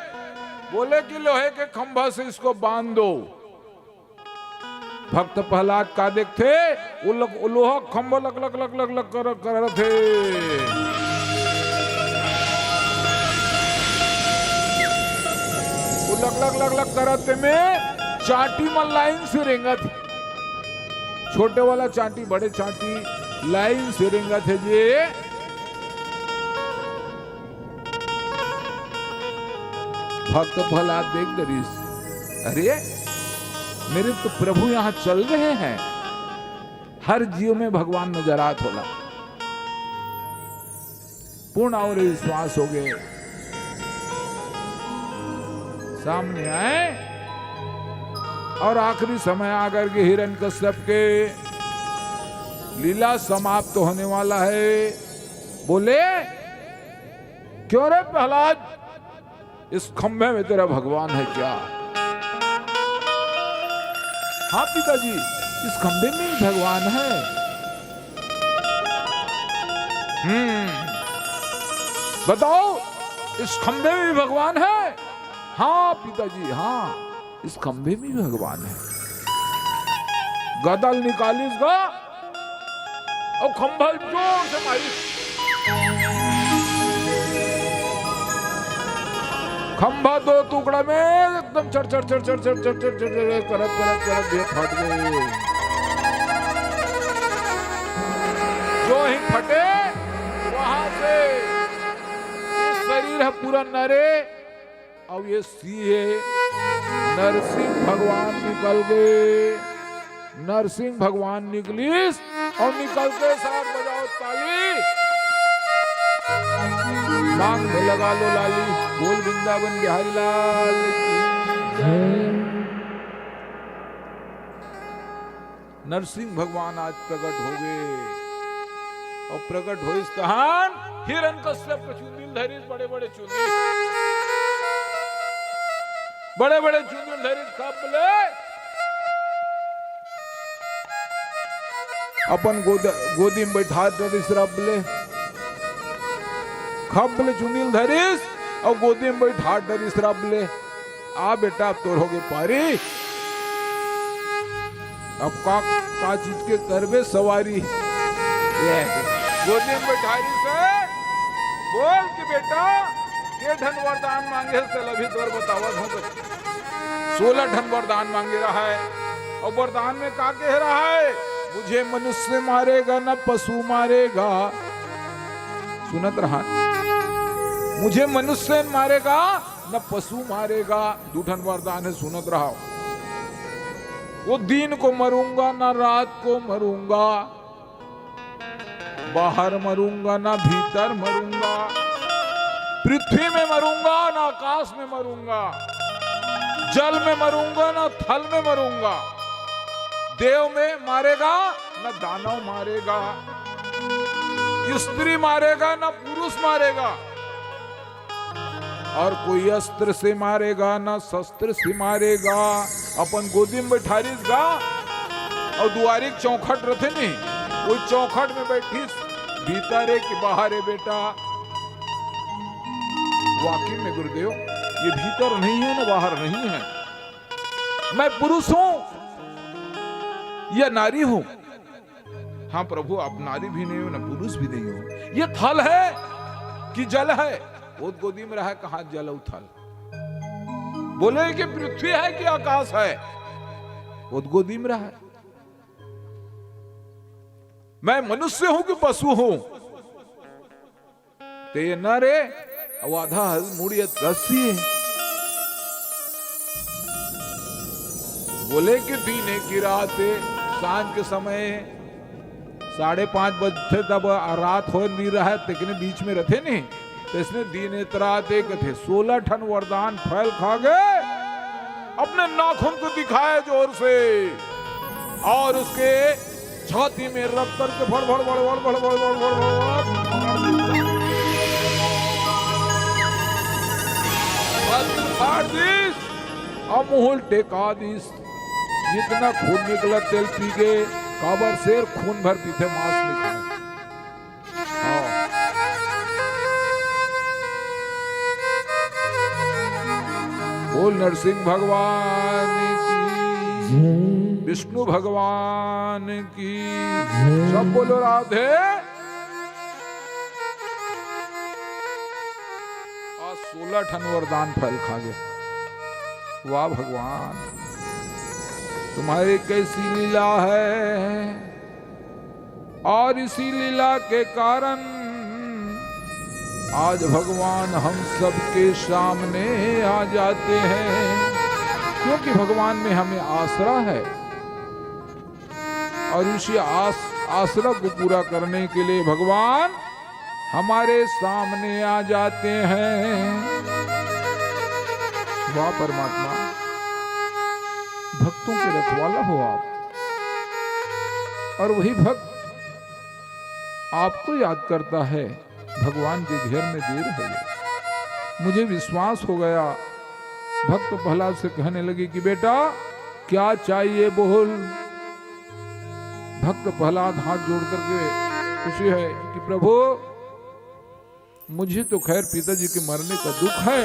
बोले कि लोहे के खंभा से इसको बांध दो। भक्त प्रहलाद का देखथे, वो लग-, वो लोहा खंभा लक, लक, लक, लक, लक कर, करत हे। वो लक, लक, लक, लक करत हे में चांटी मन लाइन से रेंगत हे। छोटे वाला चांटी, बड़े चांटी लाइन से रेंगत हे जे। भक्त प्रहलाद देख डरिस, "अरे, मेरे तो प्रभु यहाँ चल रहे हैं।" हर जीव में भगवान नजर आत होला। पूर्ण और विश्वास हो गए, सामने आए और आखिरी समय आकर के हिरण्यकश्यप के लीला समाप्त होने वाला है। बोले, "क्यों रे प्रहलाद, इस खंभे में तेरा भगवान है क्या?" "हाँ पिताजी, इस खंभे में ही भगवान है।" "हम्म, बताओ, इस खंभे में भी भगवान है?" "हाँ पिताजी, हाँ, इस खंभे में भी भगवान है।" गदा ल निकालिस गा, अउ खंभा ल जोर से मारिस। खंभा दो टुकड़ा में एकदम चर, चर, चर, चर, चर, चर, चर, चर, चर, करत, करत, करत ये फट गे। जो ही फटे, वहां से ये शरीर ह पूरा नरे, अउ ये सीहे नरसिंह भगवान निकल गे। नरसिंह भगवान निकलिस, अउ निकलते साथ बजाओ ताली, मांग में लगा लो लाली। बोल वृंदावन बिहारी लाल की जय। नरसिंह भगवान आज प्रकट होगे, अउ प्रकट होइस तहान हिरण्यकश्यप के चुंदी ल धरिस, बड़े बड़े चुंदी, बड़े बड़े चुंदी ल धरिस, खप ले अपन गोद-, गोदी में बैठा डरिस रब ले, खप ले चुंदी ल धरिस अउ गोदी में बैठा डरिस रब ले। आ बेटा, अब तोर होगे पारी, अब का, का चीज के करबे सवारी। ये गोदी में बैठारिस हे, बोल के बेटा, के ठन वरदान मांगे हस, तेला भी तोर बतावत हंव। सोलह ठन वरदान मांगे रहय, अउ वरदान में का कहे रहय? मुझे मनुष्य मारेगा, न पशु मारेगा। सुनत रहा, मुझे मनुष्य मारेगा, न पशु मारेगा। दू ठन वरदान हे, सुनत रहा। वो दिन को मरूंगा, ना रात को मरूंगा, बाहर मरूंगा, ना भीतर मरूंगा, पृथ्वी में मरूंगा, ना आकाश में मरूंगा, जल में मरूंगा, ना थल में मरूंगा, देव में मारेगा, ना दानव मारेगा, स्त्री मारेगा, ना पुरुष मारेगा, और कोई अस्त्र से मारेगा, ना शस्त्र से मारेगा। अपन गोदी में बैठारिस गा, अउ दुवारी के चौखट रथे नहीं, वो चौखट में बैठिस, भीतर हे कि बाहर हे बेटा? वाकई में गुरुदेव, ये भीतर नहीं है, ना बाहर नहीं है। मैं पुरुष हूं या नारी हूं? हाँ प्रभु, आप नारी भी नहीं हो, ना पुरुष भी नहीं हो। ये थल है कि जल है? वो गोदी में रहय, कहां जल अउ थल? बोले कि पृथ्वी है कि आकाश है? वो गोदी में रहय। मैं मनुष्य हूं कि पशु हूं? ते न रे, अउ आधा हल मुड़ियत रस्सी हे। बोले कि दिन हे कि रात हे, सांझ के समय साढ़े पांच बजथे तब रात हो नहीं रहा है, तेकने बीच में रथे नहीं, तो इसने दिन हे त रात हे कथे। सोलह ठन वरदान फैल खा गए अपने नाखून को दिखाए जोर से, और उसके छाती में रख करके फड़, फड़, फड़, फड़, फड़, फड़, फड़, फड़, फड़, फड़, फाड़ दिस, अउ मुंह ल टेका दिस। जितना खून निकला, तेल पी गे, काबर शेर खून भर पीथे, मांस नहीं खाए। हाँ। बोल नरसिंह भगवान की, जय। विष्णु भगवान की, जय। सब बोलो राधे। आज सोलह ठन वरदान फैल खा गए। वाह भगवान, तुम्हारी कैसी लीला है। और इसी लीला के कारण आज भगवान हम सबके सामने आ जाते हैं, क्योंकि भगवान में हमें आसरा है। और उसी आस-, आसरा को पूरा करने के लिए भगवान हमारे सामने आ जाते हैं। वाह परमात्मा, भक्तों के रखवाला हो आप, और वही भक्त आपको याद करता है। भगवान के घेर में देर है। मुझे विश्वास हो गया। भक्त प्रहलाद से कहने लगे कि बेटा, क्या चाहिए बोल। भक्त प्रहलाद हाथ जोड़ करके खुशी है कि प्रभु, मुझे तो खैर पिताजी के मरने का दुख है,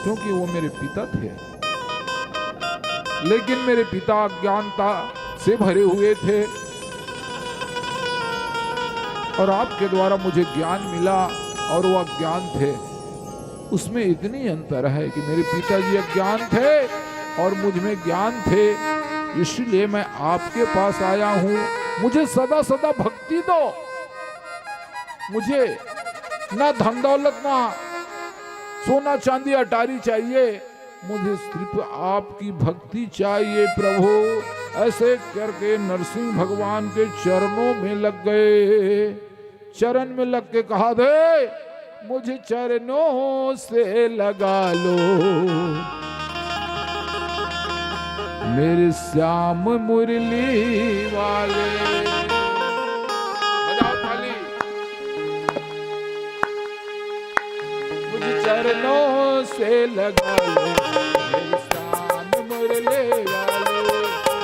क्योंकि वो मेरे पिता थे, लेकिन मेरे पिता अज्ञानता से भरे हुए थे और आपके द्वारा मुझे ज्ञान मिला और वो अज्ञान थे। उसमें इतनी अंतर है कि मेरे पिताजी अज्ञान थे और मुझ में ज्ञान थे, इसलिए मैं आपके पास आया हूँ। मुझे सदा सदा भक्ति दो, मुझे ना धन दौलत, ना सोना चांदी अटारी चाहिए, मुझे सिर्फ आपकी भक्ति चाहिए प्रभु। ऐसे करके नरसिंह भगवान के चरणों में लग गए। चरण में लग के कहा दे, मुझे चरणों से लगा लो मेरे श्याम मुरली वाले। बजाओ ताली। मुझे चरणों से लगा लो मेरे श्याम मुरली वाले।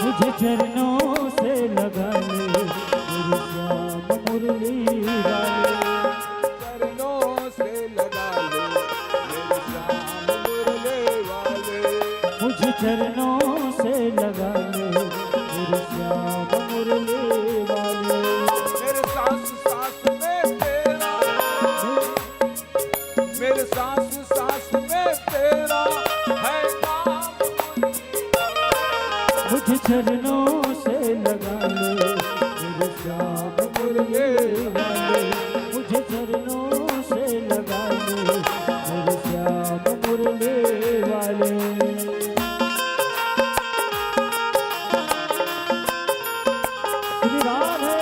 मुझे चरणों से लगा लो मेरे श्याम मुरली वाले। चरणों से लगा लो मेरे श्याम मुरली वाले। मुझे चरणों से लगा लो मेरे श्याम मुरली वाले। मेरे सास सास में तेरा, मेरे सास सास में तेरा है नाम। मुझे चरणों से लगा ले मेरे श्याम मुरली वाले। मुझे चरणों से लगा ले मेरे श्याम मुरली वाले। श्री राधे।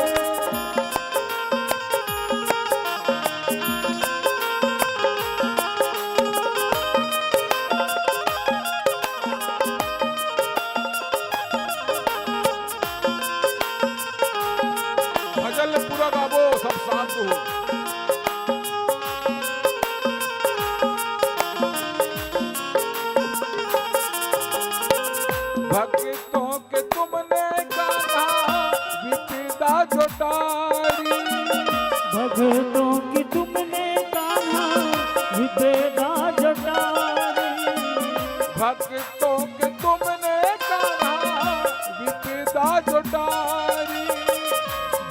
भजन पूरा गाबो, सब शांत हो। भक्तों के तुमने कान्हा विपदा जुटारी। भक्तों की तुमने कान्हा विपदा जुटारी। भक्तों के तुमने कान्हा विपदा जुटारी।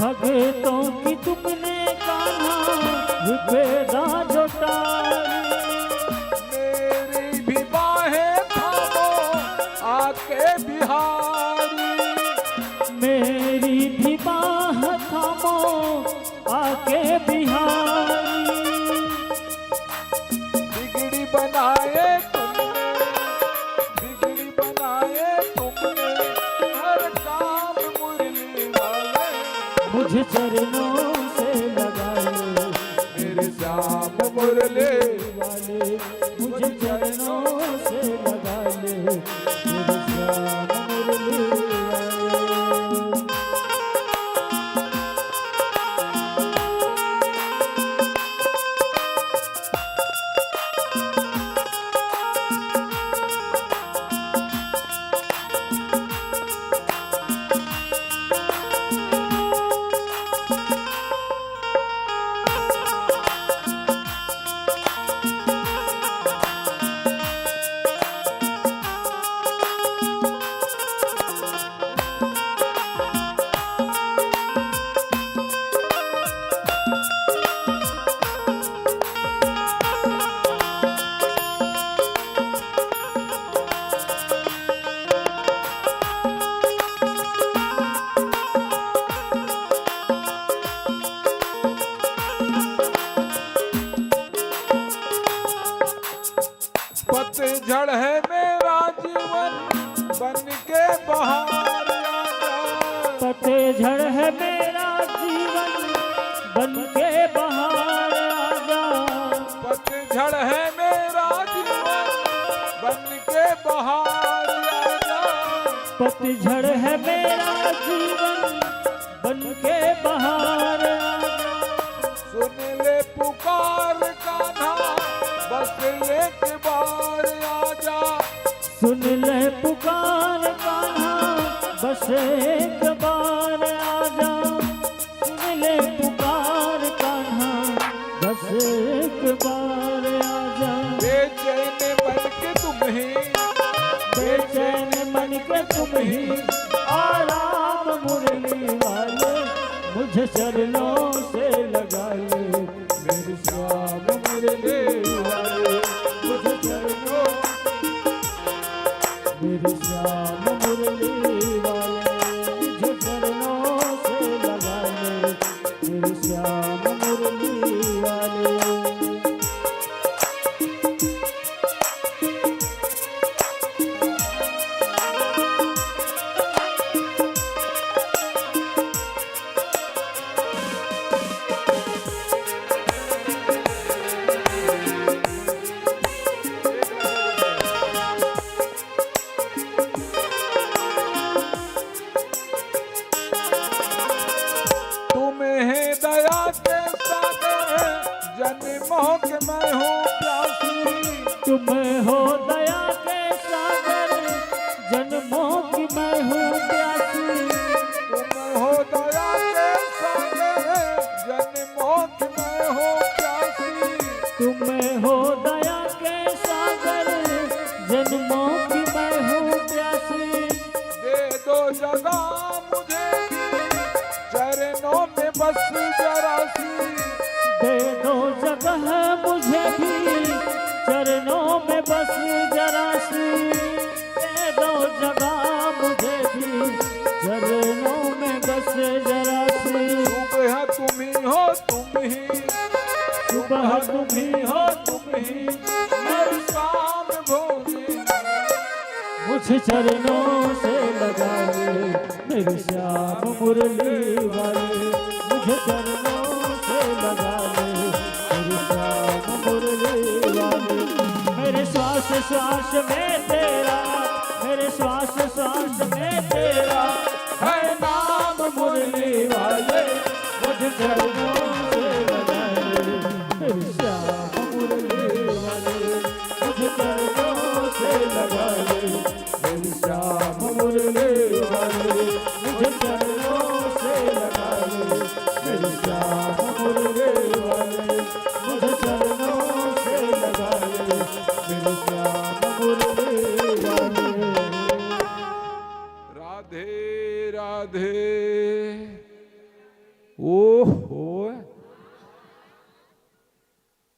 भक्तों की तुमने कान्हा विपदा जुटारी। मेरी भी बाहें थामो आके बिहारी। मेरी भी बाह थामो आके बिहारी। बिगड़ी बनाए तुमने, बिगड़ी बनाए तुमने, हर काम मुरली वाले। मुझे चरणों से लगा ले मेरे श्याम मुरली वाले। मुझे चरणों से लगा ले मेरे श्याम मुरली वाले। पतझड़ है मेरा जीवन बन के बहार आजा। पतझड़ है मेरा जीवन बन के बहार आजा। पतझड़ है मेरा जीवन बन के बहार आजा। पतझड़ है मेरा जीवन बन के बहार आजा। सुन ले पुकार कान्हा बस एक बार आजा। सुन ले पुकार कान्हा बस एक बार आजा। सुन ले पुकार कान्हा बस एक बार आजा। बेचैन मन के तुम ही, बेचैन मन के तुम ही आराम मुरली वाले। मुझे चरणों से लगा ले मेरे श्याम मुरली वाले। मुझे चरणों, मेरे श्याम मुरली वाले। मुझे चरणों से लगा ले मेरे श्याम मुरली वाले। जरा सी दे दो जगह मुझे भी, चरणों में बस जरा सी दे दो जगह मुझे भी, चरणों में बस जरा सी। सुबह तुम ही हो, तुम ही, सुबह तुम ही हो, तुम ही, और शाम भोले। मुझे चरणों से लगा ले मेरे श्याम मुरली वाले, मुझे चरणों से लगा ले मेरे श्याम मुरली वाले। मेरे श्वास श्वास में तेरा, मेरे श्वास श्वास में तेरा है नाम मुरली वाले। मुझे चरणों से लगा ले मेरे श्याम मुरली वाले, मुझे चरणों से लगा ले मेरे श्याम मुरली वाले, मुझे चरणों से लगा ले मेरे श्याम मुरली वाले, मुझे चरणों से लगा ले मेरे श्याम मुरली वाले। राधे राधे। ओहो,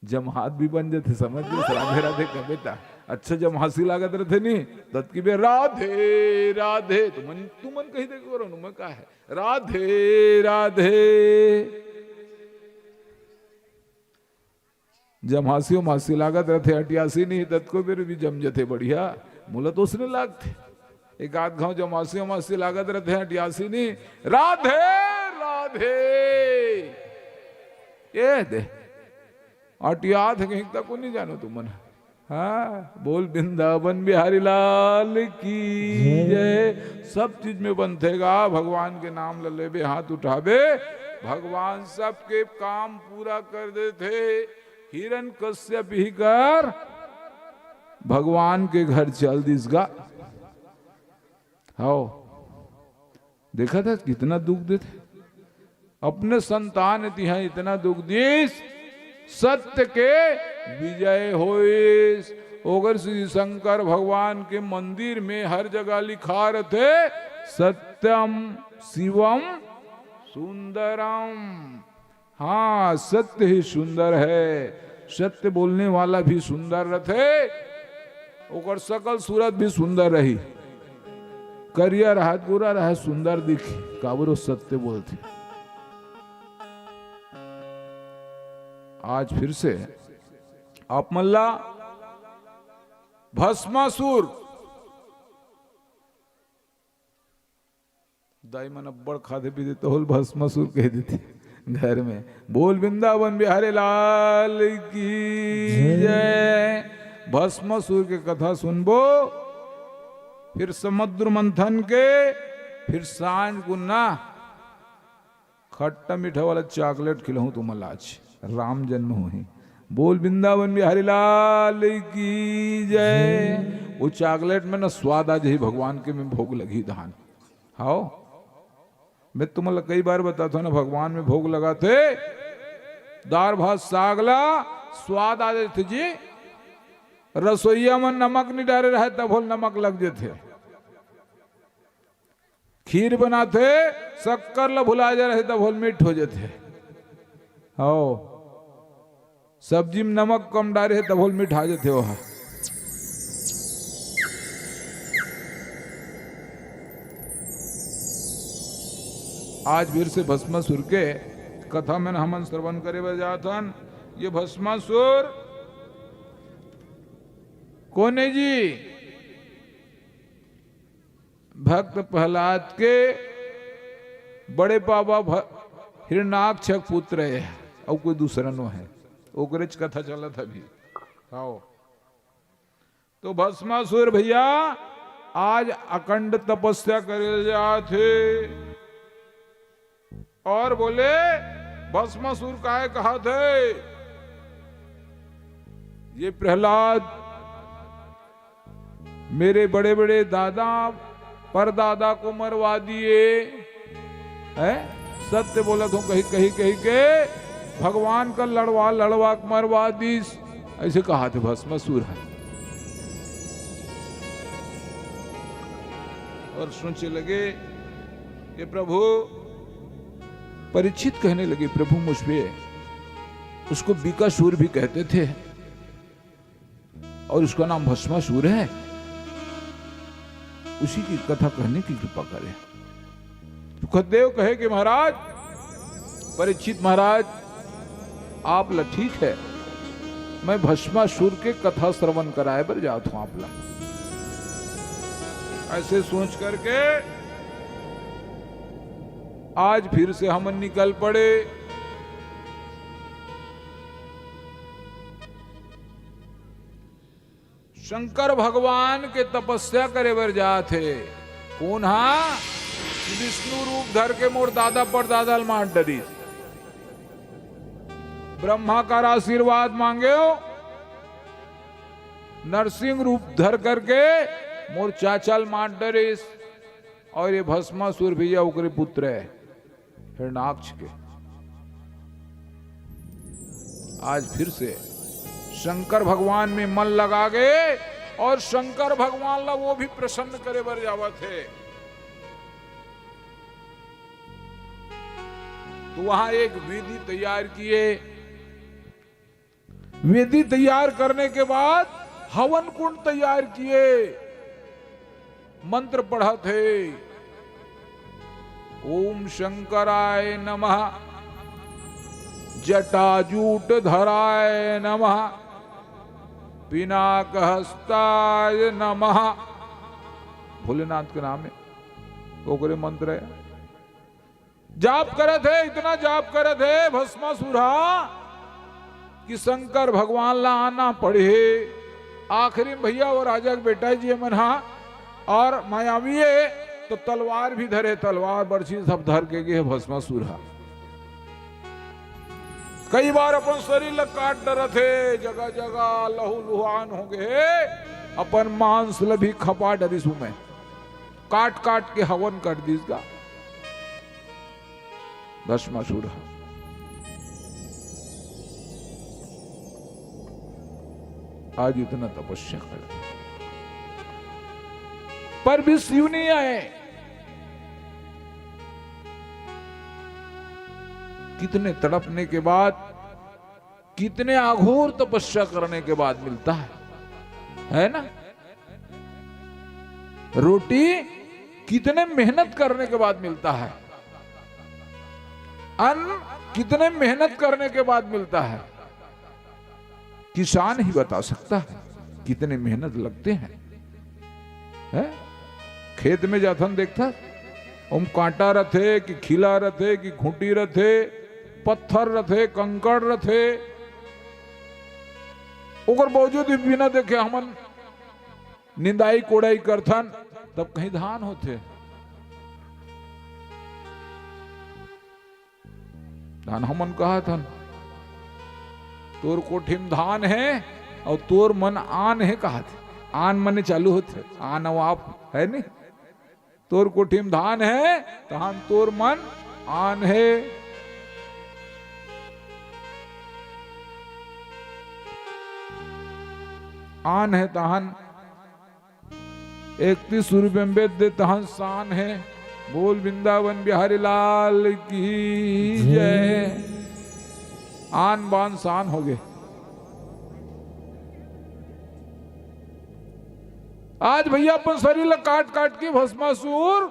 जमहात भी बन जथे, समझ लो, राधे राधे कबे ता। अच्छा, जमहासी लागत रथे नी, ततकी बे राधे राधे, तुमन, तुमन कही दे करो, मैं का है, राधे राधे। जमहासी मासी लागत रथे, अटियासी नहीं, ततको बेर भी जम जथे बढ़िया, मुला तो उसने लागथे। एक आध घाव जमासी मासी लागत रथे, अटियासी नहीं। राधे राधे। ये दे, अटियात कहीं तक को नहीं जानो तुमन। हाँ, बोल वृंदावन बिहारी लाल की जय। जय। सब चीज में बनथेगा, भगवान के नाम ल लेबे, हाथ उठाबे, भगवान सबके काम पूरा कर देथे। हिरण कश्यप ही कर भगवान के घर चल दिस गा। हव, देखा था कितना दुख देथे। अपने संतान तिहा इतना दुख दिस, सत्य के विजय होइस। ओकर श्री शंकर भगवान के मंदिर में हर जगह लिखा रथे, सत्यम शिवम सुंदरम। हाँ, सत्य ही सुंदर है। सत्य बोलने वाला भी सुंदर रथे, ओकर सकल सूरत भी सुंदर रही। करिया रहत, गोरा रहत, सुंदर दिखी, काबर ओ सत्य बोलथे। आज फिर से आप मन ला भस्मासुर, दाई मन अब्बड़ खाथे पीथे, तहोल भस्मासुर कह देथे घर में। बोल वृंदावन बिहारी लाल की जय। जय। भस्मासुर के कथा सुनबो, फिर समुद्र मंथन के, फिर सांझ को ना खट्टा मीठा वाला चॉकलेट खिलाहूं तुमन ला आज, राम जन्म होही। बोल वृंदावन बिहारी लाल की जय। जय। वो चॉकलेट में ना स्वाद आ जाही भगवान के, में भोग लगही धान। हाव, मैं तुमन ला कई बार बताथों ना, भगवान में भोग लगाथे, दार भात साग ला स्वाद आ जाथे जी। रसोईया में नमक नहीं डारे रहे तब होल नमक लग जाथे। खीर बनाथे, शक्कर ला भुला जा रहे तब होल मीठ हो जाथे। हाव, सब्जी में नमक कम डारे हे तब होल मीठ आ जाथे ओहा। आज फिर से भस्मासुर के कथा में हमन श्रवण करे बर जाथन। ये भस्मासुर कोन हे जी? भक्त प्रहलाद के बड़े पापा भ-, हिरणाक्ष के पुत्र हे, अउ कोई दूसरा नो हे, ओकरेच कथा चलत हे अभी। हाव। तो भस्मासुर भैया आज अखंड तपस्या करे जात हे। और बोले, भस्मासुर काय कहत हे? ये प्रहलाद मेरे बड़े-बड़े दादा, परदादा को मरवा दिए। हैं? सत्य बोलत हों कही, कही, कही के भगवान का लड़वा, लड़वा के मरवा दीस। ऐसे कहत हे भस्मासुर ह। और सोचे लगे, "हे प्रभु, परीक्षित कहने लगे, "प्रभु, मुझ पे, उसको बीकासूर भी कहते थे और उसका नाम भस्मासुर है, उसी की कथा कहने की कृपा करें।" सुखदेव कहे कि महाराज, परीक्षित महाराज, आप ला ठीक है, मैं भस्मासुर के कथा श्रवण कराए बर जात हूं आप ला। ऐसे सोच करके आज फिर से हमन निकल पड़े। शंकर भगवान के तपस्या करे बर जात हे। कोन हा? विष्णु रूप धर के मोर दादा परदादा ल मार डरिस। ब्रह्मा कर आशीर्वाद मांगे हो, नरसिंह रूप धर करके मोर चाचा ल मार डरिस। और ये भस्मासुर भैया ओकरे पुत्र है, हिरणाक्ष के। आज फिर से शंकर भगवान में मन लगा गए और शंकर भगवान ला वो भी प्रसन्न करे बर जावत है। तो वहां एक वेदी तैयार किए, वेदी तैयार करने के बाद हवन कुंड तैयार किए, मंत्र पढ़त हे, "ओम शंकराय नमः, जटाजूट धराय नमः, पिनाक हस्ताय नमः।" भोलेनाथ के नाम है, ओकरे मंत्र है। जाप करत हे, इतना जाप करत हे भस्मासुर हा कि शंकर भगवान ला आना पड़े। आखिरी में भैया वो राजा के बेटा जी मन हा और मायावी है, तो तलवार भी धरे, तलवार बरछी सब धर के गे भस्मासुर हा। कई बार अपन शरीर ला काट डरत हे, जगह जगह लहू लुहान हो गए, अपन मांस ला भी खपा डरिस उमे, काट काट के हवन कर दिस गा। भस्मासुर हा। आज इतना तपस्या कर, पर भी शिव नहीं आए। कितने तड़पने के बाद, कितने अघोर तपस्या करने के बाद मिलता है, है ना? रोटी कितने मेहनत करने के बाद मिलता है, अन्न कितने मेहनत करने के बाद मिलता है। किसान ही बता सकता है कितने मेहनत लगते हैं, हैं? खेत में जाथन देखथन, ओम कांटा रथे कि खिला रथे कि खूंटी रथे, पत्थर रथे, कंकड़ रथे, ओकर बावजूद भी बिना देखे हमन निंदाई कोड़ाई करथन, तब कहीं धान होथे। धान हमन कहत हन, "तोर कोठी म धान हे अउ तोर मन आन हे," कहत हे। आन मने चालू होथे, आन अउ आप, है नी? "तोर कोठी म धान हे, तहान तोर मन आन हे।" आन हे तहान इकतीस रुपये में बेच दे, तहान शान है। बोल वृंदावन बिहारी लाल की जय। आन बान शान हो गए। आज भैया अपन शरीर ला काट काट के भस्मासुर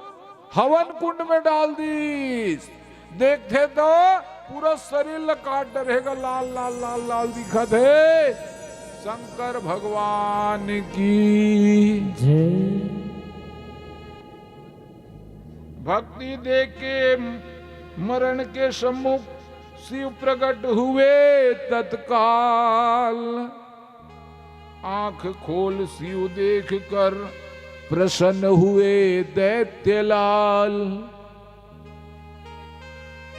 हवन कुंड में डाल दीस। देखथे तो पूरा शरीर ला काट डरे गा, लाल लाल लाल लाल दिखत हे। शंकर भगवान की जय। भक्ति देके मरण के सम्मुख शिव प्रकट हुए तत्काल। आंख खोल शिव देख कर प्रसन्न हुए दैत्यलाल।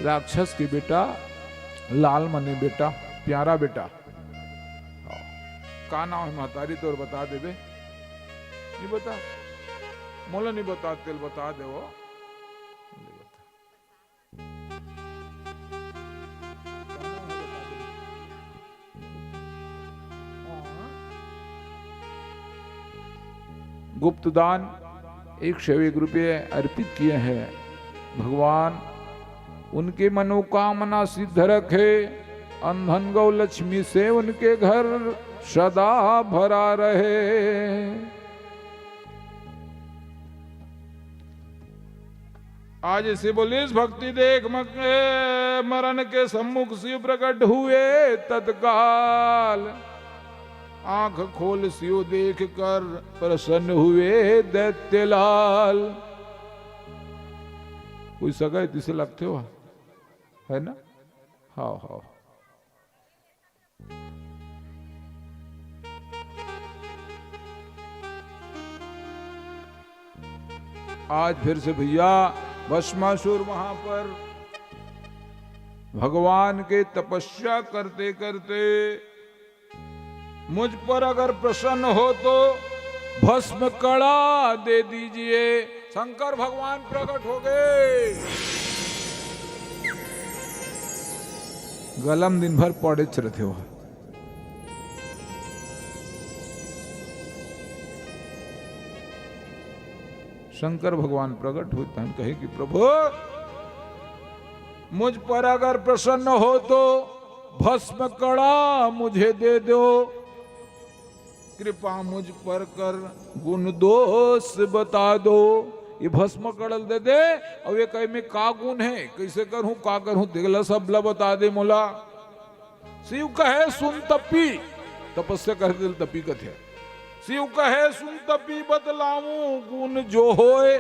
राक्षस के बेटा, लाल मने बेटा, प्यारा बेटा। का नाम है महतारी तोर, बता देबे? नहीं बता, मोला नहीं बता, तेल बता दे वो। गुप्त दान एक सौ एक रुपये अर्पित किए हैं। भगवान उनकी मनोकामना सिद्ध रखे, अन धन गौ लक्ष्मी से उनके घर सदा भरा रहे। आज इसी बोलिस भक्ति देख मके, मरण के सम्मुख शिव प्रकट हुए तत्काल। आंख खोल शिव देख कर प्रसन्न हुए दैत्यलाल। कोई सगा हे तिसे लगथे हो, है ना? हाँ, हाँ। आज फिर से भैया, भस्मासुर वहां पर भगवान के तपस्या करते करते मुझ पर अगर प्रसन्न हो तो भस्म कड़ा दे दीजिए। शंकर भगवान प्रकट हो गए। गला म दिन भर पड़ेच रथे हो। शंकर भगवान प्रकट होत हैं, कहे कि प्रभु, मुझ पर अगर प्रसन्न हो तो भस्म कड़ा मुझे दे दो, कृपा मुझ पर कर गुण दोष बता दो। ये भस्म कड़ा ल दे दे। अउ ये कहे, में का गुण हे, कइसे करहूं, का करहूं, तेला सबला बता दे मोला। शिव कहे सुन तपी, तपस्या करे तेला तपी कथे। शिव कहे सुन तपी, बतलाऊं गुण जो होय,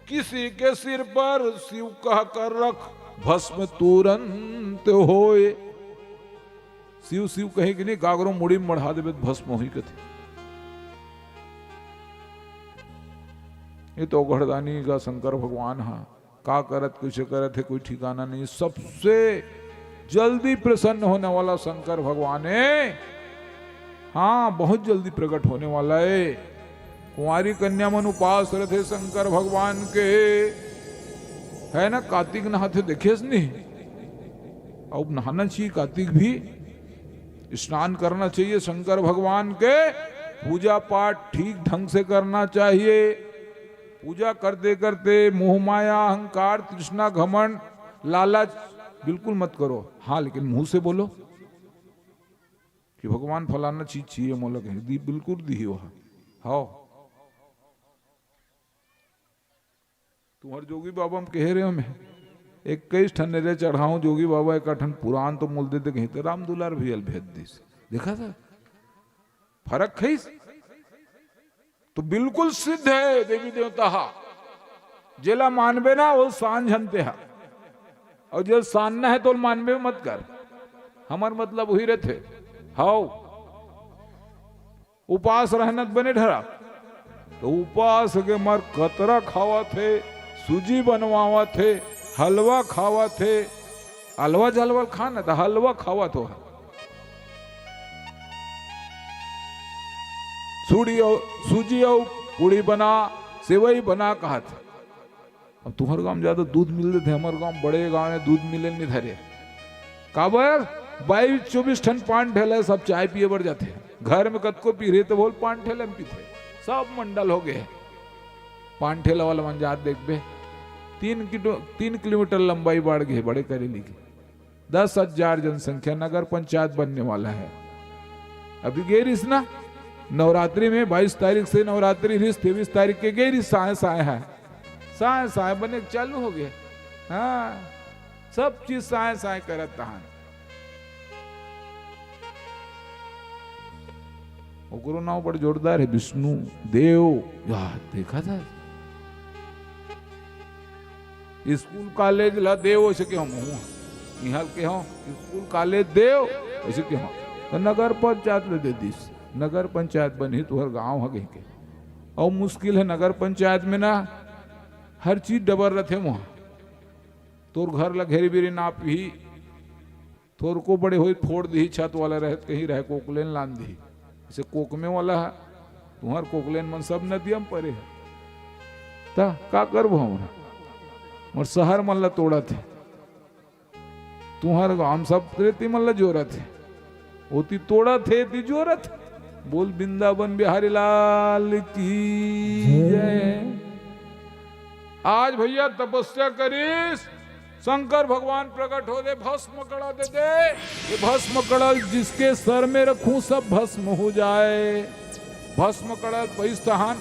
किसी के सिर पर शिव कह कर रख, भस्म तुरंत होय। शिव शिव कहे कि नहीं, काकरो मुड़ी म मढ़ा देबे त भस्म होही कथे। ये तो अवघड़दानी का शंकर भगवान हा, का करत, कइसे करत हे, कोई ठिकाना नहीं। सबसे जल्दी प्रसन्न होने वाला शंकर भगवान हे। हाँ, बहुत जल्दी प्रकट होने वाला हे। कुंवारी कन्या मन उपास रथे शंकर भगवान के, है ना? कातिक नहाथे, देखेस नहीं? अब नहाना चाहिए कातिक भी, स्नान करना चाहिए शंकर भगवान के, पूजा पाठ ठीक ढंग से करना चाहिए। पूजा करते करते मोह माया, अहंकार, तृष्णा, घमंड, लालच बिल्कुल मत करो। हाँ, लेकिन मुंह से बोलो कि भगवान फलाना चीज चाहिए मोला, कहे दी, बिल्कुल दी वह। हाँ, तुम्हर जोगी बाबा म कहे रहे हो, मैं इक्कीस ठन नरियर चढ़ाऊं जोगी बाबा, एक ठन पुरान तो मोल दे दे, कहीं तो राम दुलार भैया ल भेज दिस। देखा था फरक खइस। तो बिल्कुल सिद्ध हे देवी देवता हा, जेला मानबे ना, वो सांझ हनते हा, अउ जे सानना हे तो मानबे मत कर। हमर मतलब वही रथे। हाव, उपास रहना त बने ढरा। तो उपास के मार कतरा खावत हे, सूजी बनवावत हे, हलवा खावत हे, अलवा जलवा खाना त हलवा खावत हो। सूजी अउ, सूजी अउ पूड़ी बना, सेवई बना कहत। अब तुम्हर गांव म जादा दूध मिल देथे, हमर गांव बड़े गांव हे, दूध मिले नहीं धरे। काबर? बाईस चौबीस ठन पान ठेला हे, सब चाय पिए बर जाथे। घर में कतको पी रहे तो बोल पान ठेला में पीथे, सब मंडल हो गए हे। पान ठेला वाला मन जात देखबे, तीन किलो, तीन किलोमीटर लंबाई बाढ़ गए, बड़े करेली के। दस हजार जनसंख्या, नगर पंचायत बनने वाला हे। अभी गे रिहिस ना, नवरात्रि में बाईस तारीख से नवरात्रि रिहिस, तेईस तारीख के गे रिहिस, साय साय हे, साय साय बने चालू हो गए। हाँ, सब चीज साय साय करत तहान। ओकरो नाव बड़ जोरदार हे, विष्णु देव। या, देखा था, स्कूल कॉलेज ला देव, अइसे के हम हुआ। इहाँ के हम स्कूल कॉलेज देव, अइसे के हम। तो नगर पंचायत ले दे दिस, नगर पंचायत बनही तुहर गांव ह कहिके। अउ मुश्किल हे नगर पंचायत में ना, हर चीज डबल रथे वहाँ। तोर घर ला घेरी बेरी नापही, थोरको बड़े होई फोड़ दिही, छत वाला रहे त कहीं रहे कोकलेन लान दिही। जैसे कोकमे वाला हे, तुहर कोकलेन मन सब नदिया म परे हे। त का करबो हमन? मोर शहर मन ला तोड़त हे। तुहर गांव सब प्रेती मन ला जोरत हे। ओती तोड़त हे, एती जोरत हे। बोल वृंदावन बिहारी लाल की जय। आज भैया तपस्या करिस, शंकर भगवान प्रकट हो दे, भस्म कड़ा दे दे। ये भस्म कड़ा जिसके सर में रखूं, सब भस्म हो जाए। भस्म कड़ा पैस तहान,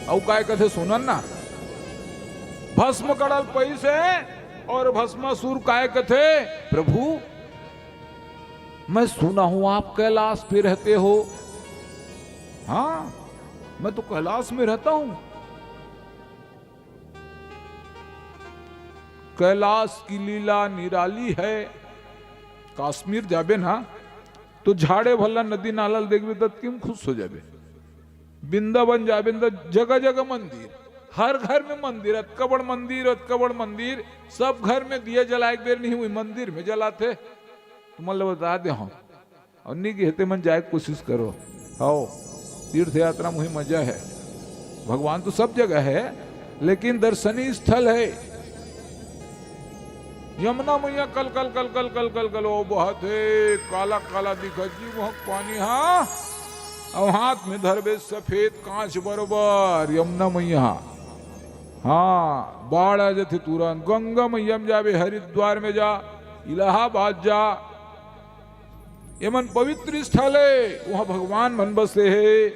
अउ काय कथे सुनन ना, भस्म कड़ा पैस हे। और भस्मासुर काय कथे, प्रभु, मैं सुना हूं आप कैलाश पे रहते हो। हाँ, मैं तो कैलाश में रहता हूं। कैलाश की लीला निराली है। काश्मीर जाबे ना, तो झाड़े भल्ला नदी नाला ल देखबे, त किम खुश हो जाबे। वृंदावन जाबे न, त जगह जगह मंदिर, हर घर में मंदिर, अतका बड़ मंदिर, अतका बड़ मंदिर, सब घर में दिया जलाए के बेर नहीं हुई, मंदिर में जलाथे। तुमन ल बता दे हूं, अउ नी गे हे ते मन जाए के कोशिश करो। हव, तीर्थ यात्रा में वही मजा है। भगवान तो सब जगह है, लेकिन दर्शनीय स्थल है। यमुना मैया कल कल कल कल कल कल कल ओ बहत हे, काला काला दिखत जी वहां पानी, हाँ। अउ हाथ में धरबे सफेद कांच बरोबर यमुना मैया। हाँ, बाढ़ आ जाथे तुरंत। गंगा मैया में जाबे, हरिद्वार में जा, इलाहाबाद जा, ये मन पवित्र स्थल हे, वहां भगवान मन बसे हे।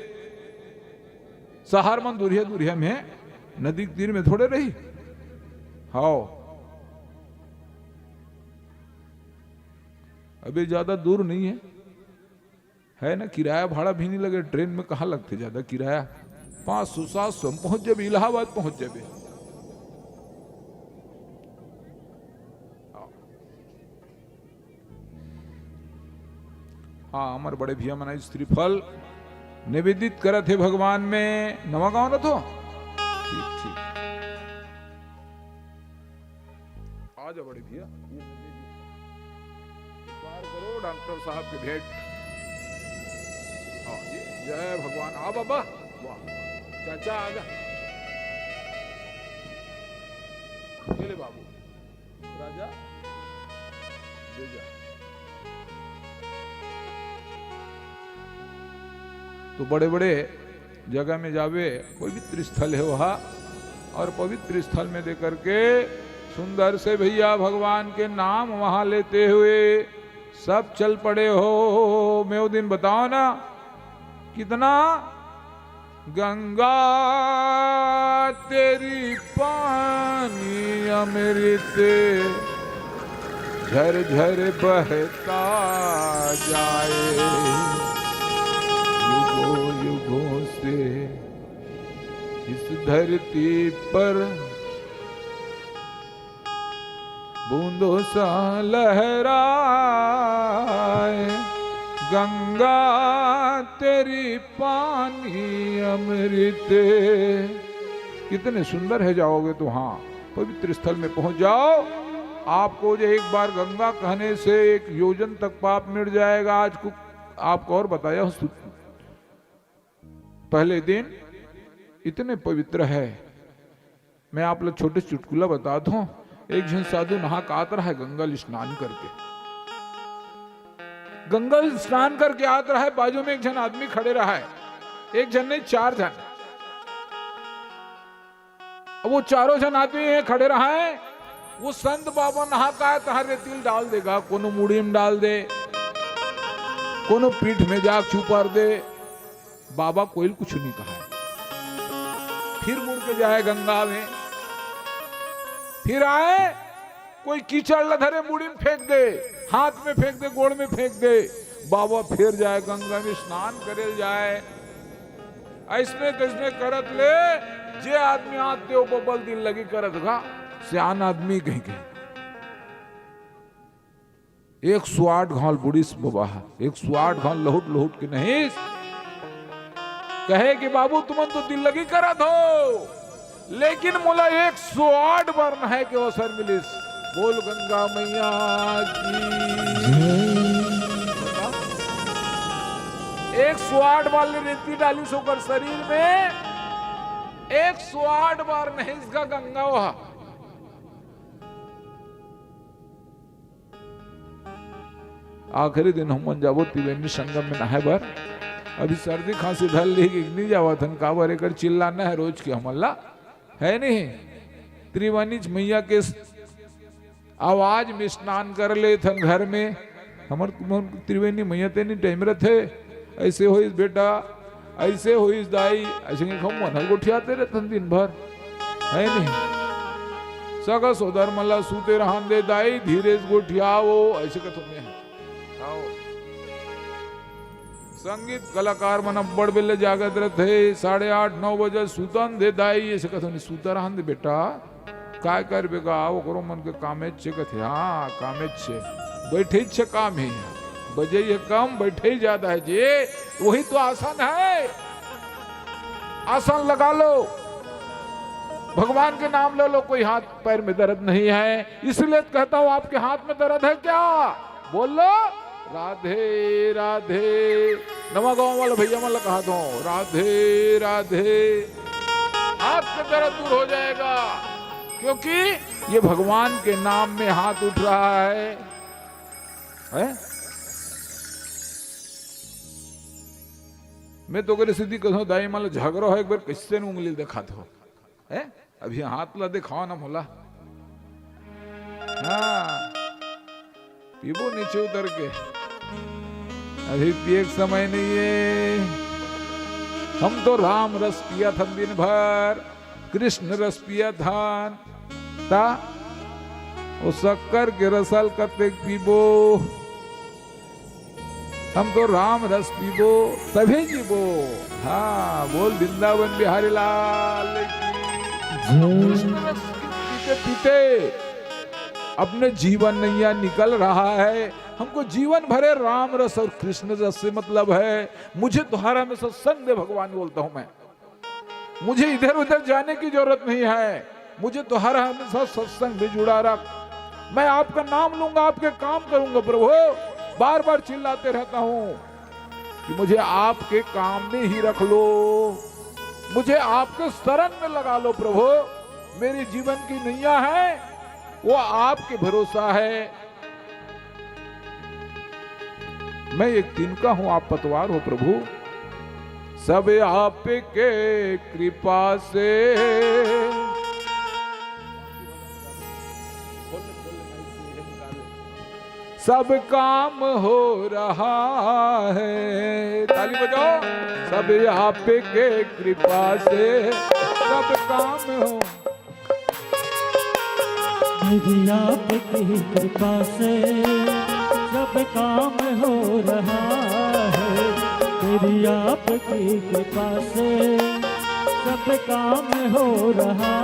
शहर मन दुरिहा दुरिहा में हे, नदी के तीर में थोड़े रही। हव, अबे ज्यादा दूर नहीं है, है ना? किराया भाड़ा भी नहीं लगे, ट्रेन में कहाँ लगथे ज्यादा किराया? पाँच सौ सात सौ में पहुंच जाबे, इलाहाबाद पहुंच जाबे। हाँ, हमर बड़े भैया मन आज श्रीफल निवेदित करत हे भगवान में। नवा गांव रथो? ठीक, ठीक। आ जा बड़े भैया। ये बार करो डॉक्टर साहब के भेंट। हाँ, ये जय भगवान। आ बाबा, वाह। चाचा आ जा। ये ले बाबू। राजा, दे जा। तो बड़े-बड़े जगह में जावे, पवित्र स्थल है वहाँ, और पवित्र स्थल में दे करके सुंदर से भैया भगवान के नाम वहाँ लेते हुए सब चल पड़े हो। मैं वो दिन बताओ ना, कितना गंगा तेरी पानी अमृत झर झर बहता जाए। युगों युगों से इस धरती पर बूंदों सा लहराए गंगा तेरी पानी अमृत। कितने सुंदर है, जाओगे तो हाँ, पवित्र स्थल में पहुंच जाओ। आपको जो एक बार गंगा कहने से एक योजन तक पाप मिट जाएगा। आज को आपको और बताया हूं, पहले दिन इतने पवित्र है। मैं आप लोग छोटे चुटकुला बतात हूं। एक झन साधु नहा के आत रहा है गंगा ल स्नान करके। गंगा ल स्नान करके आत रहा है, बाजू में एक झन आदमी खड़े रहा है। एक झन नहीं, चार झन। अब वो चारों झन आदमी हैं खड़े रहा है। वो संत बाबा नहा के आए, तहां रेती ल डाल देगा, कोनो मुड़ी में डाल दे, कोनो पीठ में जाके छुपार दे। बाबा कोई कुछ नहीं कहा है। फिर मुड़ के जाए गंगा में, फिर आए, कोई कीचड़ ल धरे, मुड़ी में फेंक दे, हाथ में फेंक दे, गोड़ में फेंक दे, बाबा फिर जाए गंगा में स्नान करे ल जाए। अइसने तइसने करत ले जे आदमी आत ते ओ बबल दिल लगी करत गा, सियान आदमी कहीं के। एक सौ आठ घाल बुड़ीस बबा, एक सौ आठ घाल लहुट लहुट के नहीं कहे कि बाबू तुमन तो दिल लगी करत हो, लेकिन मोला एक सौ आठ बार नहाए के अवसर मिलिस। बोल गंगा मैया की। एक सौ आठ बार ले रेती डालिस ओकर शरीर में, एक सौ आठ बार नहिस गा गंगा वहा। आखिरी दिन हमन जाबो त्रिवेणी संगम में नहाए बर। अभी सर्दी खांसी धर ली कि नहीं जावत हन, काबर एकर चिल्लाना है रोज के हमन ला। है नहीं? त्रिवेणीच मैया के आवाज में स्नान कर लेथन घर में। हमर तुमन त्रिवेणी मैया ते नहीं टाइम रथे, ऐसे होइस बेटा, ऐसे होइस दाई, ऐसे नहीं हम मन गोठियाते रहथन दिन भर, है नहीं? सगा सोदर मन ला सूते रहन दे दाई, धीरे से गोठियाओ, ऐसे कथों में है। आओ। संगीत कलाकार मन अब्बड़ बेले जागत रथे, साढ़े आठ, नौ बजे सुतन दे दाई, ऐसे कथों नहीं, सुता रहन दे बेटा, काय करबे गा, ओकरो मन के कामेच छे कथे, हाँ, कामेच छे, बैठे छे काम ही, बजे ये काम, बैठे ही ज्यादा है जी, वही तो आसन है, आसन लगा लो, भगवान के नाम ले लो, कोई हाथ पैर में दर्द नहीं है, इसलिए तो कहता हूँ आपके हाथ में दर्द है क्या? बोलो, राधे राधे। नवा गांव वाले भैया मन ला कहा दो, राधे राधे। हाथ का दर्द दूर हो जाएगा, क्योंकि ये भगवान के नाम में हाथ उठ रहा है, है? मैं तो करे सीधी कथों, दाई मन ला झगड़ा हो, एक बार कैसे न उंगली दिखा दो, है? अभी हाथ ला दिखाओ ना मोला। हाँ, पीबो नीचे उतर के, अभी पिए के समय नहीं है। हम तो राम रस पिया थन दिन भर, कृष्ण रस पिया थन, ता वो शक्कर के रसल कतेक पीबो। हम तो राम रस पीबो, तभे जीबो। हाँ, बोल वृंदावन बिहारी लाल की। कृष्ण रस पीते पीते अपने जीवन नैया निकल रहा है। हमको जीवन भरे राम रस और कृष्ण रस से मतलब है। मुझे तुम्हारा में सत्संग दे भगवान, बोलता हूं मैं। मुझे इधर उधर जाने की जरूरत नहीं है, मुझे तो हर हमेशा सत्संग में जुड़ा रख। मैं आपका नाम लूंगा, आपके काम करूंगा प्रभु। बार बार चिल्लाते रहता हूं कि मुझे आपके काम में ही रख लो, मुझे आपके शरण में लगा लो प्रभु। मेरे जीवन की नैया है, वो आपके भरोसा है। मैं एक तिनका हूं, आप पतवार हो प्रभु। सब आपके कृपा से। सब काम हो रहा है, ताली बजाओ। सब आपके कृपा से सब काम हो। मेरी आपकी कृपा से सब काम हो रहा है। मेरी आपकी कृपा से सब काम हो रहा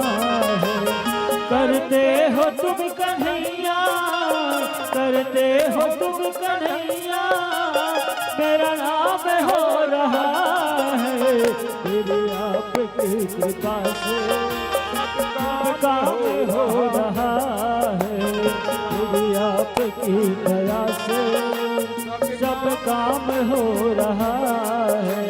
है। करते हो तुम कन्हैया, करते हो तुम कन्हैया, मेरा नाम हो रहा है। मेरी आपकी कृपा से काम हो रहा है। मेरी आपकी दया से सब काम हो रहा है।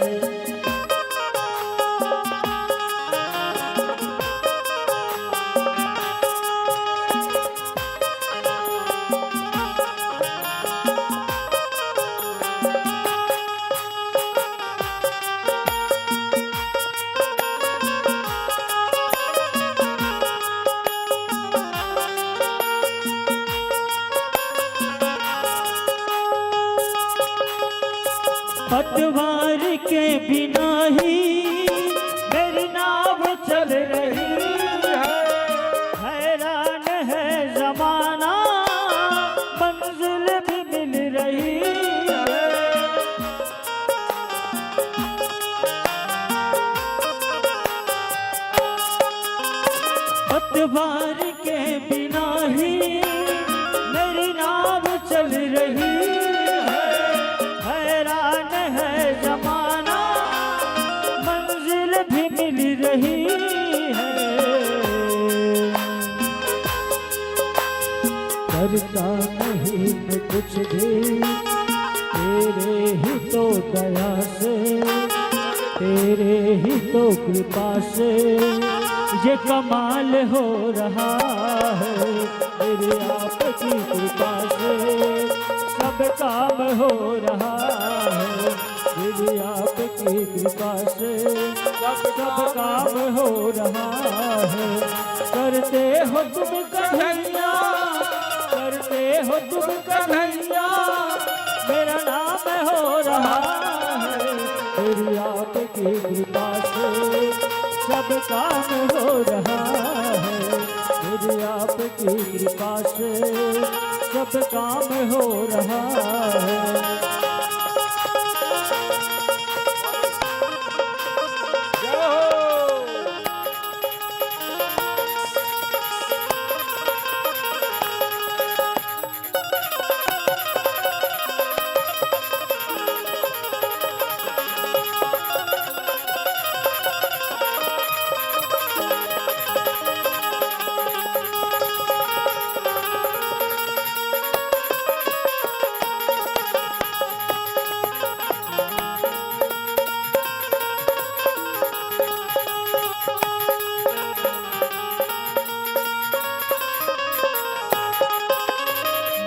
पतवार के बिना ही मेरी नाव चल रही है। हैरान है जमाना, मंजिल भी मिल रही है। पतवार के बिना ही मेरी नाव चल रही है। हैरान है जमाना, मंजिल भी मिल रही है। करता नहीं मैं कुछ भी, तेरे ही तो दया से, तेरे ही तो कृपा से ये कमाल हो रहा है। मेरी आपकी कृपा से सब काम हो रहा है। मेरी आपकी की कृपा से सब काम हो रहा है। करते हो तुम कन्हैया, करते हो तुम कन्हैया, मेरा नाम हो रहा है। मेरी आपकी कृपा से सब काम हो रहा है। मेरी आपकी कृपा से सब काम हो रहा है।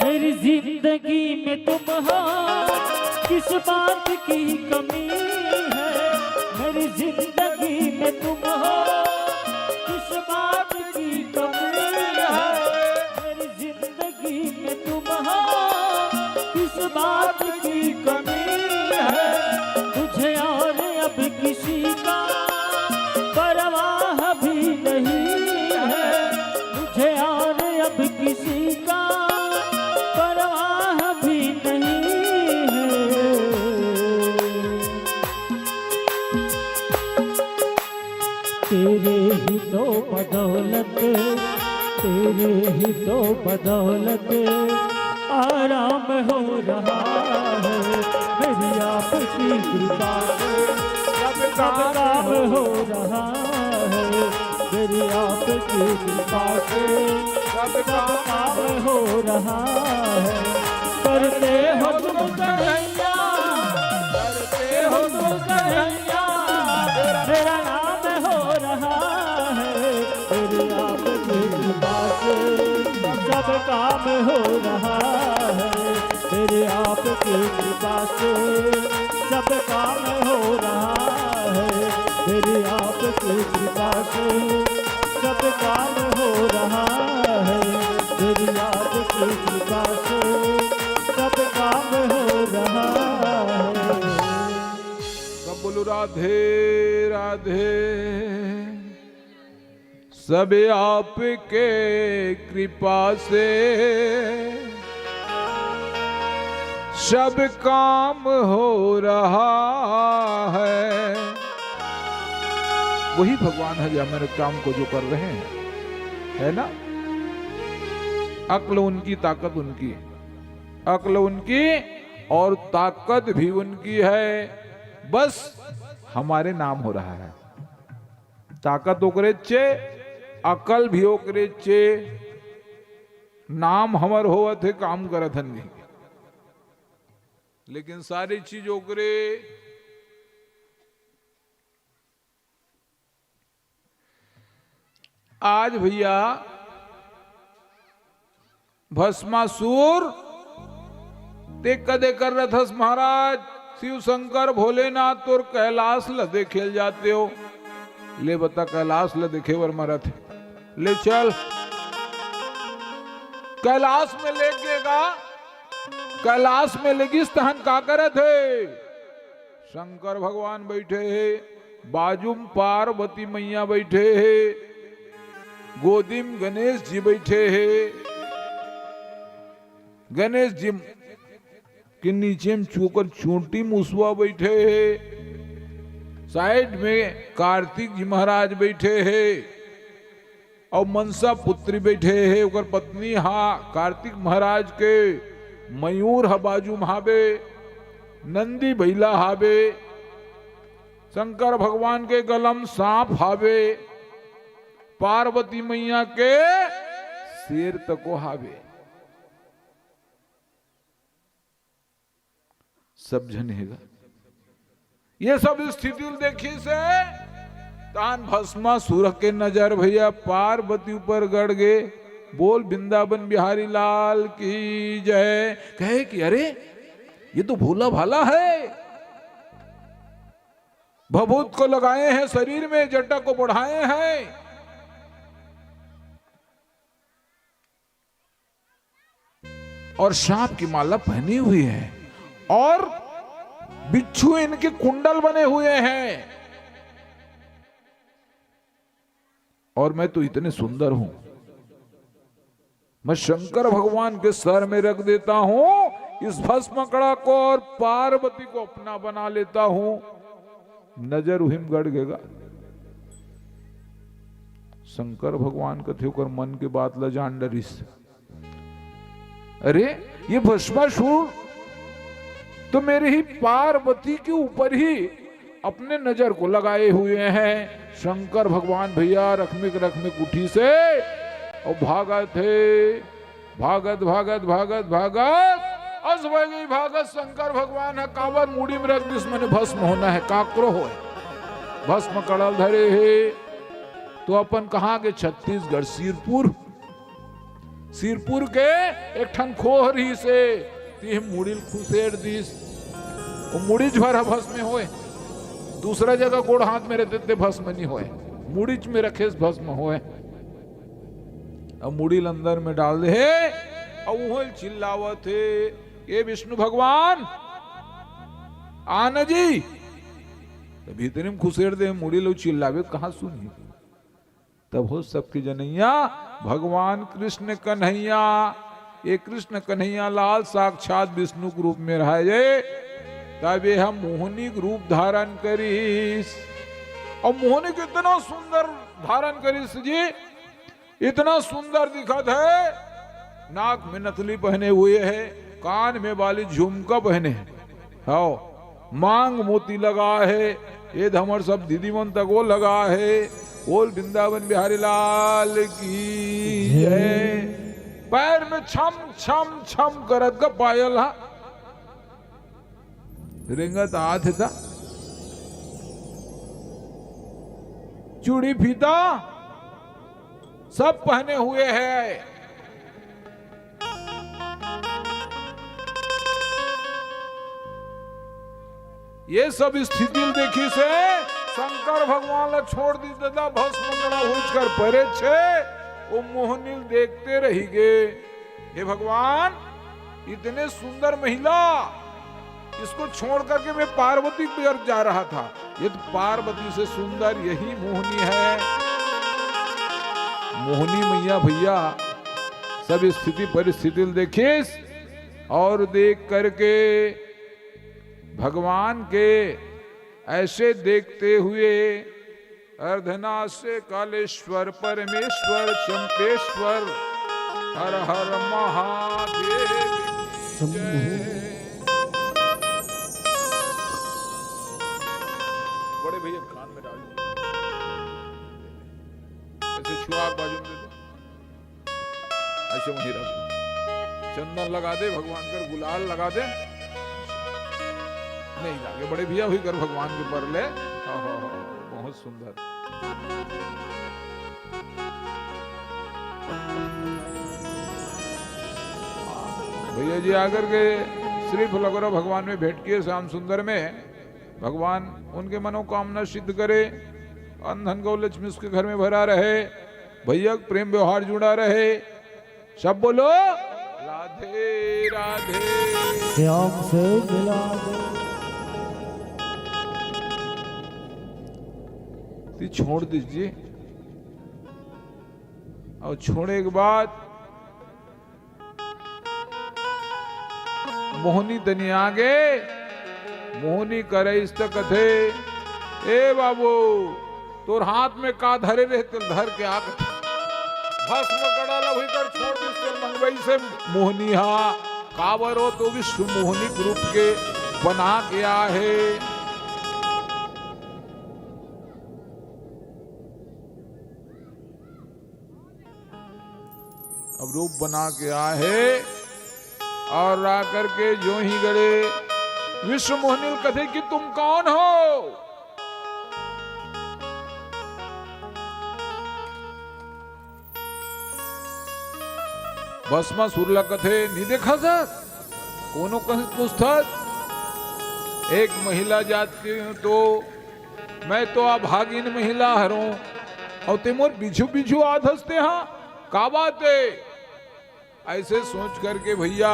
मेरी जिंदगी में तुम हो, किस बात की कमी है? मेरी जिंदगी में तुम हो, किस बात की कमी है? मेरी जिंदगी में तुम हो, किस बात की कमी है? तुझे और अब किसी का परवाह भी नहीं है। मुझे और अब किसी का परवाह भी नहीं है। तेरे ही तो बदौलत, तेरे ही तो बदौलत आराम हो रहा है। मेरी आपकी कृपा से सब काम हो रहा है। मेरी आपकी कृपा से सब काम हो रहा है। करते हो तुम कन्हैया, करते हो तुम कन्हैया, मेरा नाम हो रहा है। मेरी आपकी कृपा से सब काम हो रहा है। मेरी आपकी कृपा से सब काम हो रहा है। मेरी आपकी कृपा से सब काम हो रहा है। मेरी आपकी कृपा से सब काम हो रहा है। सब बोलो राधे राधे। सब आपके कृपा से सब काम हो रहा है। वही भगवान है जो हमारे काम को जो कर रहे हैं, है ना? अक्ल उनकी, ताकत उनकी, अक्ल उनकी और ताकत भी उनकी है, बस हमारे नाम हो रहा है। ताकत ओकरे चे, अकल भी ओकरे चे, नाम हमर होवत हे, काम करत हन नहीं, लेकिन सारी चीज ओकरे। आज भैया भस्मासुर ते कदे कर रथस महाराज, शिव शंकर भोलेनाथ तोर कैलाश ल देखे ल जाते हो। ले बता, कैलाश ल देखे बर मरत हे। ले चल, कैलाश में ले गेगा, कैलाश में ले गिस तहन का करत हे? शंकर भगवान बैठे हे, बाजू म पार्वती मैया बैठे हे, गोदी म गणेश जी बैठे हे। गणेश जी के नीचे म चोकर चोटी मुसवा बैठे हे, साइड में कार्तिक जी महाराज बैठे हे। अउ मनसा पुत्री बैठे हे, ओकर पत्नी हा कार्तिक महाराज के मयूर ह बाजू म हाबे, नंदी बइला हाबे, शंकर भगवान के गला म सांप हाबे, पार्वती मैया के शेर तको हाबे। सब झन हे गा। ये सब स्थिति ल देखिस हे, तहान भस्मासुर के नजर भैया पार्वती ऊपर गड़ गे। बोल वृंदावन बिहारी लाल की जय। कहे कि अरे, ये तो भोला भाला है, भभूत को लगाए हैं, शरीर में जटा को बढ़ाए हैं और सांप की माला पहनी हुई है और बिच्छू इनके कुंडल बने हुए हैं। और मैं तो इतने सुंदर हूं, मैं शंकर भगवान के सर में रख देता हूं इस भस्म कड़ा को और पार्वती को अपना बना लेता हूं। नजर उहिम गड़ गेगा। शंकर भगवान कथे ओकर मन के बात ला जान डरिस। अरे, ये भस्मासुर तो मेरे ही पार्वती के ऊपर ही अपने नजर को लगाए हुए हैं। शंकर भगवान भैया रखमिक रखमिक उठी से और भागत हे, भागत, भागत, भागत, भागत, अस वह गई भागत। शंकर भगवान ह काबर मुड़ी में रख दिस, मने भस्म होना है, काकरो होय, भस्म कड़ल धरे हे। तो अपन कहाँ के? छत्तीसगढ़, सिरपुर। सिरपुर के एक ठन खोह रहिस हे, तिही मुड़ील खुसेर दिस। वो मुड़ीच भर ह भस्म होय, दूसरा जगह गोड़ हाथ में रहते ते भस्म नहीं होय, मुड़ीच में रखेस भस्म होय। अब मुड़ील अंदर में डाल दे हे, अब उहल चिल्लावत हे, "ए विष्णु भगवान, आ न जी।" तो भीतरी में खुसेर दे मुड़ील, चिल्लावे, कहाँ सुनही? तब हो सबके जनैया भगवान कृष्ण कन्हैया, ये कृष्ण कन्हैया लाल साक्षात विष्णु के रूप में रहे, तब ये हम मोहनी के रूप धारण करिस। और मोहनी कितना सुंदर धारण करिस जी, इतना सुंदर दिखत है। नाक में नथली पहने हुए है, कान में बाली झुमका पहने है। हव, मांग मोती लगा हे, ये धमर सब दीदी मन तक वो लगा हे। बोल वृंदावन बिहारी लाल की जय। पैर में छम छम छम करत का पायल हा रेंगत आत हे ता। चूड़ी फीता सब पहने हुए है। ये सब स्थिति ल देखिस हे शंकर भगवान ला छोड़ दिस दादा, भस्म कड़ा हुई कर परे छे, वो मोहनी ल देखते रहि गे। हे भगवान, इतने सुंदर महिला, इसको छोड़ करके मैं पार्वती की तरफ जा रहा था। ये तो पार्वती से सुंदर यही मोहनी है। मोहनी मैया भैया सब स्थिति परिस्थिति ल देखिस और देख करके भगवान के ऐसे देखते हुए अर्धनाश से कालेश्वर परमेश्वर चंपेश्वर हर हर महादेव शंभो। बड़े भैया कान में डाल दो। ऐसे छुआ बाजू में दे दो। ऐसे वहीं रख दो। चंदन लगा दे, भगवान कर गुलाल लगा दे। नहीं लागे, बड़े भैया हुई कर भगवान के पर ले। हाँ, हाँ, हाँ, बहुत सुंदर। भैया जी आकर के श्रीफल वगैरह भगवान में भेंट किए श्याम सुंदर में, भगवान उनके मनोकामना सिद्ध करे, अन धन गौ लक्ष्मी उसके घर में भरा रहे। भैया प्रेम व्यवहार जुड़ा रहे। सब बोलो राधे राधे। श्याम से मिला दे। ती छोड़ दीजिए। और छोड़े के बाद मोहनी तनी आगे, मोहनी करइस त कथे, "ए बाबू, तोर हाथ में का धरे रहे, तेल धर के आ," कथे। भस्म कड़ा ला हुई कर छोड़ दिस, तेल मंगवइस हे मोहनी हा। काबर ओ तो विश्व मोहनी के रूप के बना के आ हे। अब रूप बना के आए हे और आकर के जो ही गड़े विश्व मोहनी ल कथे कि तुम कौन हो? भस्मासुर ला कथे, "नहीं देखा सर, कोनो कहीं पूछता?" एक महिला जाती हूँ तो मैं तो अभागिन महिला हरंव, अउ ते मोर पीछू पीछू आत हस तेहा, का बात हे? ऐसे सोच करके भैया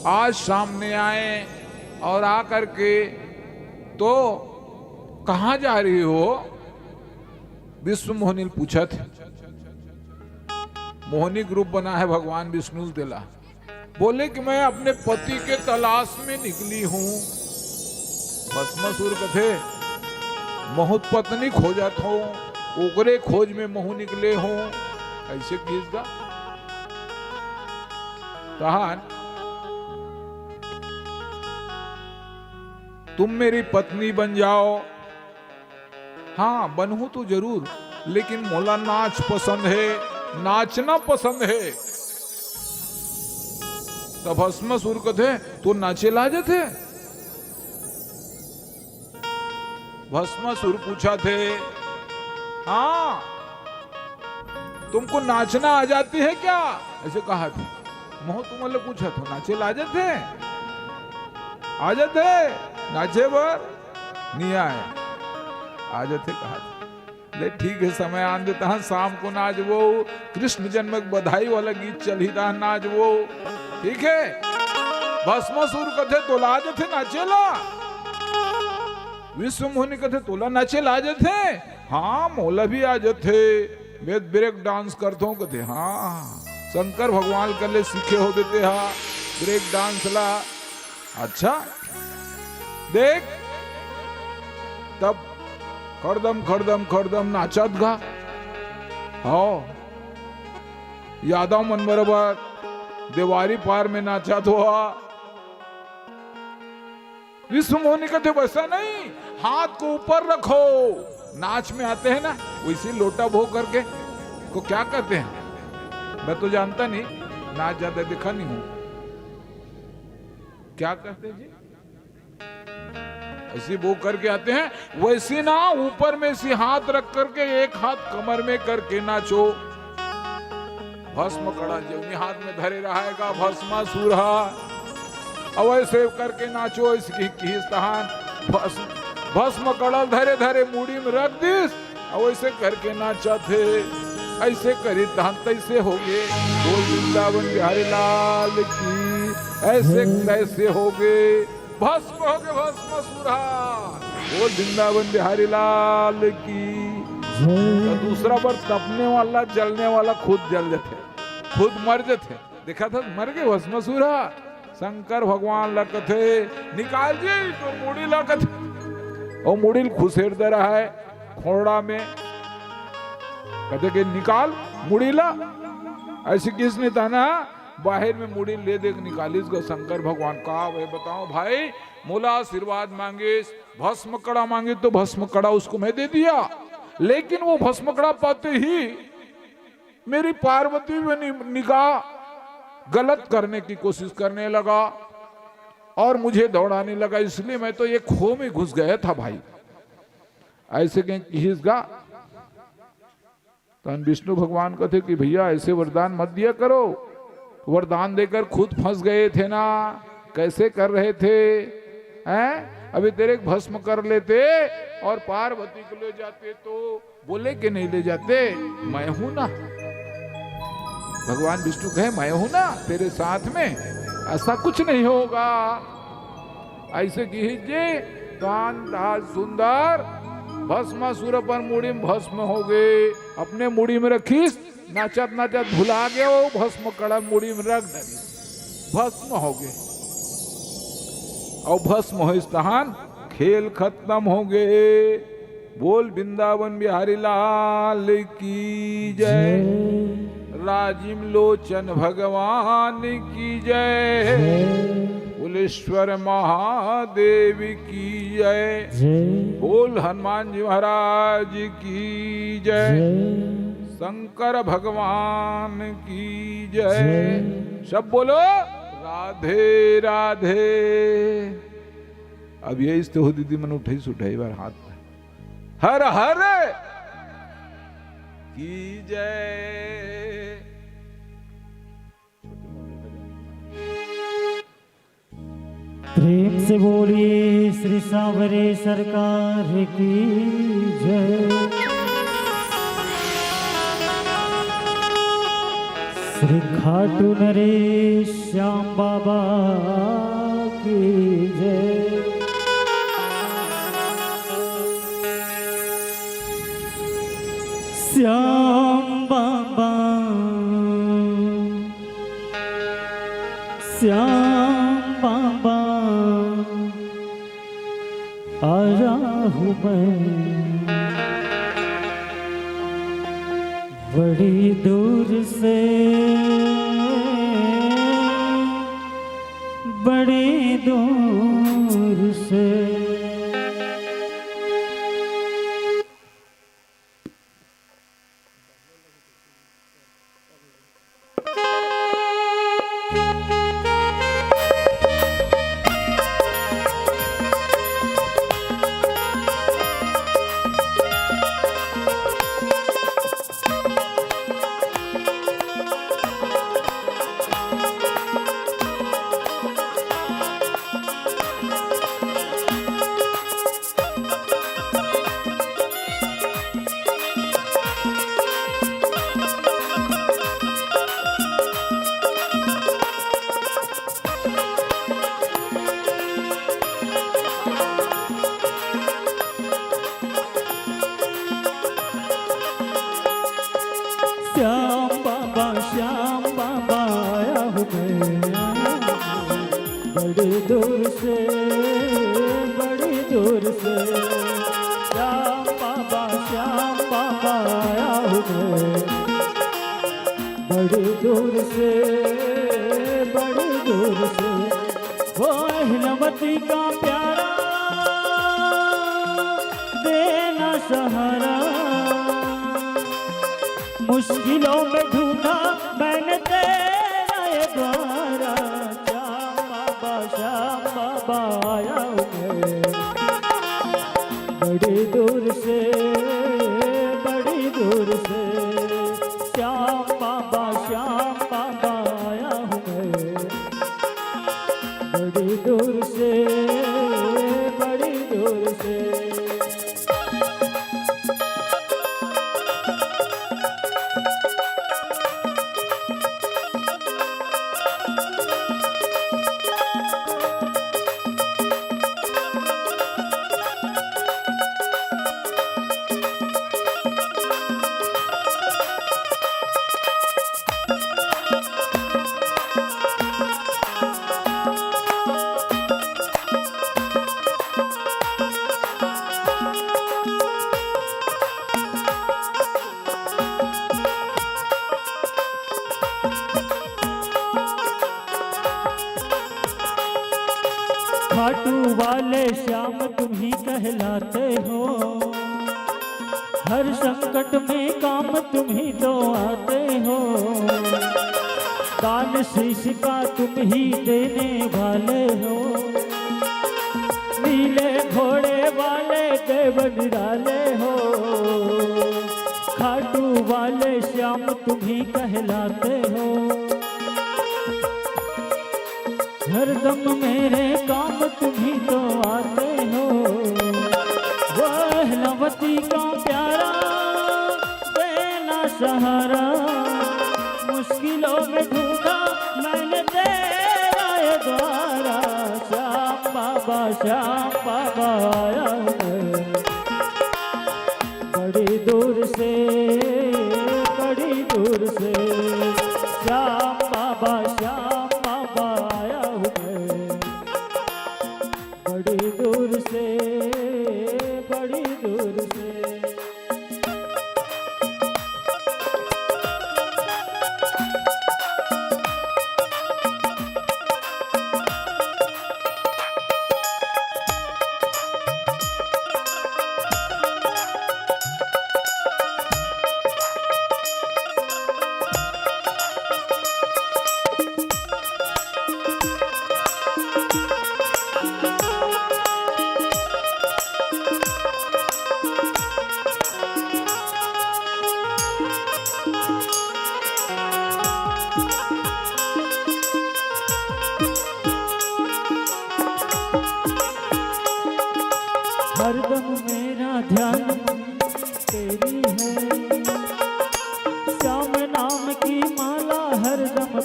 आज सामने आए और आ करके, तो कहाँ जा रही हो? विश्व मोहनी ल पूछत हे। मोहनी के रूप बना हे भगवान विष्णु ल तेला। बोले कि मैं अपने पति के तलाश में निकली हूँ। भस्मासुर कथे, महूँ त पत्नी खोजत हंव, ओकरे खोज में महूँ निकले हंव। ऐसे किहिस गा। तहान, तुम मेरी पत्नी बन जाओ। हाँ, बनहूँ तो जरूर, लेकिन मोला नाच पसंद हे, नाचना पसंद हे। तब भस्मासुर कथे, तोला नाचे ल आ जथे? भस्मासुर पूछत हे, हाँ, तुमको नाचना आ जाती है क्या? ऐसे कहत हे। महूँ तुमन ले पूछत हंव, नाचे ल आ जथे? आ जथे? नाचे बर? नइ आय। आ जथे कहत हे। ले ठीक हे, समय आन दे, तहां शाम को नाचबो, कृष्ण जन्म के बधाई वाला गीत चलही, तहां नाचबो। ठीक हे? भस्मासुर कथे, तोला आ जथे नाचे ल? विश्व मोहनी कथे, तोला नाचे ल आ जथे? हाँ, मोला भी आ जथे, मैं ब्रेक डांस करथंव कथे। हाँ, शंकर भगवान कर ले सीखे होबे तेहा ब्रेक डांस ला। अच्छा, देख, तब खड़दम, खड़दम, खड़दम नाचत गा। हाँ, यादव मन बरोबर देवारी पार में नाचत होहा। विश्व मोहनी कथे, वैसा नहीं, हाथ को ऊपर रखो। नाच में आते हैं ना, वैसे लोटा भो करके, को क्या कहते हैं? मैं तो जानता नहीं, नाच ज्यादा देखा नहीं हूं। क्या कहते हैं जी? ऐसे वो करके आते हैं, वैसे ना, ऊपर में से हाथ रख करके एक हाथ कमर में करके नाचो। भस्म कड़ा जेवनी हाथ में धरे रहेगा, भस्मासुर हा। अउ ऐसे करके नाचो, इसकी किहिस तहान भस्म, भस्म कड़ा ल धरे धरे मुड़ी में रख दिस, अउ ऐसे करके नाचत हे। ऐसे करी तहान तैसे होगे। बोल वृंदावन बिहारी लाल की। ऐसे तैसे होगे, भस्म होगे भस्मासुर हा। बोल वृंदावन बिहारी लाल की। तो दूसरा बार तपने वाला, जलने वाला खुद जल जथे, खुद मर जथे। देखा था, मर गे भस्मासुर हा। शंकर भगवान ला कथे, निकाल जी तोर मुड़ी ला कथे। अउ मुड़ी ल खुसेर दे रहा है खोड़ा में। कथे के निकाल मुड़ी ला। ऐसे किहिस तहान बाहिर में मुड़ी ल ले दे के निकालिस गा शंकर भगवान। का भाई बताओ भाई, मोला आशीर्वाद मांगिस, भस्म कड़ा मांगिस तो भस्म कड़ा उसको मैं दे दिया, लेकिन वो भस्म कड़ा पाते ही मेरी पार्वती में नि-, निगाह गलत करने की कोशिश करने लगा और मुझे दौड़ाने लगा, इसलिए मैं तो ये खो में घुस गया था भाई। ऐसे कहीं किहिस गा। तहान विष्णु भगवान कथे कि भैया, ऐसे वरदान मत दिया करो, वरदान देकर खुद फंस गए थे ना, कैसे कर रहे थे, हैं? अभी तेरे को भस्म कर लेते और पार्वती को ले जाते तो बोले कि नहीं ले जाते, मैं हूं ना। भगवान विष्णु कहे, मैं हूं ना तेरे साथ में, ऐसा कुछ नहीं होगा। ऐसे किहिस जी, कांत आज सुंदर भस्मासुर अपन मुड़ी में भस्म होगे, अपने मुड़ी में रखिस, नाचत नाचत भुला गे, वो भस्म कड़ा मुड़ी में रख डरिस, भस्म होगे। अउ भस्म होइस तहान खेल खत्म होगे। बोल वृंदावन बिहारी लाल की जय। राजीव लोचन भगवान की जय। बोलेश्वर महादेव की जय। बोल हनुमान जी महाराज की जय। शंकर भगवान की जय। सब बोलो राधे राधे। अब यही तो हो दीदी मन उठाई सुठाई बार हाथ। हर हर की जय। प्रेम से बोलिए श्री सांवरे सरकार की जय। श्री खाटू नरेश श्याम बाबा की जय। श्याम बाबा, श्याम बाबा, आया हूँ मैं बड़ी दूर से, बड़ी दूर से। श्याम बाबा, श्याम बाबा, आया हूँ मैं बड़ी दूर से, बड़ी दूर से। श्याम बाबा, श्याम बाबा, आया हूँ मैं बड़ी दूर से, बड़ी दूर से। वो अहिलवती का प्यारा, देना सहारा। मुश्किलों में ढूंढा मैंने तेरा ये द्वारा। श्याम बाबा, श्याम बाबा, आया हूँ मैं बड़ी दूर से, बड़ी दूर से। श्याम बाबा, श्याम बाबा, आया हूँ मैं बड़ी दूर से, बड़ी दूर से। खाटू वाले श्याम तुम ही कहलाते हो, हर संकट में काम तुम ही तो आते हो, दान शीश का तुम ही देने वाले हो, नीले घोड़े वाले देव निराले हो, खाटू वाले श्याम तुम ही कहलाते हो। हरदम मेरे काम तुम ही तो आते हो, वो अहलावती का प्यारा देना सहारा। मुश्किलों में ढूंढा मैंने तेरा ये द्वारा, श्याम बाबा, श्याम बाबा आया हूँ मैं बड़ी दूर से, बड़ी दूर से। श्याम बाबा, श्याम बाबा आया हूँ मैं बड़ी दूर से, बड़ी दूर से।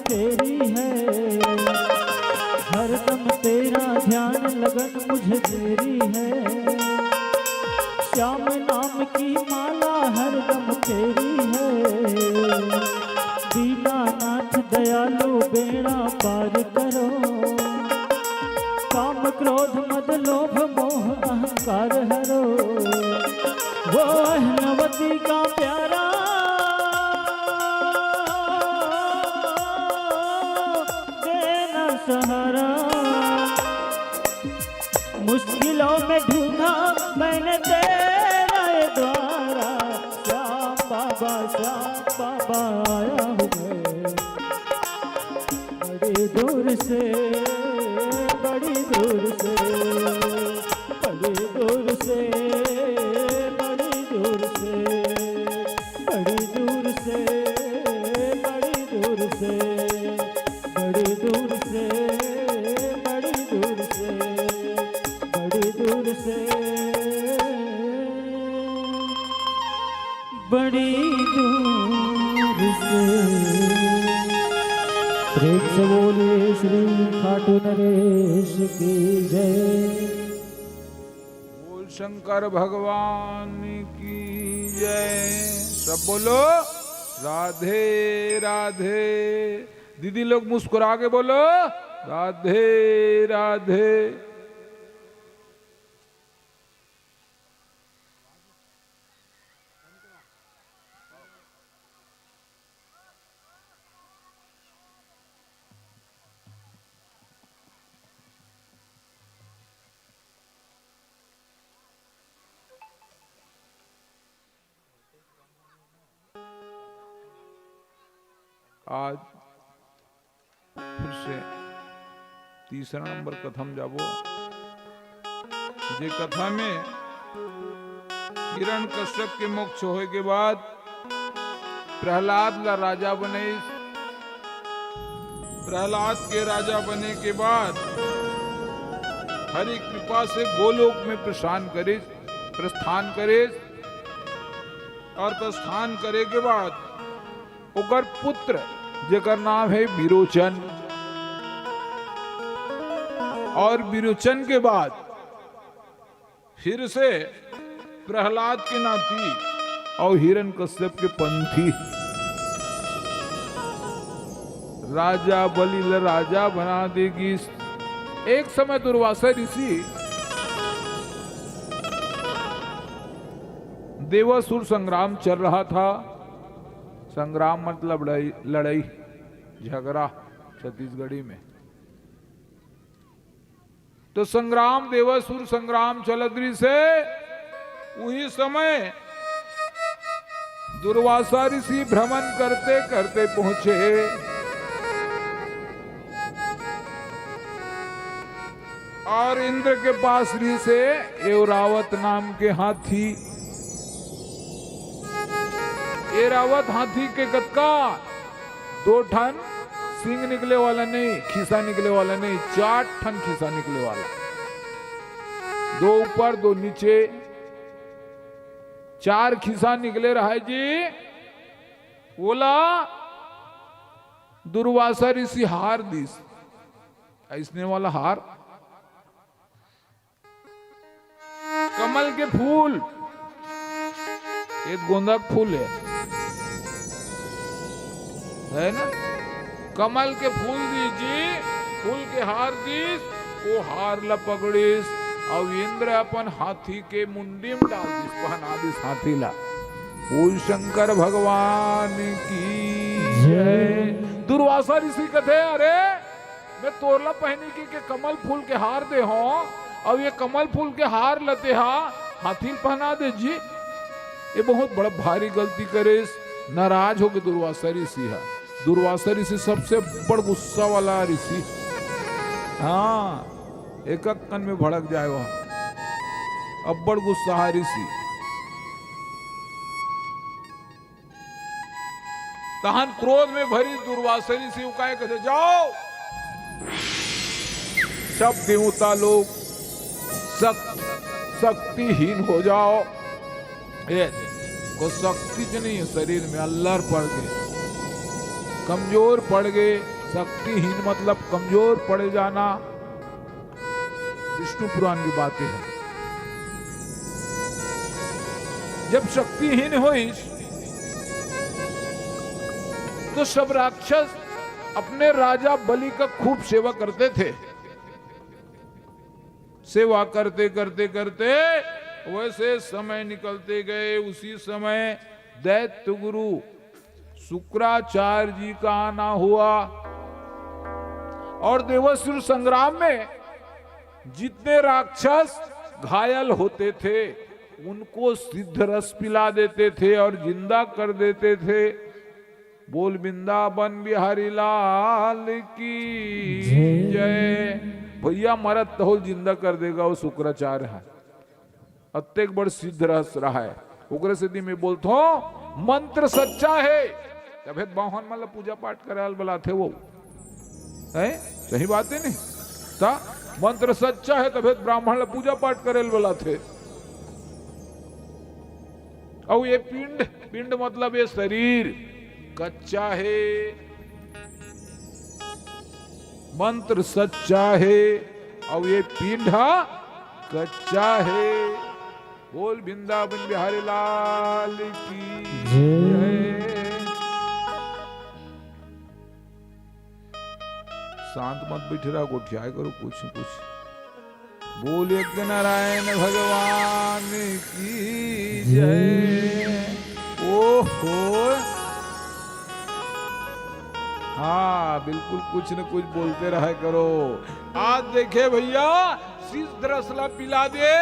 तेरी है, हरदम तेरा ध्यान लगन मुझे तेरी है। श्याम नाम की माला हरदम तेरी है। दीनानाथ दयालु बेड़ा पार करो। काम क्रोध मद लोभ मोह अहंकार हरो। वो अहनवती का प्यारा देना सहारा। मुश्किलों में ढूंढा मैंने तेरा ये द्वारा। श्याम बाबा, श्याम बाबा आया हूँ मैं। बड़ी दूर से, बड़ी दूर से, बड़ी दूर से, बड़ी दूर से, बड़ी दूर से, बड़ी दूर से, बड़ी दूर से, बड़ी दूर से, बड़ी दूर से, बड़ी दूर से। प्रेम से बोलिए श्री खाटू नरेश की जय। बोल शंकर भगवान की जय। सब बोलो राधे राधे। दीदी लोग मुस्कुरा के बोलो राधे राधे। आज फिर से तीसरा नंबर कथा म जाबो, जे कथा में हिरण कश्यप के मोक्ष होए के बाद प्रहलाद ला राजा बनइस। प्रहलाद के राजा बने के बाद हरि कृपा से गोलोक में प्रस्थान करिस, प्रस्थान करिस। और प्रस्थान करे के बाद ओकर पुत्र, जेकर नाम है विरोचन, और विरोचन के बाद फिर से प्रहलाद के नाती और हिरण्यकश्यप के पंथी राजा बलि ल राजा बना दे गिस। एक समय दुर्वासा ऋषि देवासुर संग्राम चल रहा था। संग्राम मतलब लड़ाई, लड़ाई झगड़ा छत्तीसगढ़ी में। तो संग्राम, देवासुर संग्राम चलत रहिस हे। उही समय दुर्वासा ऋषि भ्रमण करते करते पहुंचे और इंद्र के पास रहिस हे ऐरावत नाम के हाथी। ऐरावत हाथी के कतका दो ठन सींग निकले वाला नहीं, खिसा निकले वाला नहीं, चार ठन खिसा निकले वाला, दो ऊपर, दो नीचे, चार खिसा निकले रहे जी। ओला दुर्वासा ऋषि हार दिस, अइसने वाला हार। कमल के फूल, ये गोंदा के फूल है, है ना? कमल के फूल दिस जी, फूल के हार दिस, वो हार ला पकड़िस, अउ इंद्र अपन हाथी के मुंडी में डाल दिस, पहना दिस हाथी ला। बोल शंकर भगवान की जय। दुर्वासा ऋषि कथे, अरे, मैं तोरला पहनी के, के कमल फूल के हार दे हों, अउ ये कमल फूल के हार ल तेहा हाथी ल पहना दे जी। ये बहुत बड़ा भारी गलती करिस, नाराज होके दुर्वासा ऋषि ह। दुर्वासा ऋषि सबसे बड़ गुस्सा वाला ऋषि। हाँ, एकक कन में भड़क जाए वह, अब्बड़ गुस्सा ऋषि। तहन क्रोध में भरी दुर्वासा ऋषि उकाय कथे, जाओ, सब देवता लोग शक्ति, शक्तिहीन हो जाओ। ए, को शक्ति च नहीं है शरीर में, अल्लर पड़ गए। कमजोर पड़ गए। शक्तिहीन मतलब कमजोर पड़ जाना। विष्णु पुराण की बातें हैं। जब शक्तिहीन होइस, तो सब राक्षस अपने राजा बलि का खूब सेवा करते थे। सेवा करते, करते, करते वैसे समय निकलते गए। उसी समय दैत्य गुरु शुक्राचार्य जी का आना हुआ और देवासुर संग्राम में जितने राक्षस घायल होते थे, उनको सिद्ध रस पिला देते थे और जिंदा कर देते थे। बोल वृंदावन बिहारी लाल की जय। जय। भैया, मरत तहोल जिंदा कर देगा वो शुक्राचार्य है। अतेक बड़ सिद्ध रस रहा है। ओकरे सेती मैं बोलथो, मंत्र सच्चा है, तभे तो बाम्हन मन ला पूजा पाठ करे ल बलाथे वो। हैं? सही बात है नहीं? ता मंत्र सच्चा है, तभे तो ब्राह्मण ला पूजा पाठ करे ल बलाथे। अउ ये पिंड, पिंड मतलब ये शरीर कच्चा है, मंत्र सच्चा है, अउ ये पिंड हा कच्चा है। बोल वृंदावन बिहारी लाल की जय। जय। शांत मत बैठे रहा, गोठियाए करो कुछ न कुछ। बोल यज्ञ नारायण भगवान की जय। ओहो, हाँ, बिल्कुल कुछ न कुछ बोलते रहा करो। आज देखे भैया, सिद्ध रस ला पिला दे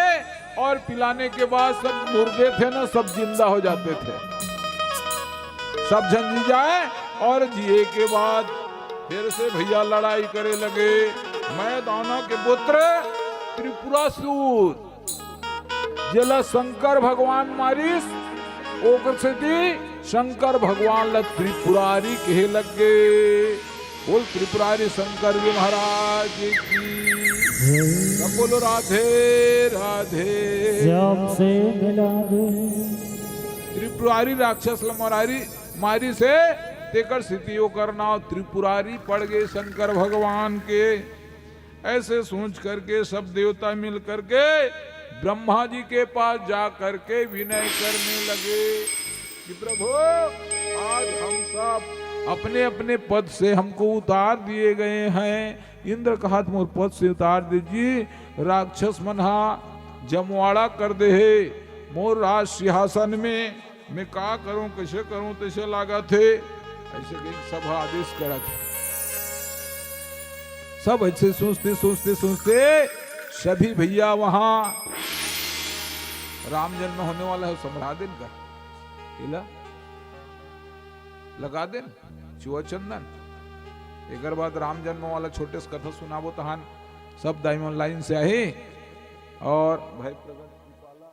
और पिलाने के बाद सब मुर्दे थे ना, सब जिंदा हो जाते थे। सब झन जी जाए और जिए के बाद फिर से भैया लड़ाई करे लगे। मैं दाना के पुत्र त्रिपुरासुर, जेला शंकर भगवान मारिस, ओकर सेती शंकर भगवान ला त्रिपुरारी कहे लग गे। बोल त्रिपुरारी शंकर जी महाराज की। जय। सब बोलो राधे राधे। श्याम से मिला दे। त्रिपुरारी राक्षस ल मरारी मारिस हे, तेकर सेती ओकर नाव त्रिपुरारी पड़ गे शंकर भगवान के। ऐसे सोच करके सब देवता मिल करके ब्रह्मा जी के पास जा करके विनय करने लगे कि प्रभु, आज हम सब अपने अपने पद से हमको उतार दिए गए हैं। इंद्र कहत मोर पद से उतार दीजिए, राक्षस मन हा जमवाड़ा कर दे हे मोर राज सिंहासन में। मैं का करूं, कैसे करूं, तैसे लागत हे। ऐसे कहिके सब आदेश करत हे। सब ऐसे सोचते, सोचते, सोचते सभी भैया वहां राम जन्म होने वाला है, समझा देन का? इला लगा देन, चुआ चंदन। एकर बाद राम जन्म वाला छोटे से कथा सुनाबो तहान, सब दाई मन लाइन से आही। और भाई प्रगट कृपाला,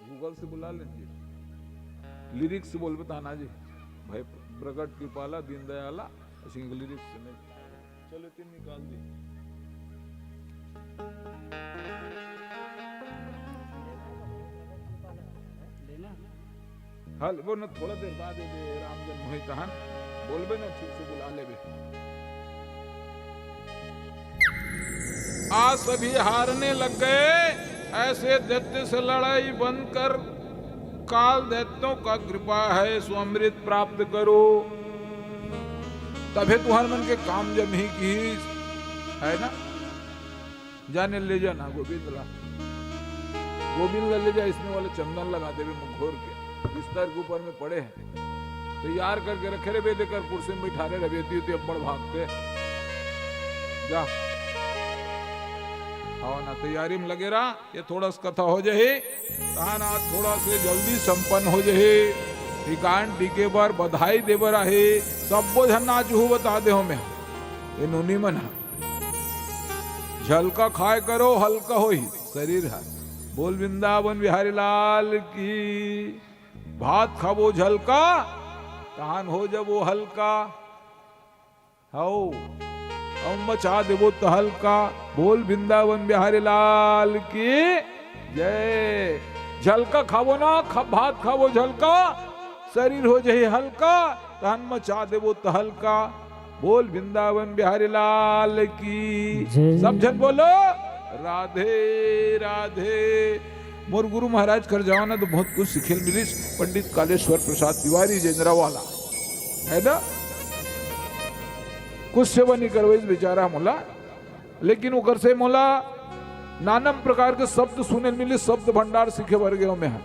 Google से बुला लेंगे, lyrics से बोलबे तहान आ जी। भाई प्रगट कृपाला, दीनदयाला, ऐसे lyrics से नहीं। चलो, तीन निकाल दी। लेना। हल, वो न थोड़ा देर बाद ये दे, राम जन्म होई तहन बोलबे न, ठीक से बुला लेबे। आज सभी हारने लग गए, ऐसे दैत्य से लड़ाई बंद कर, काल दैत्यों का कृपा है, सो अमृत प्राप्त करो, तभे तुहर मन के काम जमही की, है ना? जाने ले जाना गोविंद ला, गोविंद ला ले जा, इसमें वाले चंदन लगा देवे मुंह घोर के, बिस्तर के ऊपर में पड़े हैं, तैयार करके रखे रहे, बेदे कर कुर्सी में बैठा रहे, रवि ती अब्बड़ भागते। जा, आओ ना, तैयारी में लगे रहा। ये थोड़ा सा कथा हो जाही, तहान आज थोड़ा से जल्दी संपन्न हो जाही। टिकान टिके बर बधाई दे बर आहे, सब्बो झन नाचहू बता दे हो मैं। ये नोनी मन ह झलका खाए करो, हल्का होही शरीर ह। बोल वृंदावन बिहारी लाल की। भात खाबो झलका, तहान हो जाबो हल्का। हौ, अउ मचा देबो तहलका। बोल वृंदावन बिहारी लाल की जय। झलका खाबो ना, खा-, भात खाबो झलका, शरीर हो जाही हल्का, तहन मचा देबो तहलका। बोल वृंदावन बिहारी लाल की। जय। सब झन बोलो राधे राधे। मोर गुरु महाराज कर जाओ ना तो बहुत कुछ सीखे ल मिलिस। पंडित कालेश्वर प्रसाद तिवारी जेंद्रा वाला, है ना? कुछ सेवा नहीं करवाइस बेचारा मोला, लेकिन ओकर से मोला नानम प्रकार के शब्द सुने ल मिलिस, शब्द भंडार सीखे बर गए हों मैं ह,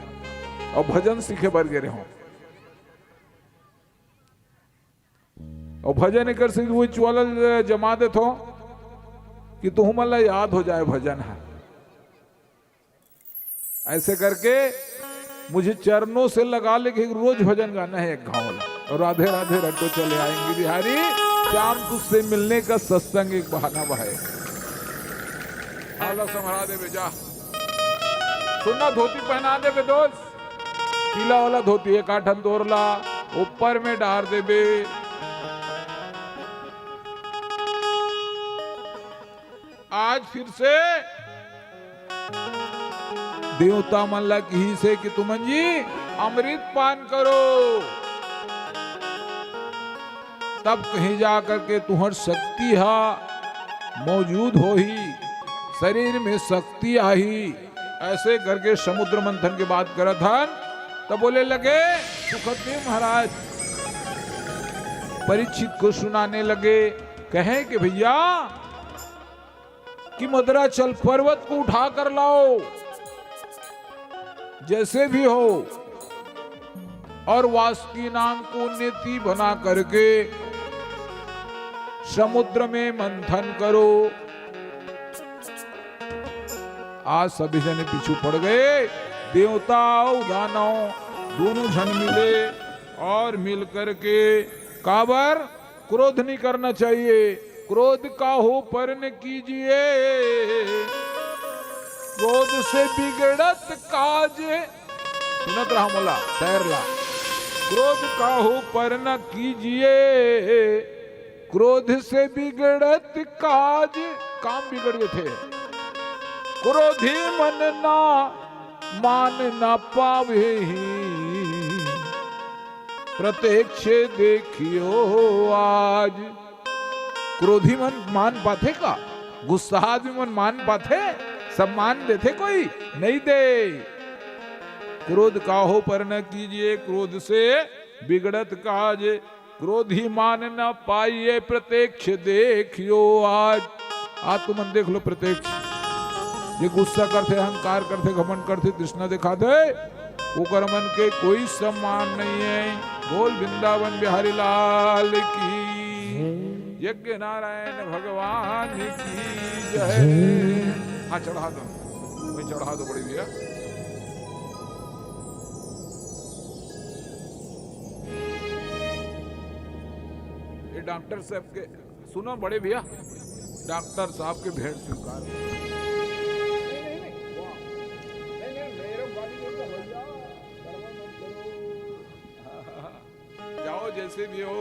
अउ भजन सीखे बर गए रहे हों। अउ भजन एकर से वो चुआला जमा देथों कि तुहू मन ला याद हो जाए भजन ह। ऐसे करके मुझे चरणों से लगा लेके एक रोज भजन गाना है एक घाव ला। और राधे राधे रटो चले आएंगे बिहारी, श्याम तुझसे मिलने का सत्संग एक बहाना बहाए। हाला संभरा दे बेटा, सुनना, धोती पहना दे बे दोस्त, पीला वाला धोती एक आठन तोर ला, ऊपर में डार दे बे। आज फिर से देवता मन ला किहिस हे कि तुमन जी अमृत पान करो, तब कहीं जा करके तुहर शक्ति हा मौजूद होही, शरीर में शक्ति आही। ऐसे करके समुद्र मंथन के बात करत हन, तब बोले लगे सुखदेव महाराज परीक्षित को सुनाने लगे, कहे कि भैया, कि मद्राचल पर्वत को उठा कर लाओ, जैसे भी हो, और वासुकी नाम को नेति बना करके समुद्र में मंथन करो। आज सभी जने पीछू पड़ गए, देवता और दानव दोनों जन मिले और मिल करके काबर क्रोध नहीं करना चाहिए। क्रोध काहू पर न कीजिए, क्रोध से बिगड़त काज। सुनत रहा मोला, तैर ला। क्रोध काहू पर न कीजिए, क्रोध से बिगड़त काज। काम बिगड़ जथे। क्रोधी मन ना मान ना पावे, प्रत्यक्ष देखियो आज। क्रोधी मन मान पाथे का? गुस्सा आदमी मन मान पाथे? सम्मान देथे कोई? नहीं दे। क्रोध काहू पर न कीजिए, क्रोध से बिगड़त काज। क्रोधी मान न पाइए, प्रत्यक्ष देखियो आज। आज तुमन देख लो प्रत्यक्ष। ये गुस्सा करथे, अहंकार करथे, घमंड करथे, तृष्णा दिखाथे, ओकर मन के कोई सम्मान नहीं है। बोल वृंदावन बिहारी लाल की, यज्ञ नारायण भगवान की जय। हाँ, चढ़ा दो, वही चढ़ा दो बड़े भैया। ये डॉक्टर साहब के, सुनो बड़े भैया, डॉक्टर साहब के भेंट स्वीकार। जाओ जैसे भी हो।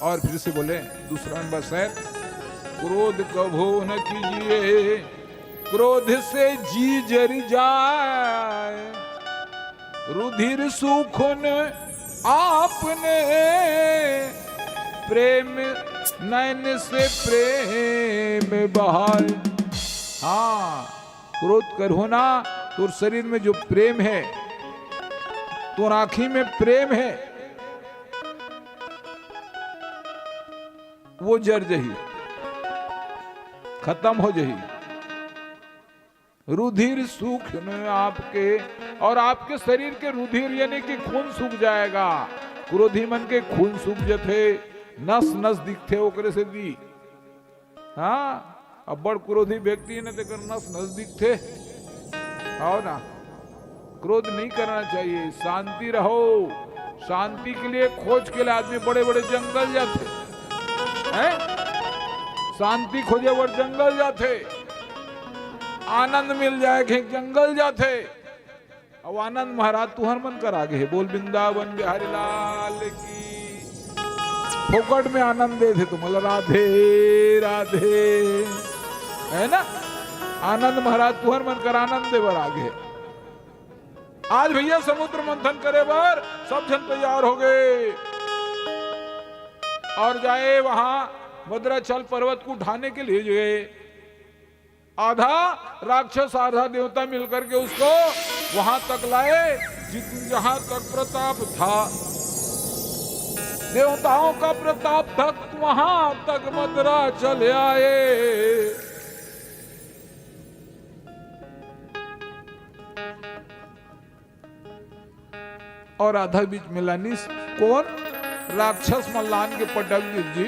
और फिर से बोले दूसरा नंबर शेर, क्रोध कभो न कीजिए, क्रोध से जी जरि जाए, रुधिर सूखुन आपने प्रेम नैन से प्रेम बहाए। हाँ, क्रोध करहो ना, तोर शरीर में जो प्रेम है, तोर आँखी में प्रेम है, वो जर जही, खत्म हो जही। रुधिर सूखन आपके, और आपके शरीर के रुधिर यानी कि खून सूख जाएगा। क्रोधी मन के खून सूख जथे, नस नस दिखथे ओकरे से दी। हाँ, अब्बड़ क्रोधी व्यक्ति हे न, तेकर नस नस दिखथे। आओ ना, क्रोध नहीं करना चाहिए, शांति रहो। शांति के लिए खोज के लिए आदमी बड़े बड़े जंगल जाथे, हैं? शांति खोजे बर जंगल जाथे, आनंद मिल जाए कहीं जंगल जाथे। अउ आनंद महाराज तुहर मन करा गे हे। बोल वृंदावन बिहारी लाल की। फोकट में आनंद दे थे तुमला। राधे राधे। है ना? आनंद महाराज तुहर मन कर आनंद दे बर आ गे हे। आज भैया समुद्र मंथन करे बर सब झन तैयार हो गे और जाए वहां मद्राचल पर्वत को उठाने के लिए गए। आधा राक्षस आधा देवता मिलकर के उसको वहां तक लाए, जित जहां तक प्रताप था। देवताओं का प्रताप था, वहां तक मद्राचल आए। और आधा बीच में लानिस। कोन? राक्षस मन लान के पटक दिस जी।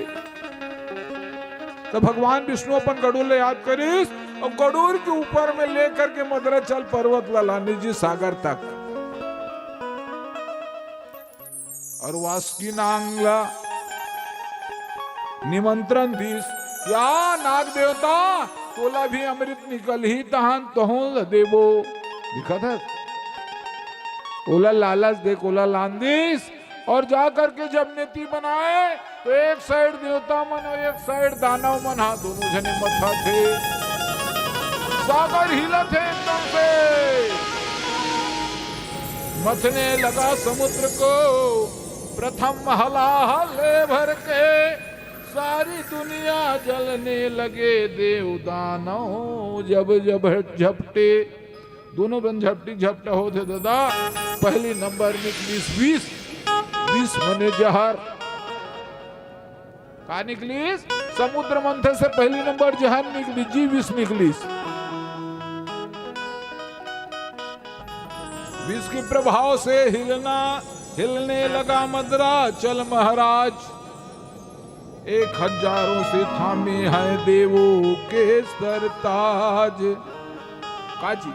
त भगवान विष्णु अपन गरुड़ ला याद करिस अउ गरुड़ के ऊपर में लेकर के मद्राचल पर्वत ला लानिस जी सागर तक। अउ वासुकि नांग ला निमंत्रण दिस, या नाग देवता, तोला भी अमृत निकलही तहान तहूं ल देबो। दिखत हे? ओला लालच देके ओला लान दिस। और जा करके जब नेति बनाए तो एक side देवता मन अउ एक side दानव मन हा दोनों झने मथथे। सागर हिलथे एकदम से। मथने लगा समुद्र को प्रथम हलाहल भर के, सारी दुनिया जलने लगे देव दानव जब जब झपटे। दोनों बन झपटी झपटा होथे दादा। पहली नंबर निकलिस विष, विष मने जहर। का निकलिस? समुद्र मंथन से पहली नंबर जहर निकलिस जी, विष निकलिस। विष के प्रभाव से हिलना, हिलने लगा मद्राचल महाराज। एक हजारों से थामे हैं देवों के सरताज। का जी?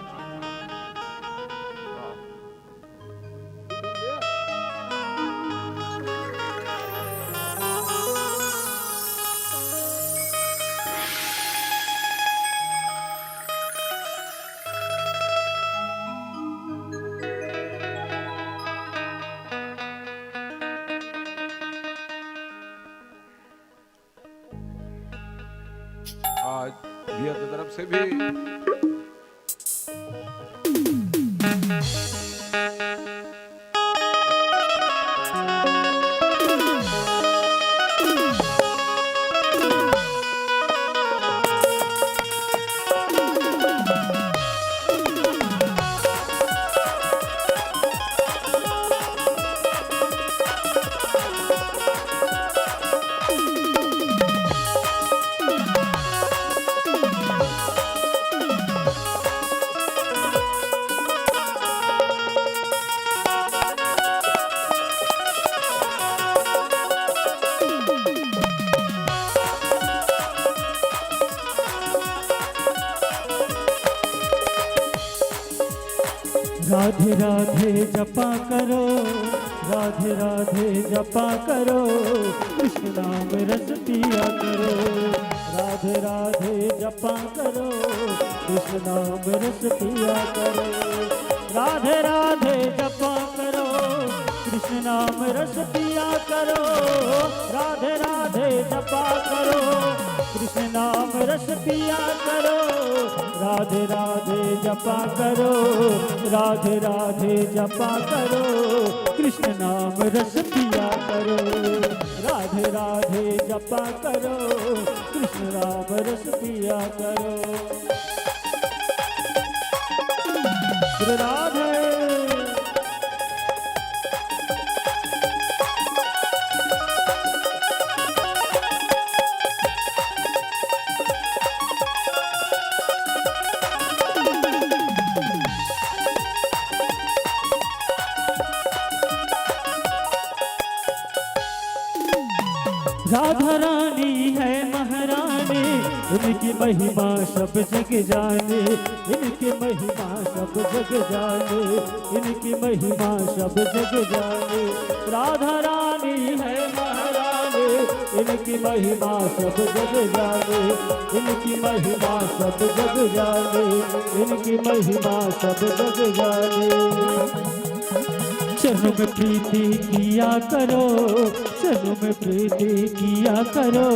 आज भैया की तरफ से भी राधे राधे जपा करो, राधे राधे जपा करो, कृष्ण नाम रस पिया करो। राधे राधे जपा करो, कृष्ण नाम रस पिया करो। राधे राधे जपा करो, कृष्ण नाम रस पिया करो। राधे राधे जपा करो, कृष्ण नाम रस पिया करो। राधे राधे जपा करो, राधे राधे जपा करो, कृष्ण नाम रस पिया करो। राधे राधे जपा करो, कृष्ण नाम रस पिया करो। श्री राधे। राधा रानी है महारानी, इनकी महिमा सब जग जाने, इनकी महिमा सब जग जाने, इनकी महिमा सब जग जाने। राधा रानी है महारानी, इनकी महिमा सब जग जाने, इनकी महिमा सब जग जाने, इनकी महिमा सब जग जाने। चरणों में प्रीति किया करो, चरणों में प्रीति किया करो,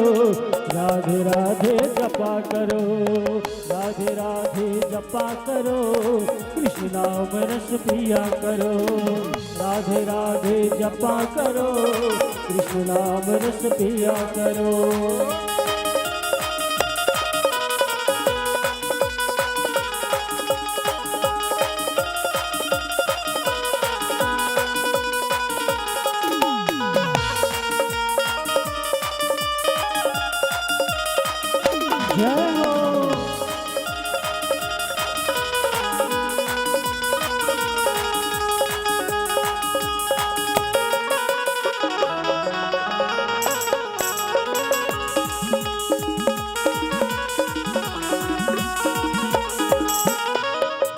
राधे राधे जपा करो, राधे राधे जपा करो, कृष्ण नाम रस पिया करो, राधे राधे जपा करो, कृष्ण नाम रस पिया करो। जय हो।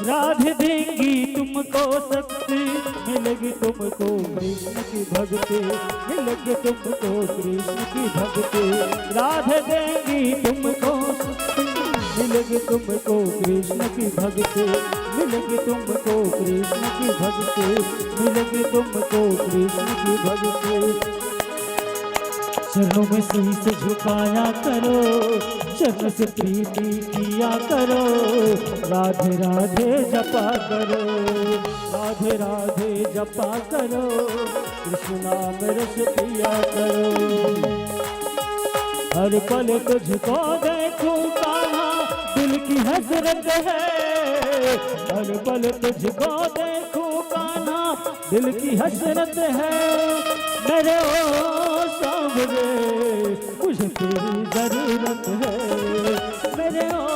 राधे देंगी तुमको शक्ति, मिलेगी तुमको कृष्ण की भक्ति, मिलेगी तुमको कृष्ण की भक्ति। राधे देंगी तुमको शक्ति, मिलेगी तुमको कृष्ण की भक्ति, मिलेगी तुमको कृष्ण की भक्ति, मिलेगी तुमको कृष्ण की भक्ति। चरणों में शीश झुकाया करो, चरण से प्रीति किया करो, राधे राधे जपा करो, राधे राधे जपा करो, कृष्ण नाम रस पिया करो। हर पल तुझको देखूं कान्हा, दिल की हसरत है। हर पल तुझको देखूं कान्हा, दिल की हसरत है। मेरे ओ सांवरे, मुझे तेरी जरूरत है। मेरे ओ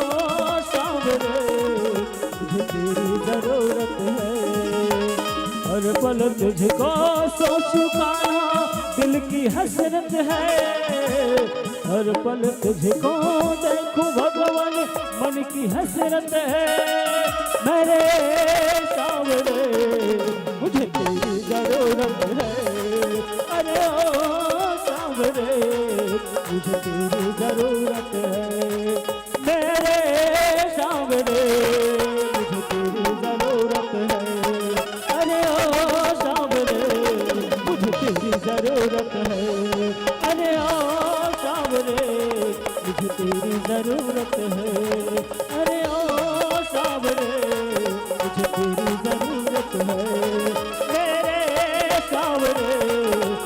सांवरे, मुझे तेरी जरूरत है। हर पल तुझको सोचूं कान्हा, दिल की हसरत है। हर पल तुझको देखूं भगवान, मन की हसरत है। मेरे सांवरे, मुझे तेरी जरूरत है। अरे ओ सांवरे, मुझे तेरी जरूरत है। मेरे सांवरे, मुझे तेरी जरूरत है। अरे ओ सांवरे, मुझे तेरी जरूरत है। अरे ओ सांवरे, मुझे तेरी जरूरत है। अरे ओ सांवरे, मुझे तेरी जरूरत है। मेरे सांवरे,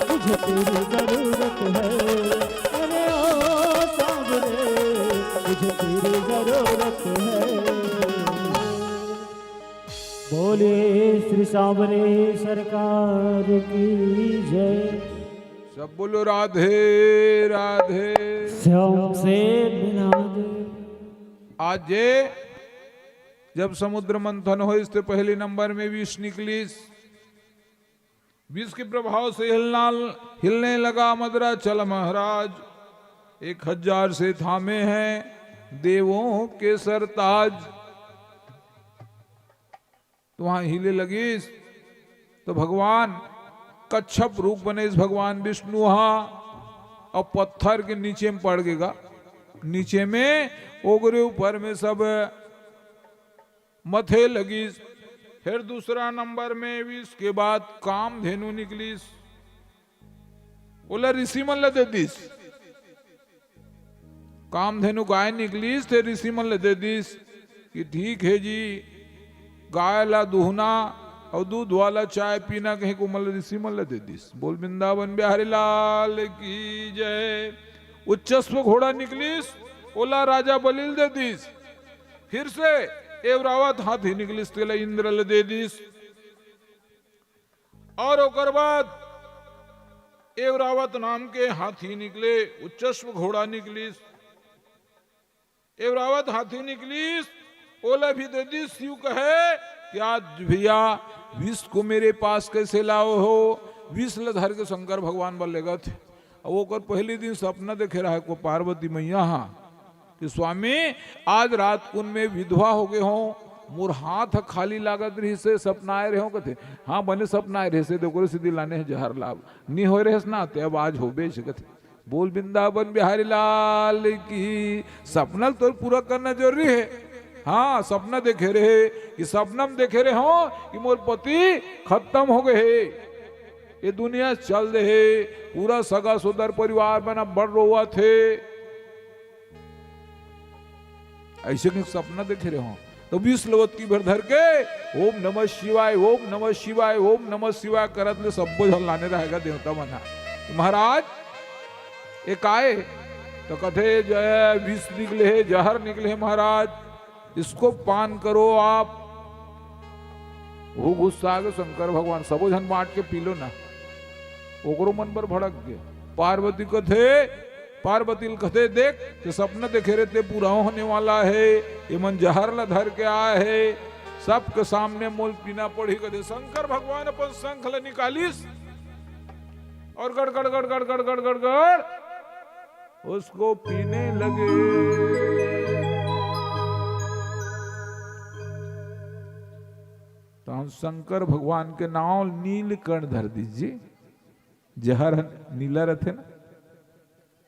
मुझे तेरी जरूरत है। अरे ओ सांवरे, मुझे तेरी जरूरत है। बोले श्री सांवरे सरकार की जय। सब बोलो राधे राधे। श्याम से मिला दे। आज ये जब समुद्र मंथन होइस ते पहले नंबर में विष निकलिस। विष के प्रभाव से हिलना, हिलने लगा मदरा। चल महाराज, एक हजार से थामे हैं देवों के सरताज। तो वहां हिले लगिस, तो भगवान कच्छप रूप बनिस भगवान विष्णु हा, और पत्थर के नीचे में पड़ गेगा। नीचे में ओकरे ऊपर में सब मथे लगिस। फिर दूसरा नंबर में विष के बाद कामधेनु निकलिस, ओला ऋषि मन ला दे दिस। कामधेनु गाय निकलिस ते ऋषि मन ला दे दिस कि ठीक हे जी, गाय ला दूहना अउ दूध वाला चाय पीना कहिके ओमन ला ऋषि मन ला दे दिस। बोल वृंदावन बिहारी लाल की जय। उच्चश्व घोड़ा निकलिस, ओला राजा बलि ल दे दिस। फिर से एवरावत हाथी निकलिस, तेला इंद्र ल दे दिस। और ओकर बाद एवरावत नाम के हाथी निकले, उच्चश्व घोड़ा निकलिस। एवरावत हाथी निकलिस, ओला भी दे दिस। शिव कहे कि आज भैया विष को मेरे पास कैसे लाओ हो? विष ल धर के शंकर भगवान बर लेगत हे। अब ओकर पहली दिन सपना देखे रहा को पार्वती मैया हा कि स्वामी, आज रात कुन में विधवा हो गए हो, मोर हाथ खाली लागत रहिस हे, सपना आए रहे हो कथे। हाँ, बने सपना आए रहिस हे, देखो सीधी लाने हे जहर लाभ। नी होए रहिस ना, ते अब आज होबे से कथे। बोल वृंदावन बिहारी लाल की। सपना ल तोर पूरा करना जरूरी हे। हाँ, सपना देखे रहे कि सपना म देखे रहे हो कि मोर पति खत्म हो गए हे, ये दुनिया से चल दे हे, पूरा सगा सोदर परिवार मन अब्बड़ रोवत हे। अइसे के सपना देखे रहे हो, तो विष ल ओतकी भर धर के ओम नमः शिवाय, ओम नमः शिवाय, ओम नमः शिवाय करत ले सब्बो झन लाने रहेगा देवता मन ह। महाराज, ये काय? तो कथे, "जय विष निकले हे, जहर निकले हे महाराज, इसको पान करो आप।" वो गुस्सा आगे शंकर भगवान, "सबो झन बांट के पी लो ना।" ओकरो मन बर भड़क गे। पार्वती कथे, पार्वती ल कथे, "देख, ते सपना देखे रहे, ते पूरा होने वाला हे, ये मन जहर ला धर के आए हे, सबके सामने मोल पीना पड़ही।" कथे शंकर भगवान अपन शंख ला निकालिस और गड़ गड़ गड़ गड़ गड़ गड़ गड़ गड़ उसको पीने लगे। तो हम शंकर भगवान के नाम नीलकंठ धर दीजिए, जहर ह नीला रथे ना,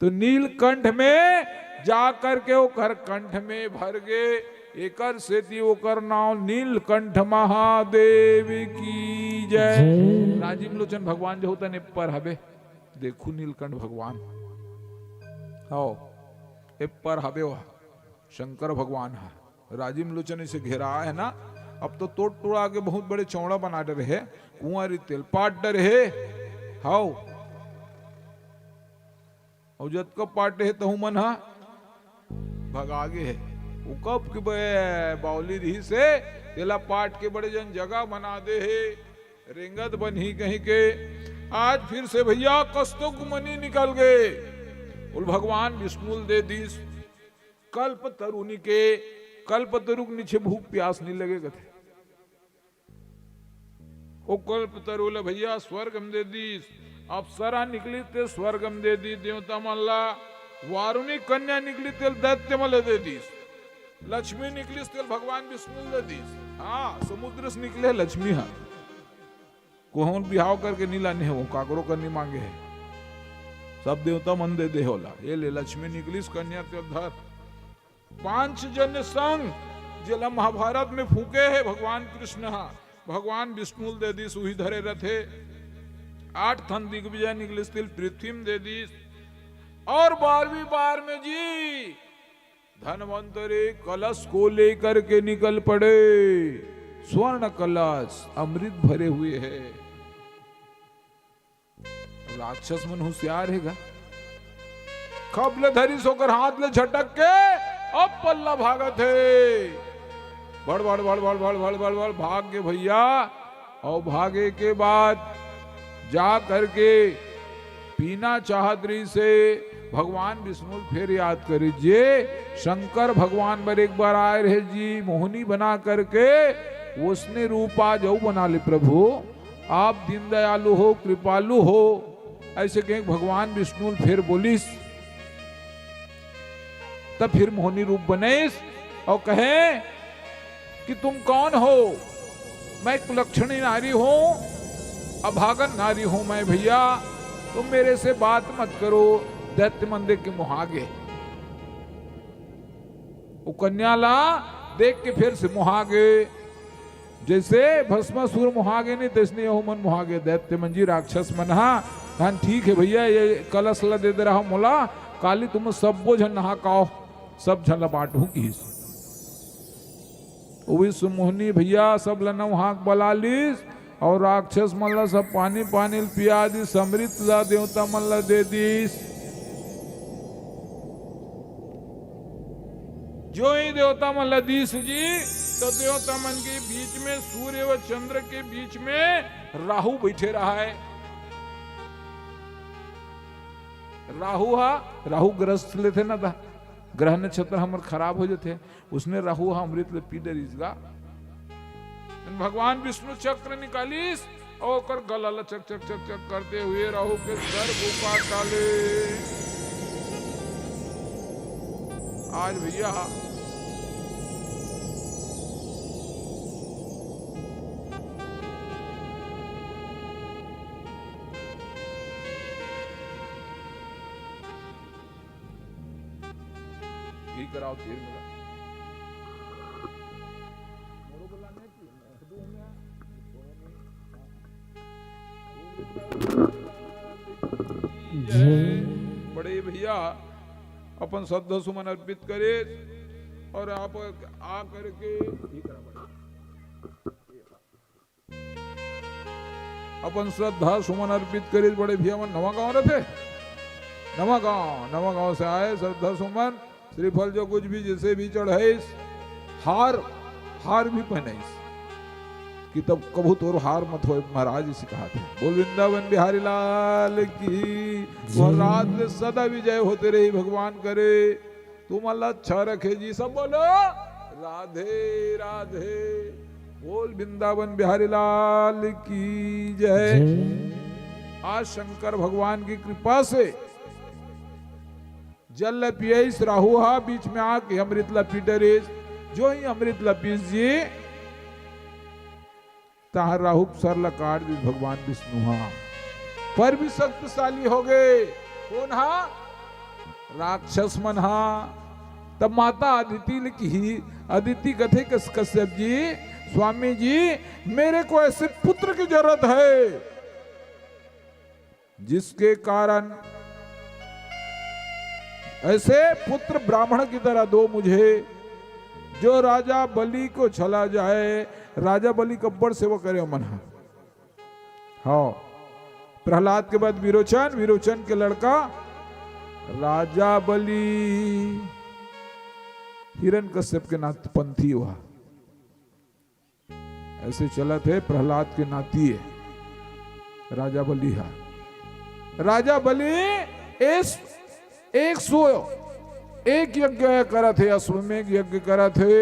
तो नीलकंठ में जा करके ओकर कंठ में भर गे, एकर सेती ओकर नाम नीलकंठ महादेव की जय। जय। राजीव लोचन भगवान जो होता ने पर हबे, देखू नीलकंठ भगवान, हव, ए पर हबे वह शंकर भगवान ह। राजीव लोचन इसे घेरा है ना, अब तो तोड़ तोड़ा के बहुत बड़े चौड़ा बना डरे हे, कुंवारी तेल पाट डरे हे, हव, अउ जतका पाटे हे तहू मन ह भगा गे हे। वो कब के बे-, बावली रही से तेला पाट के बड़े जन जगह बना दे हे, रेंगत बनही कहीं के। आज फिर से भैया कस्तुक मणि निकल गए, बोल भगवान विष्णु ल दे दीस। कल्प तरुणी के, कल्प तरुक नीचे भूख प्यास नहीं लगे कथे। ओ कल्प तरु ल भैया स्वर्ग म दे दीस। अप्सरा निकली ते स्वर्ग म दे दी देवता मन ला। वारुणी कन्या निकली ते दैत्य मन ल दे दीस। लक्ष्मी निकली ते भगवान विष्णु ल दे दीस। हाँ, समुद्र से निकले लक्ष्मी ह। कोहन बिहाव करके नी लाने हे, वो काकरो कर नी मांगे हे। सब देवता मन दे दे होला। ये ले लक्ष्मी निकलिस कन्या ते धर। पांचजन्य संघ, जेला महाभारत में फूके हे भगवान कृष्ण हा, भगवान विष्णु ल दे दीस, उही धरे रथे। आठ ठन दिग्विजय निकलिस, तिल पृथ्वी म दे दीस। और बारहवीं बार में जी, धन्वंतरि कलश को लेकर के निकल पड़े। स्वर्ण कलश अमृत भरे हुए है। राक्षस मन होशियार हे गा। खप ले धरिस ओकर हाथ ले झटक के, अब पल्ला भागत हे। भड़, भड़, भड़, भड़, भाग गे भैया। अउ भागे के बाद जा करके पीना चाहत रहिस हे, भगवान विष्णु ल फेर याद करिस, जे शंकर भगवान बर एक बार आए रहे जी, मोहनी बना करके, ओसने रूप आज अउ बना ले प्रभु। आप दीन दयालु हो, कृपालु हो, अइसे कहिके भगवान विष्णु ल फेर बोलिस। तब फिर मोहनी रूप बनइस अउ कहे कि तुम कौन हो? मैं कुलक्षणी नारी हूं, अभागन नारी हूं मैं भैया, तुम मेरे से बात मत करो। दैत्य मन देख के मोहा गे। वो कन्या ला देख के फेर से मोहा गे। जइसे भस्मासुर मोहा गे नहीं, तइसने यहू मन मोहा गे। दैत्य मन जी, राक्षस मन हा, कहन, "ठीक हे भैया, ये कलश ला दे दे रहा मोला, काली तुम सब्बो झन नहा के आव, सब झन ला बांटहूं," किहिस। वो विश्व मोहनी भैया सब ला नहा के बला लिस, अउ राक्षस मन ला सब पानी पानी ल पिया दिस, अमृत ला देवता मन ला दे दिस। जो ही देवता मन ला दिस जी, तो देवता मन के बीच में, सूर्य व चंद्र के बीच में राहु बैठे रहा है। राहु हा, राहु ग्रस्त लेथे ना, ता ग्रह नक्षत्र हमर खराब हो जाथे। उसने राहु ह अमृत ल पी डरिस गा। भगवान विष्णु चक्र निकालिस अउ ओकर गला ल चक चक चक चक करते हुए राहु के सर को काट डाले। आज भैया ठीक कराओ, तीर मिला। जय। बड़े भैया अपन श्रद्धा सुमन अर्पित करे और आप आ करके ठीक करा बड़े। अपन श्रद्धा सुमन अर्पित करे बड़े भैया मन नवा गांव रहते, नवा गांव, नवा गांव से आए श्रद्धा सुमन श्रीफल जो कुछ भी जैसे भी चढ़ाइस, हार, हार भी पहनाइस कि तब कभू तोर हार मत होए, महाराज जी से कहा थे। बोल वृंदावन बिहारी लाल की। जय। वो रात में सदा विजय होते रही, भगवान करे तुमन ला अच्छा रखे जी। सब बोलो राधे राधे। बोल वृंदावन बिहारी लाल की जय। जय। आज शंकर भगवान की कृपा से जल ल पियइस राहु हा, बीच में आके अमृत ल पी डरिस। जो ही अमृत ल पीस जी, तहां राहु के सर ल काट दिस भगवान विष्णु हा। पर भी शक्तिशाली हो गए। कोन हा? राक्षस मन हा। तब माता अदिति ल किही, अदिति कथे कस-, कश्यप जी, स्वामी जी, मेरे को ऐसे पुत्र की जरूरत है जिसके कारण ऐसे पुत्र ब्राह्मण की तरह दो मुझे, जो राजा बलि को चला जाए। राजा बलि कब्बड़ सेवा करे मन हा। हाँ, प्रहलाद के बाद विरोचन, विरोचन के लड़का राजा बलि, हिरण्यकश्यप के नात पंथी हुआ। ऐसे चलत हे प्रहलाद के नाती हे राजा बलि हा। राजा बलि इस एक सौ एक यज्ञ करत हे, अश्वमेघ यज्ञ करत हे।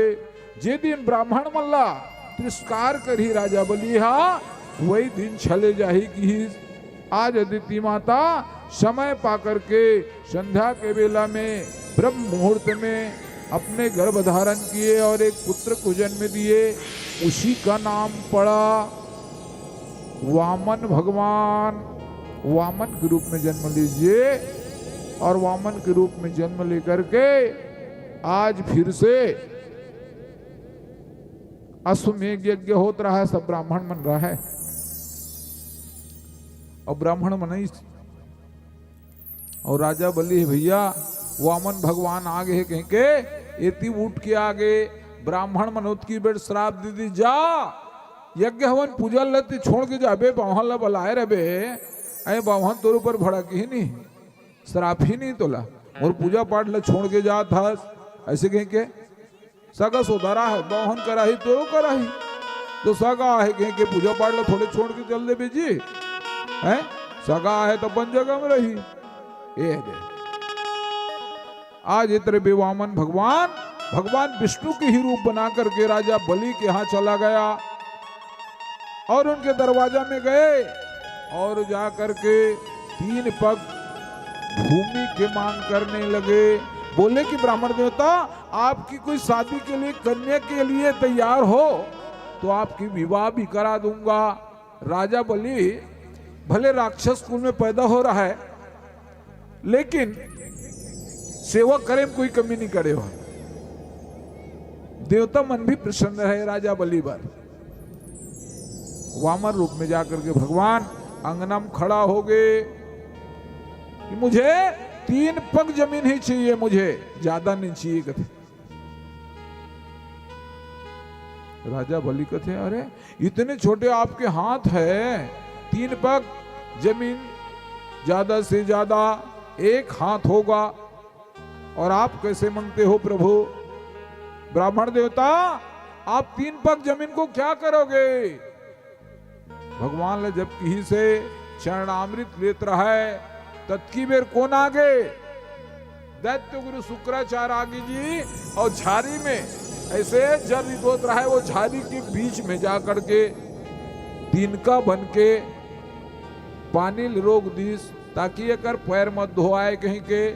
जे दिन ब्राह्मण मन ला तिरस्कार करही राजा बलि हा, वही दिन चले जाही किहिस। आज अदिति माता समय पा करके संध्या के बेला में ब्रह्म मुहूर्त में अपने गर्भ धारण किए और एक पुत्र को जन्म दिए। उसी का नाम पड़ा वामन भगवान। वामन के रूप में जन्म लीजिए और वामन के रूप में जन्म लेकर के आज फिर से अश्वमेघ यज्ञ होत रहा है, सब ब्राह्मण मन रहा है और ब्राह्मण मन ही और राजा बलि हे भैया, वामन भगवान आ गे हे कहिके एती उठ के आ गे। ब्राह्मण मन ओतकी बेर श्राप दे दिस, जा यज्ञ हवन पूजा ल ते छोड़ के जाबे, बाम्हन ला बलाए रहबे, ऐ बाम्हन तोर ऊपर भड़कही नहीं, श्रापही नहीं तोला, मोर पूजा पाठ ला छोड़ के जात हस, ऐसे कहिके। सगा सोदरा हे, बाम्हन कराही, तोरो कराही। तो सगा हे कहिके पूजा पाठ ला थोड़े छोड़ के चल देबे जी, हैं? सगा हे तो अपन जगह में रही। ए दे। आज इतरे बे वामन भगवान, भगवान विष्णु के ही रूप बना करके राजा बलि के यहाँ चला गया और उनके दरवाजा में गए और जा करके तीन पग भूमि के मांग करने लगे। बोले कि ब्राह्मण देवता, आपकी कोई शादी के लिए, कन्या के लिए तैयार हो तो आपकी विवाह भी करा दूंगा। राजा बलि भले राक्षस कुल में पैदा हो रहा है, लेकिन सेवा करे में कोई कमी नहीं करे हो। देवता मन भी प्रसन्न रहे राजा बलि बर। वामन रूप में जाकर के भगवान अंगना में खड़ा हो गए कि मुझे तीन पग जमीन ही चाहिए, मुझे ज्यादा नहीं चाहिए, कथे। राजा बलि कथे, अरे, इतने छोटे आपके हाथ है, तीन पग जमीन, ज्यादा से ज्यादा एक हाथ होगा, और आप कैसे मांगते हो प्रभु? ब्राह्मण देवता, आप तीन पग जमीन को क्या करोगे? भगवान ला जब किहिस हे चरणामृत लेत रहा है, ततकी बेर कोन आगे? दैत्य गुरु शुक्राचार्य आगे जी। और झारी में ऐसे जल रिगोत रहा है, वो झारी के बीच में जा करके तिनका बन के पानी ल रोक दिस, ताकि एकर पैर मत धोआए कहिके।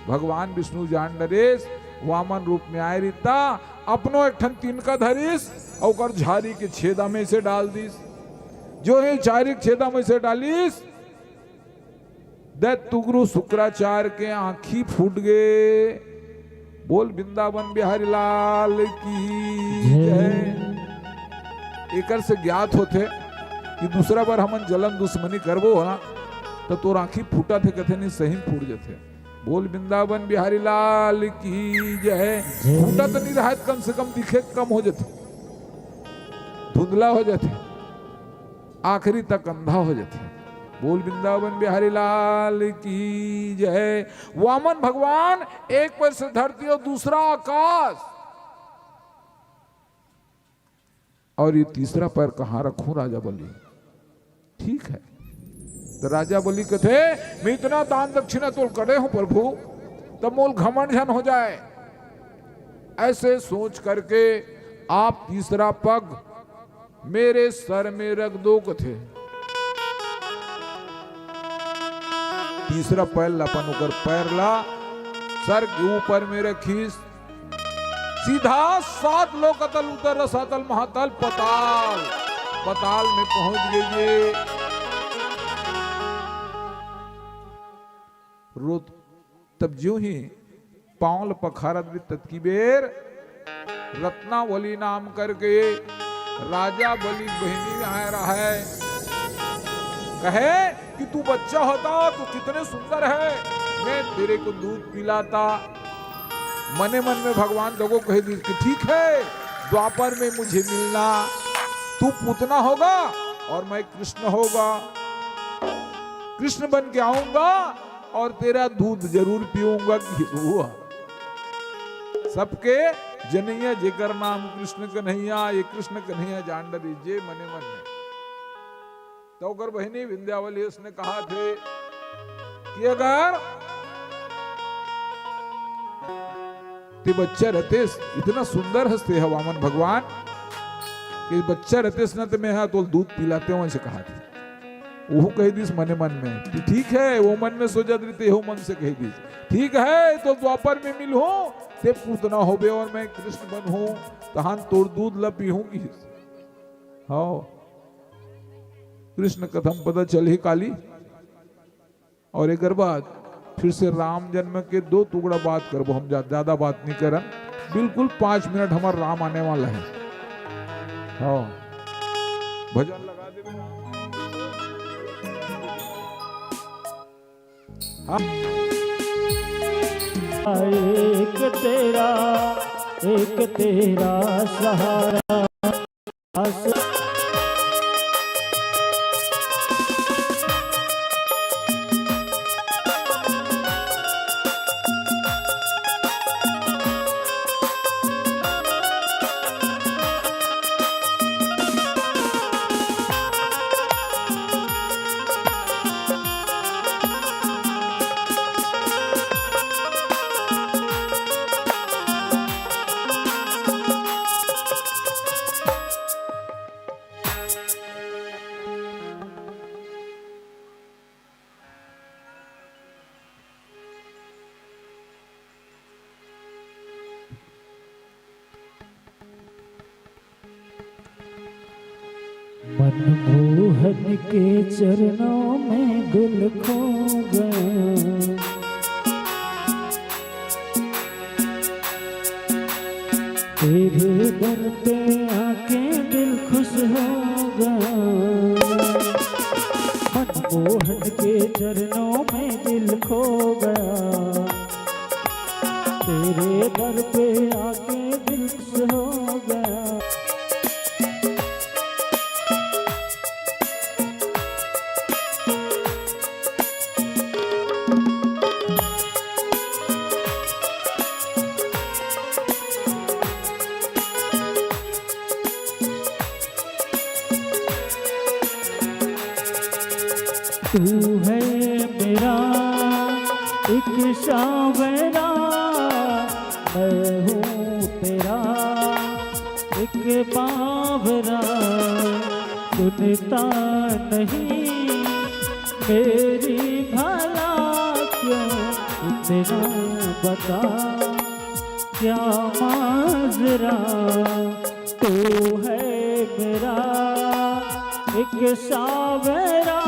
भगवान विष्णु जान डरेस, वामन रूप में आए रीता, अपनो एक ठन तिनका धरिस, अउ ओकर झारी के छेदा में से डाल दिस। जो ही झारी के छेदा में से डालिस, दैत्य गुरु शुक्राचार्य के आंखी फूट गे। बोल वृंदावन बिहारी लाल की जय। एकर से ज्ञात होथे कि दूसरा बार हमन जलन दुश्मनी करबो ना, त तोर आँखी फूटत हे कथे नहीं, सही फूट जथे। बोल वृंदावन बिहारी लाल की जय। जय। फूटत नहीं रहत, कम से कम दिखे कम हो जथे, धुंधला हो जथे, आखिरी तक अंधा हो जथे। बोल वृंदावन बिहारी लाल की जय। वामन भगवान एक पैर से धरती और दूसरा आकाश, और ये तीसरा पैर कहाँ रखूं राजा बलि? ठीक है, तो राजा बलि कथे, मैं इतना दान दक्षिणा तोल करे हूं प्रभु, तब मोल घमंड झन हो जाए। ऐसे सोच करके आप तीसरा पग मेरे सर में रख दो कथे। तीसरा पैर ला अपन ओकर पैर ला सर के ऊपर में रखिस, सीधा सात लोक अतल उतर रसातल महातल पताल, पताल में पहुंच गई ये। रोत तब ज्यों ही पांव ल पखारत भी ततकी बेर रत्नावली नाम करके राजा बलि बहिनी आए रहे, कहे कि तू बच्चा होता तो कितने सुंदर है, मैं तेरे को दूध पिलाता। मने मन में भगवान दगो कह दी कि ठीक है, द्वापर में मुझे मिलना, तू पूतना होगा और मैं कृष्ण होगा, कृष्ण बन के आऊंगा और तेरा दूध जरूर पीऊंगा। कि हुआ सबके जनैया जेकर नाम कृष्ण कन्हैया, ये कृष्ण कन्हैया जान डरी जे मने मन में। तो ओकर बहिनी विंध्यावली उसने कहा थे कि अगर ते बच्चा रहतेस, इतना सुंदर हंसते है वामन भगवान, कि बच्चा रहतेस ना तो मैं हा तोल दूध पिलाते हूं, ऐसे कहा थे। ओहू कह दिस मने मन में कि ठीक है, वो मन में सोचत रही ते हो मन से कह दिस, ठीक है, तो द्वापर में मिलहूं, ते पूतना होबे और मैं कृष्ण बनहूं, तहान तोर दूध ल पीहूं की। हाँ, कृष्ण कथम पता चल ही काली। और एकर बाद फिर से राम जन्म के दो टुकड़ा बात करबो हम, जा-, ज्यादा बात नहीं करन, बिल्कुल पाँच मिनट हमार राम आने वाला है। हाँ, भजन लगा दे। हाँ। एक तेरा, एक तेरा सहारा। मनमोहन के चरणों में दिल खो गया, तेरे दर पे आके दिल खुश हो गया। मनमोहन के चरणों में दिल खो गया, तेरे दर पे आके दिल खुश हो गया। तू है मेरा एक सांवरा, मैं हूँ तेरा एक बावरा। सुनता नहीं मेरी भला क्यों इतना, बता क्या माजरा। तू है मेरा एक सांवरा,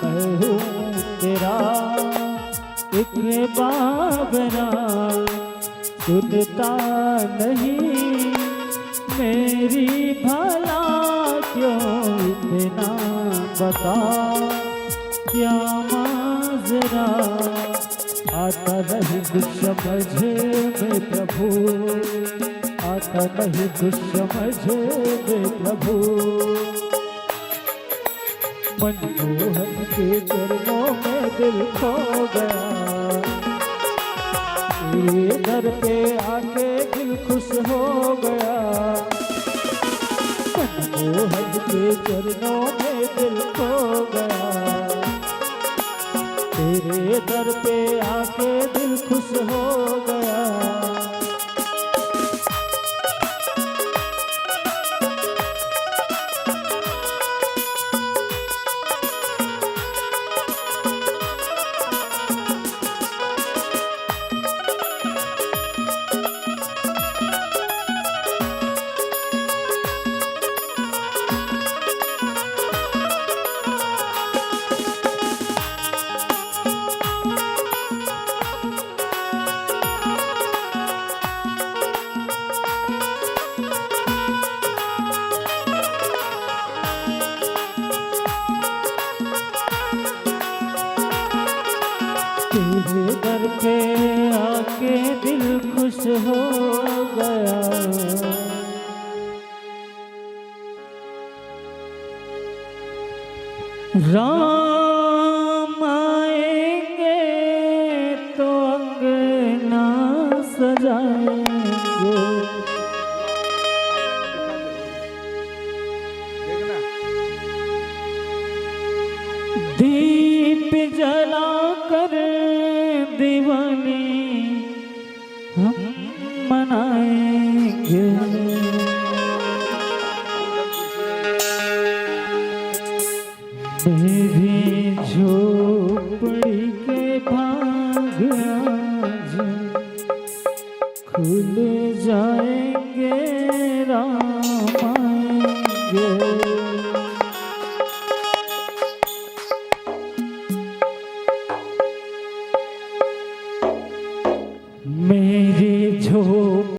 मैं हूँ तेरा एक बावरा। सुनता नहीं मेरी भला क्यों इतना, बता क्या माजरा। आता नहीं कुछ समझ में प्रभु, आता नहीं कुछ समझ में प्रभु। मनमोहन के चरणों में दिल खो गया, तेरे दर पे आके दिल खुश हो गया। मनमोहन के चरणों में दिल खो गया, तेरे दर पे आके दिल खुश हो गया। तेरे दर पे आके दिल खुश हो गया। राम आएंगे तो अंगना सजाएंगे, दीप जलाकर दिवाली हम मनाएंगे। मेरी झोपड़ी के भाग आज खुल जाएंगे, राम आएंगे। मेरी झोप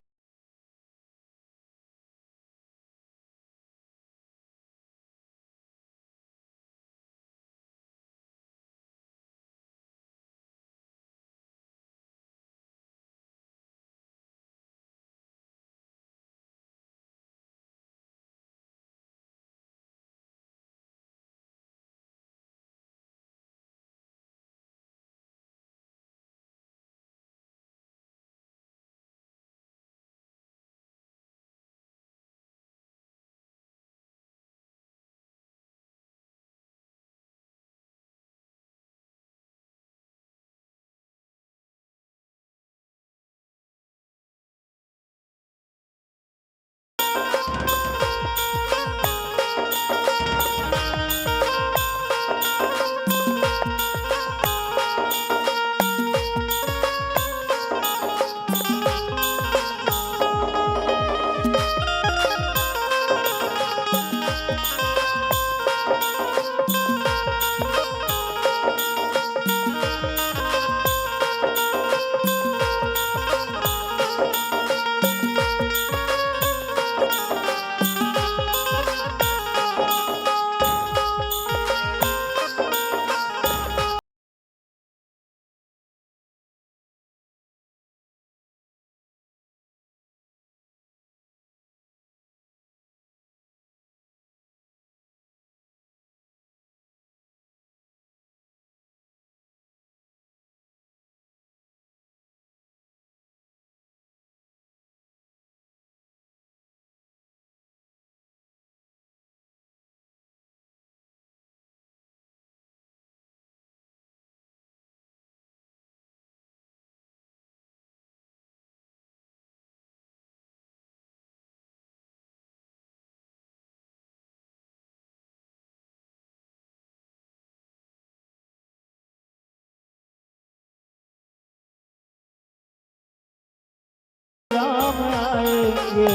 राम आएंगे,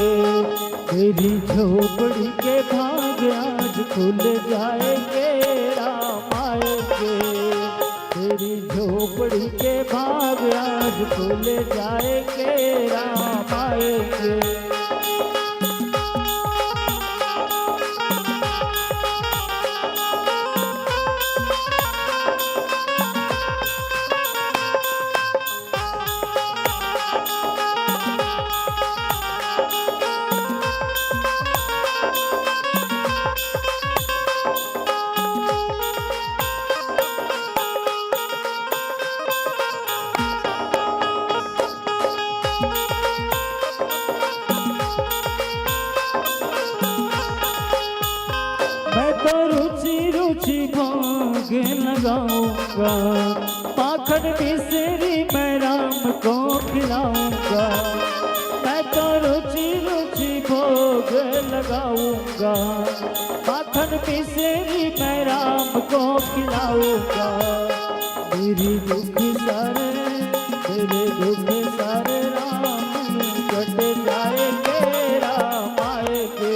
तेरी झोपड़ी के भाग आज खुल जाएंगे। राम आएंगे, तेरी झोपड़ी के भाग आज खुल जाएंगे राम आएंगे। मैं तो रुचि रुचि भोग लगाऊंगा, माखन मिश्री मैं राम को खिलाऊंगा। मैं तो रुचि रुचि भोग लगाऊंगा, माखन मिश्री मैं राम को खिलाऊंगा। मेरी दुख सारे, मेरे दुख सारे राम कट जाएंगे, राम आएंगे।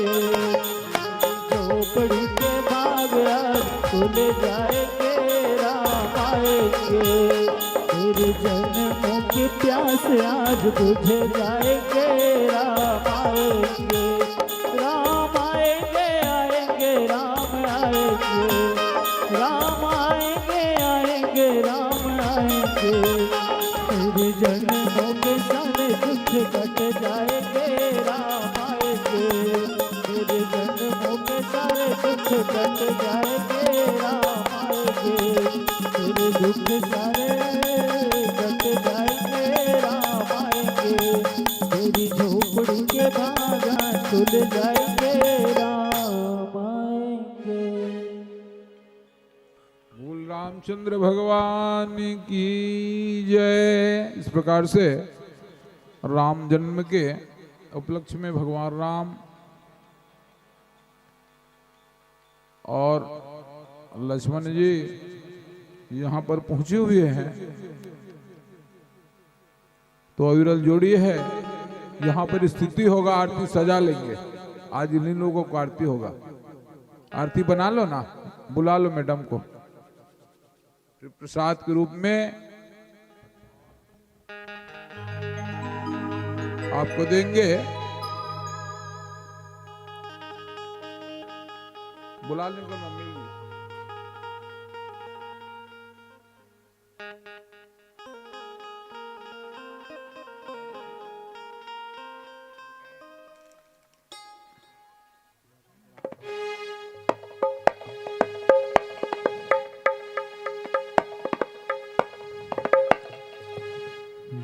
झोपड़ी के भाग आज खुल जाएंगे, राम आएंगे। मेरे जन्मों की प्यास आज बुझ जाएंगे, राम आएंगे। राम आएंगे, आएंगे, राम आएंगे। राम आएंगे, आएंगे, राम आएंगे। मेरे जन्मों के सारे दुख कट जाएंगे, राम आएंगे। मेरे जन्मों के सारे दुख कट जाएंगे, राम आएंगे। तेरे दुख सारे कट जाएंगे, राम आएंगे। तेरी झोपड़ी के बागान खुल जाएंगे, राम आएंगे। बोल रामचंद्र भगवान की जय। इस प्रकार से राम जन्म के उपलक्ष्य में भगवान राम और लक्ष्मण जी यहाँ पर पहुँचे हुए हैं, तो अविरल जोड़ी है, यहाँ पर स्थिति होगा, आरती सजा लेंगे। आज इन्हीं लोगों को आरती होगा। आरती बना लो ना, बुला लो मैडम को। फिर प्रसाद के रूप में आपको देंगे। बुला लेंगे मम्मी।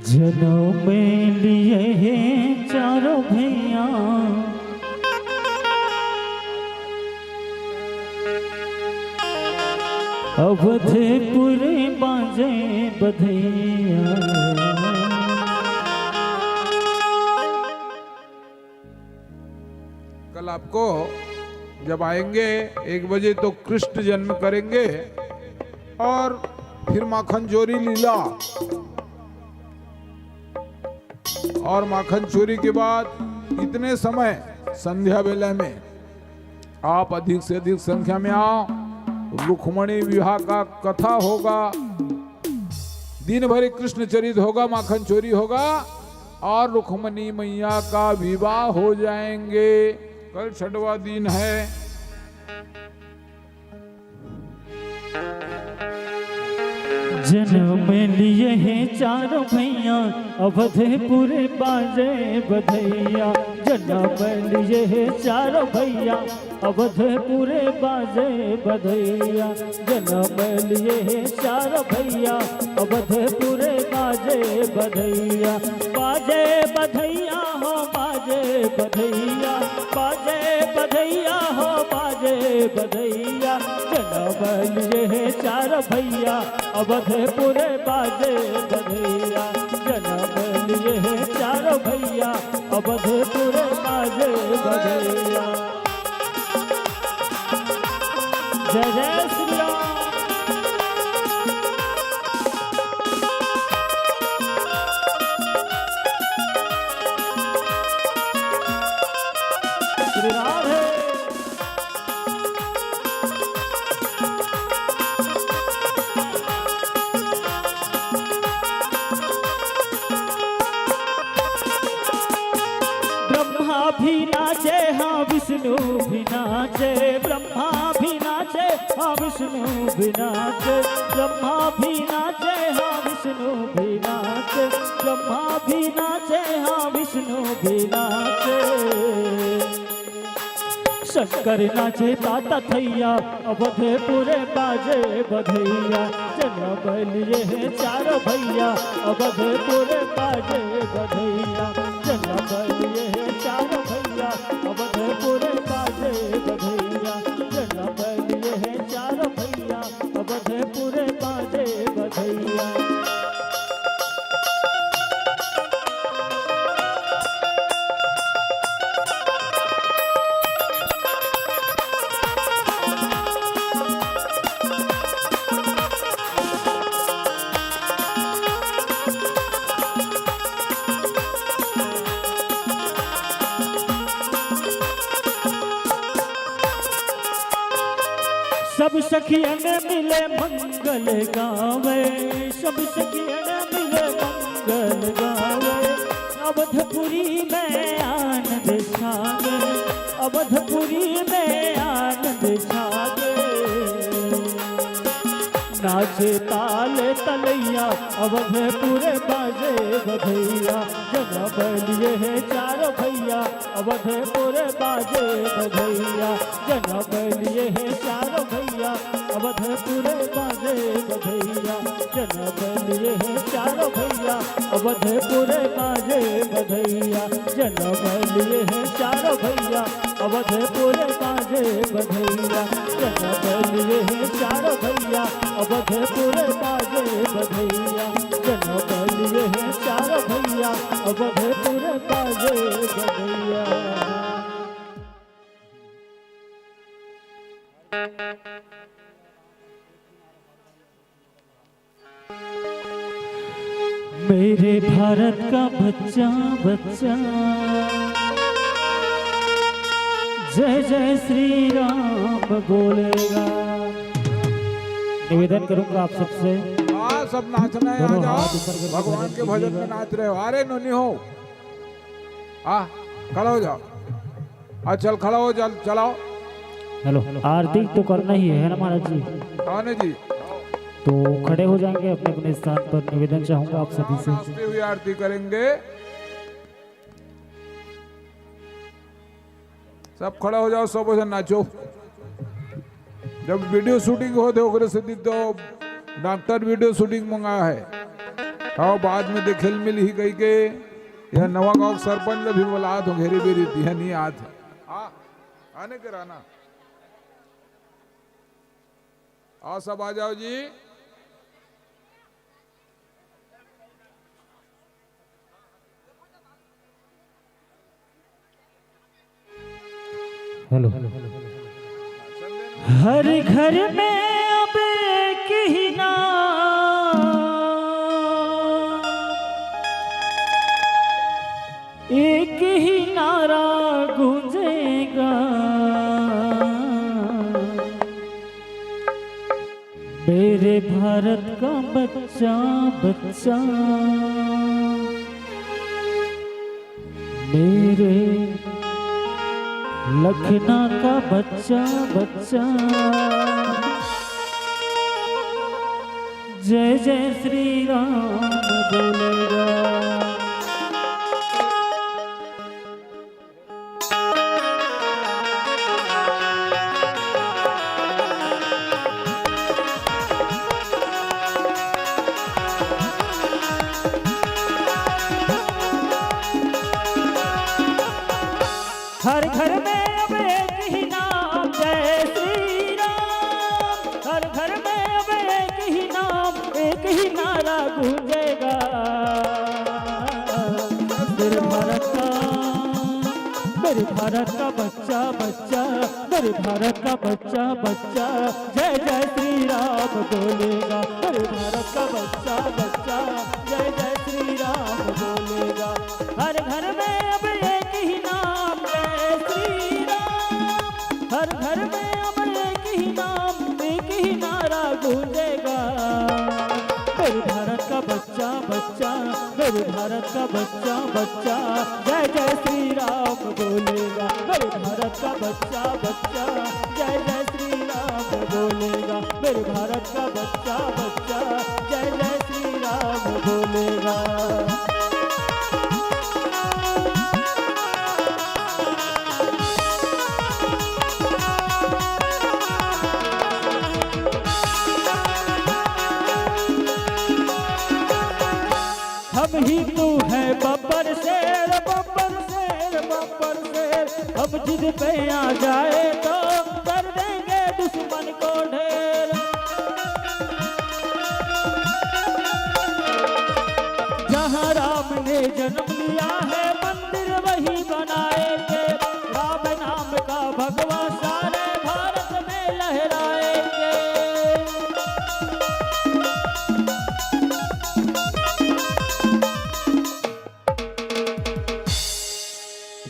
जनम लिए हे चारों भैया, अवधपुर बाजे बधैया। कल आपको जब आएंगे एक बजे तो कृष्ण जन्म करेंगे और फिर माखन चोरी लीला, और माखन चोरी के बाद इतने समय संध्या बेला में आप अधिक से अधिक संख्या में आओ। रुक्मणी विवाह का कथा होगा, दिन भर कृष्ण चरित होगा, माखन चोरी होगा और रुक्मणी मैया का विवाह हो जाएंगे। कल छठवा दिन है। जनम लिए हे चारों भैया, अवधपुर बाजे बधैया। जनम लिए हे चारों भैया, अवधपुर बाजे बधैया। जनम लिए हे चारों भैया, अवधपुर बाजे बधैया। बाजे बधैया हो, बाजे बधैया, बाजे बधैया हो, बाजे बधैया। जनम लिए हे चारों भैया, अवधपुर बाजे बधैया। जनम लिए हे चारों भैया, अवधपुर बाजे बधैया। जय जय श्री राम। श्री राधे। भी नाचे, हाँ विष्णु भी नाचे, ब्रह्मा भी नाचे, हाँ विष्णु भी नाचे, ब्रह्मा भी नाचे, हाँ विष्णु भी नाचे, ब्रह्मा भी नाचे, हाँ विष्णु भी नाचे। शंकर नाचे तात थैया, अवधपुर बाजे बधैया, जनम लिए हे चार भैया, अवधपुर बाजे बधैया, जनम लिए हे चार भैया, अवधपुर बाजे बधैया, जनम लिए हे चार भैया, अवधपुर बाजे बधैया। सब सखियन मिले मंगल गावे, सब सखियन मिले मंगल गावे। अवधपुरी में आनंद छावे, अवधपुरी में आनंद छावे। नाचे ताल तलैया, अवधपुर बाजे बधैया, जनम लिए हे चार भैया, अवधपुर बाजे बधैया, जनम लिए हे चार भैया, अवधपुर बाजे बधैया, जनम लिए हे चार भैया, अवधपुर बाजे बधैया, जनम लिए हे चार भैया, अवधपुर बाजे बधैया, जनम लिए हे चार भैया, अवधपुर बाजे बधैया, जनम लिए हे चार भैया, अवधपुर बाजे बधैया। मेरे भारत का बच्चा, बच्चा जय जय श्री राम बोलेगा। निवेदन करूंगा आप सबसे, हाँ, सब नाचना है, आ दोनों जाओ, हाथ ऊपर करके भगवान के भजन में नाच रहे हो। अरे नोनी हो, आ, खड़ा हो जाओ। आ, चल, खड़ा हो, चल, चलाओ। हेलो, आरती तो करना ही है ना महाराज जी? हाँ ना जी। तो खड़े हो जाएंगे अपने अपने स्थान पर। निवेदन चाहूंगा आप सभी से। नाचते हुए आरती करेंगे। सब खड़ा हो जाओ, सब ऐसे नाचो। जब वीडियो शूटिंग होत हे, ओकरे सेती तो डॉक्टर वीडियो शूटिंग मंगाय हे। अउ बाद में देखे ल मिलही कहिके, ये नवा गांव के सरपंच ल भी बुलात हों, घेरी बेरी दिया नहीं आत हे। आ, आने के रहना। आओ, सब आ जाओ जी। हेलो। हर घर में अब एक ही नाम, एक ही नारा गूंजेगा, मेरे भारत का बच्चा, बच्चा, मेरे लखना का बच्चा, बच्चा, जय जय श्री राम बोलेगा। हर घर में अब एक ही नाम जय श्री राम, हर घर में अब एक ही नाम, एक ही नारा गूंजेगा। मेरे भारत का, मेरे भारत का बच्चा, बच्चा, मेरे भारत का बच्चा, बच्चा, जय जय श्री राम बोलेगा। मेरे भारत का बच्चा, बच्चा, जय जय श्री राम बोलेगा। हर घर में अब एक ही नाम जय श्री राम, हर घर में अब एक ही नाम, एक ही नारा गूंजेगा। मेरे भारत का बच्चा, बच्चा, मेरे भारत का बच्चा, बच्चा, जय जय श्री राम बोले। का बच्चा बच्चा जय जय श्री राम बोलेगा। मेरे भारत का बच्चा बच्चा जय जय श्री राम बोलेगा। हम हिंदू हैं बब्बर शेर, बब्बर शेर, बब्बर शेर। हम जिद पे आ जाए तो कर देंगे दुश्मन को ढेर। जहाँ राम ने जन्म लिया है, मंदिर वही बनाएंगे। राम नाम का भगवा सारे भारत में लहराएंगे।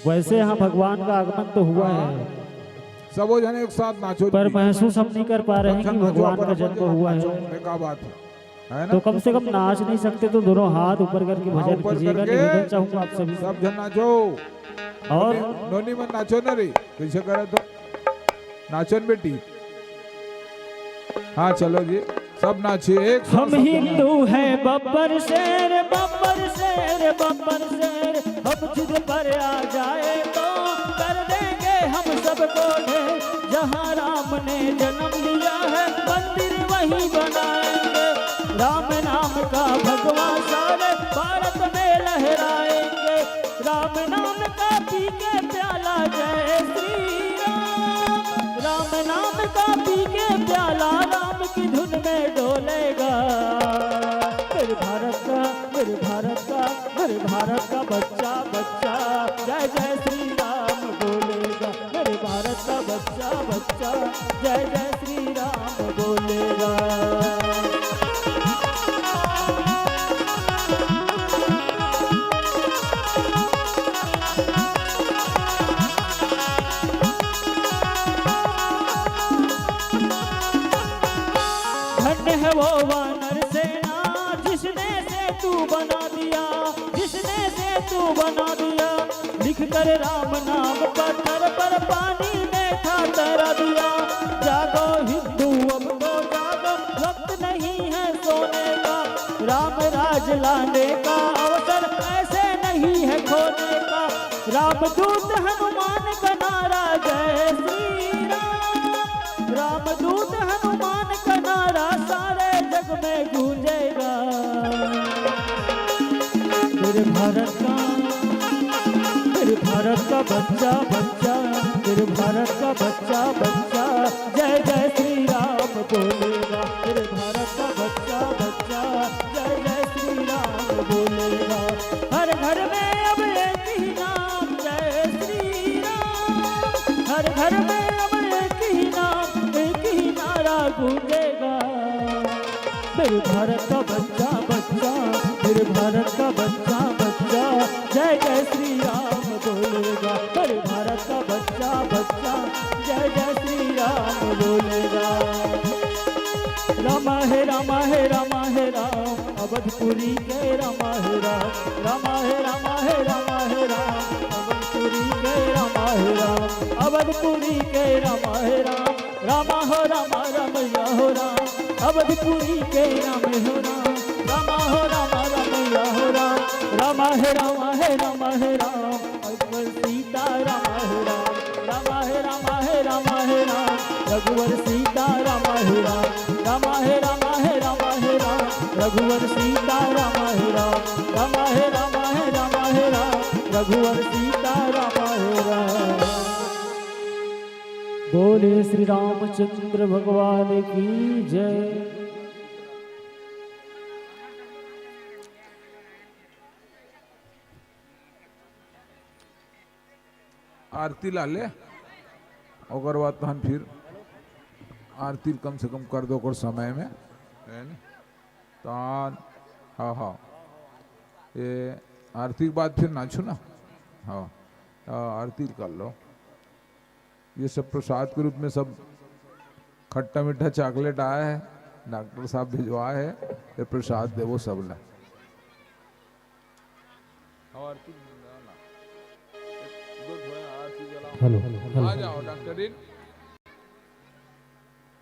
वैसे यहाँ भगवान का आगमन तो हुआ है, सबो जन एक साथ नाचो पर जी। महसूस हम नहीं कर पा रहे हैं कि भगवान का जन्म हुआ है। क्या बात है, है ना? तो कम से कम नाच नहीं सकते तो दोनों हाथ ऊपर करके भजन कीजिएगा। निवेदन चाहूंगा आप सभी से। सब जन नाचो। और नोनी मन नाचो ना रे, कैसे करे तो नाचो न बेटी। हाँ, चलो जी, सब नाचिए एक साथ, हम सब हिंदू हैं बब्बर शेर, बब्बर शेर, बब्बर शेर। हम जिद पर आ जाए तो कर देंगे हम सबको ढेर। जहाँ राम ने जन्म लिया है, मंदिर वहीं बनाएंगे। राम नाम का भगवा सारे भारत में लहराएंगे। राम नाम का पी के प्याला जय श्री राम। राम नाम का पी के प्याला राम की धुन में डोलेगा। मेरे भारत का, मेरे भारत का, मेरे भारत का बच्चा बच्चा जय जय श्री राम बोलेगा। मेरे भारत का बच्चा बच्चा जय जय श्री राम बोलेगा। धन्य है वो वानर सेना जिसने सेतु बना दिया, जिसने सेतु बना दिया। लिख कर राम नाम पत्थर पर पानी में था तैरा दिया। जागो हिंदू अब तो जागो, वक्त नहीं है सोने का। राम राज लाने का अवसर ऐसे नहीं है खोने का। रामदूत हनुमान का नारा जय श्री राम। रामदूत हनुमान का नारा सारे जग में गूंजेगा। मेरे भारत का, मेरे भारत का बच्चा बच्चा, मेरे भारत का बच्चा बच्चा जय जय श्री राम बोलेगा। मेरे भारत का बच्चा बच्चा जय जय श्री राम बोलेगा। हर घर में अब एक ही नाम जय श्री राम। हर घर में अब एक ही नाम, एक ही नारा गूंजेगा। मेरे भारत का बच्चा बच्चा, मेरे भारत का बच्चा बच्चा जय जय श्री राम बोलेगा। मेरे भारत का बच्चा बच्चा जय जय श्री राम बोलेगा। रामा हे रामा हे रामा हे राम, अवधपुरी के रामा हे राम। रामा हे रामा हे रामा हे राम, अवधपुरी के रामा हे राम। अवधपुरी के रामा हे राम। रामा हो रामा रमैया हो राम, अवधपुरी के राम हो राम। रामा हो रामा रमैया हो राम। रामा हे रामा हे रामा हे राम, रघुवर सीता रामा हे राम। रामा हे रामा हे रामा हे राम, रघुवर सीता रामा हे राम। रामा हे रामा हे रामा हे राम, रघुवर सीता रामा हे राम। रामा हे रामा हे रामा हे राम, रघुवर सीता रामा हे राम। बोले श्री रामचंद्र भगवान की जय। आरती ला ले, ओकर बाद तहन फिर आरती कम से कम कर दो, ओकर समय में, है नी? तान, हाँ, हाँ, ये आरती के बाद फिर नाचू ना। हाँ, आ, आरती कर लो। ये सब प्रसाद के रूप में सब खट्टा मीठा चॉकलेट आया है, डॉक्टर साहब भिजवाए है, ये प्रसाद देवो सब ला। हाँ, आरती में ना, ना। एक, दो थोड़ा हाथ हेलो, हेलो। आ जाओ डॉक्टरिन।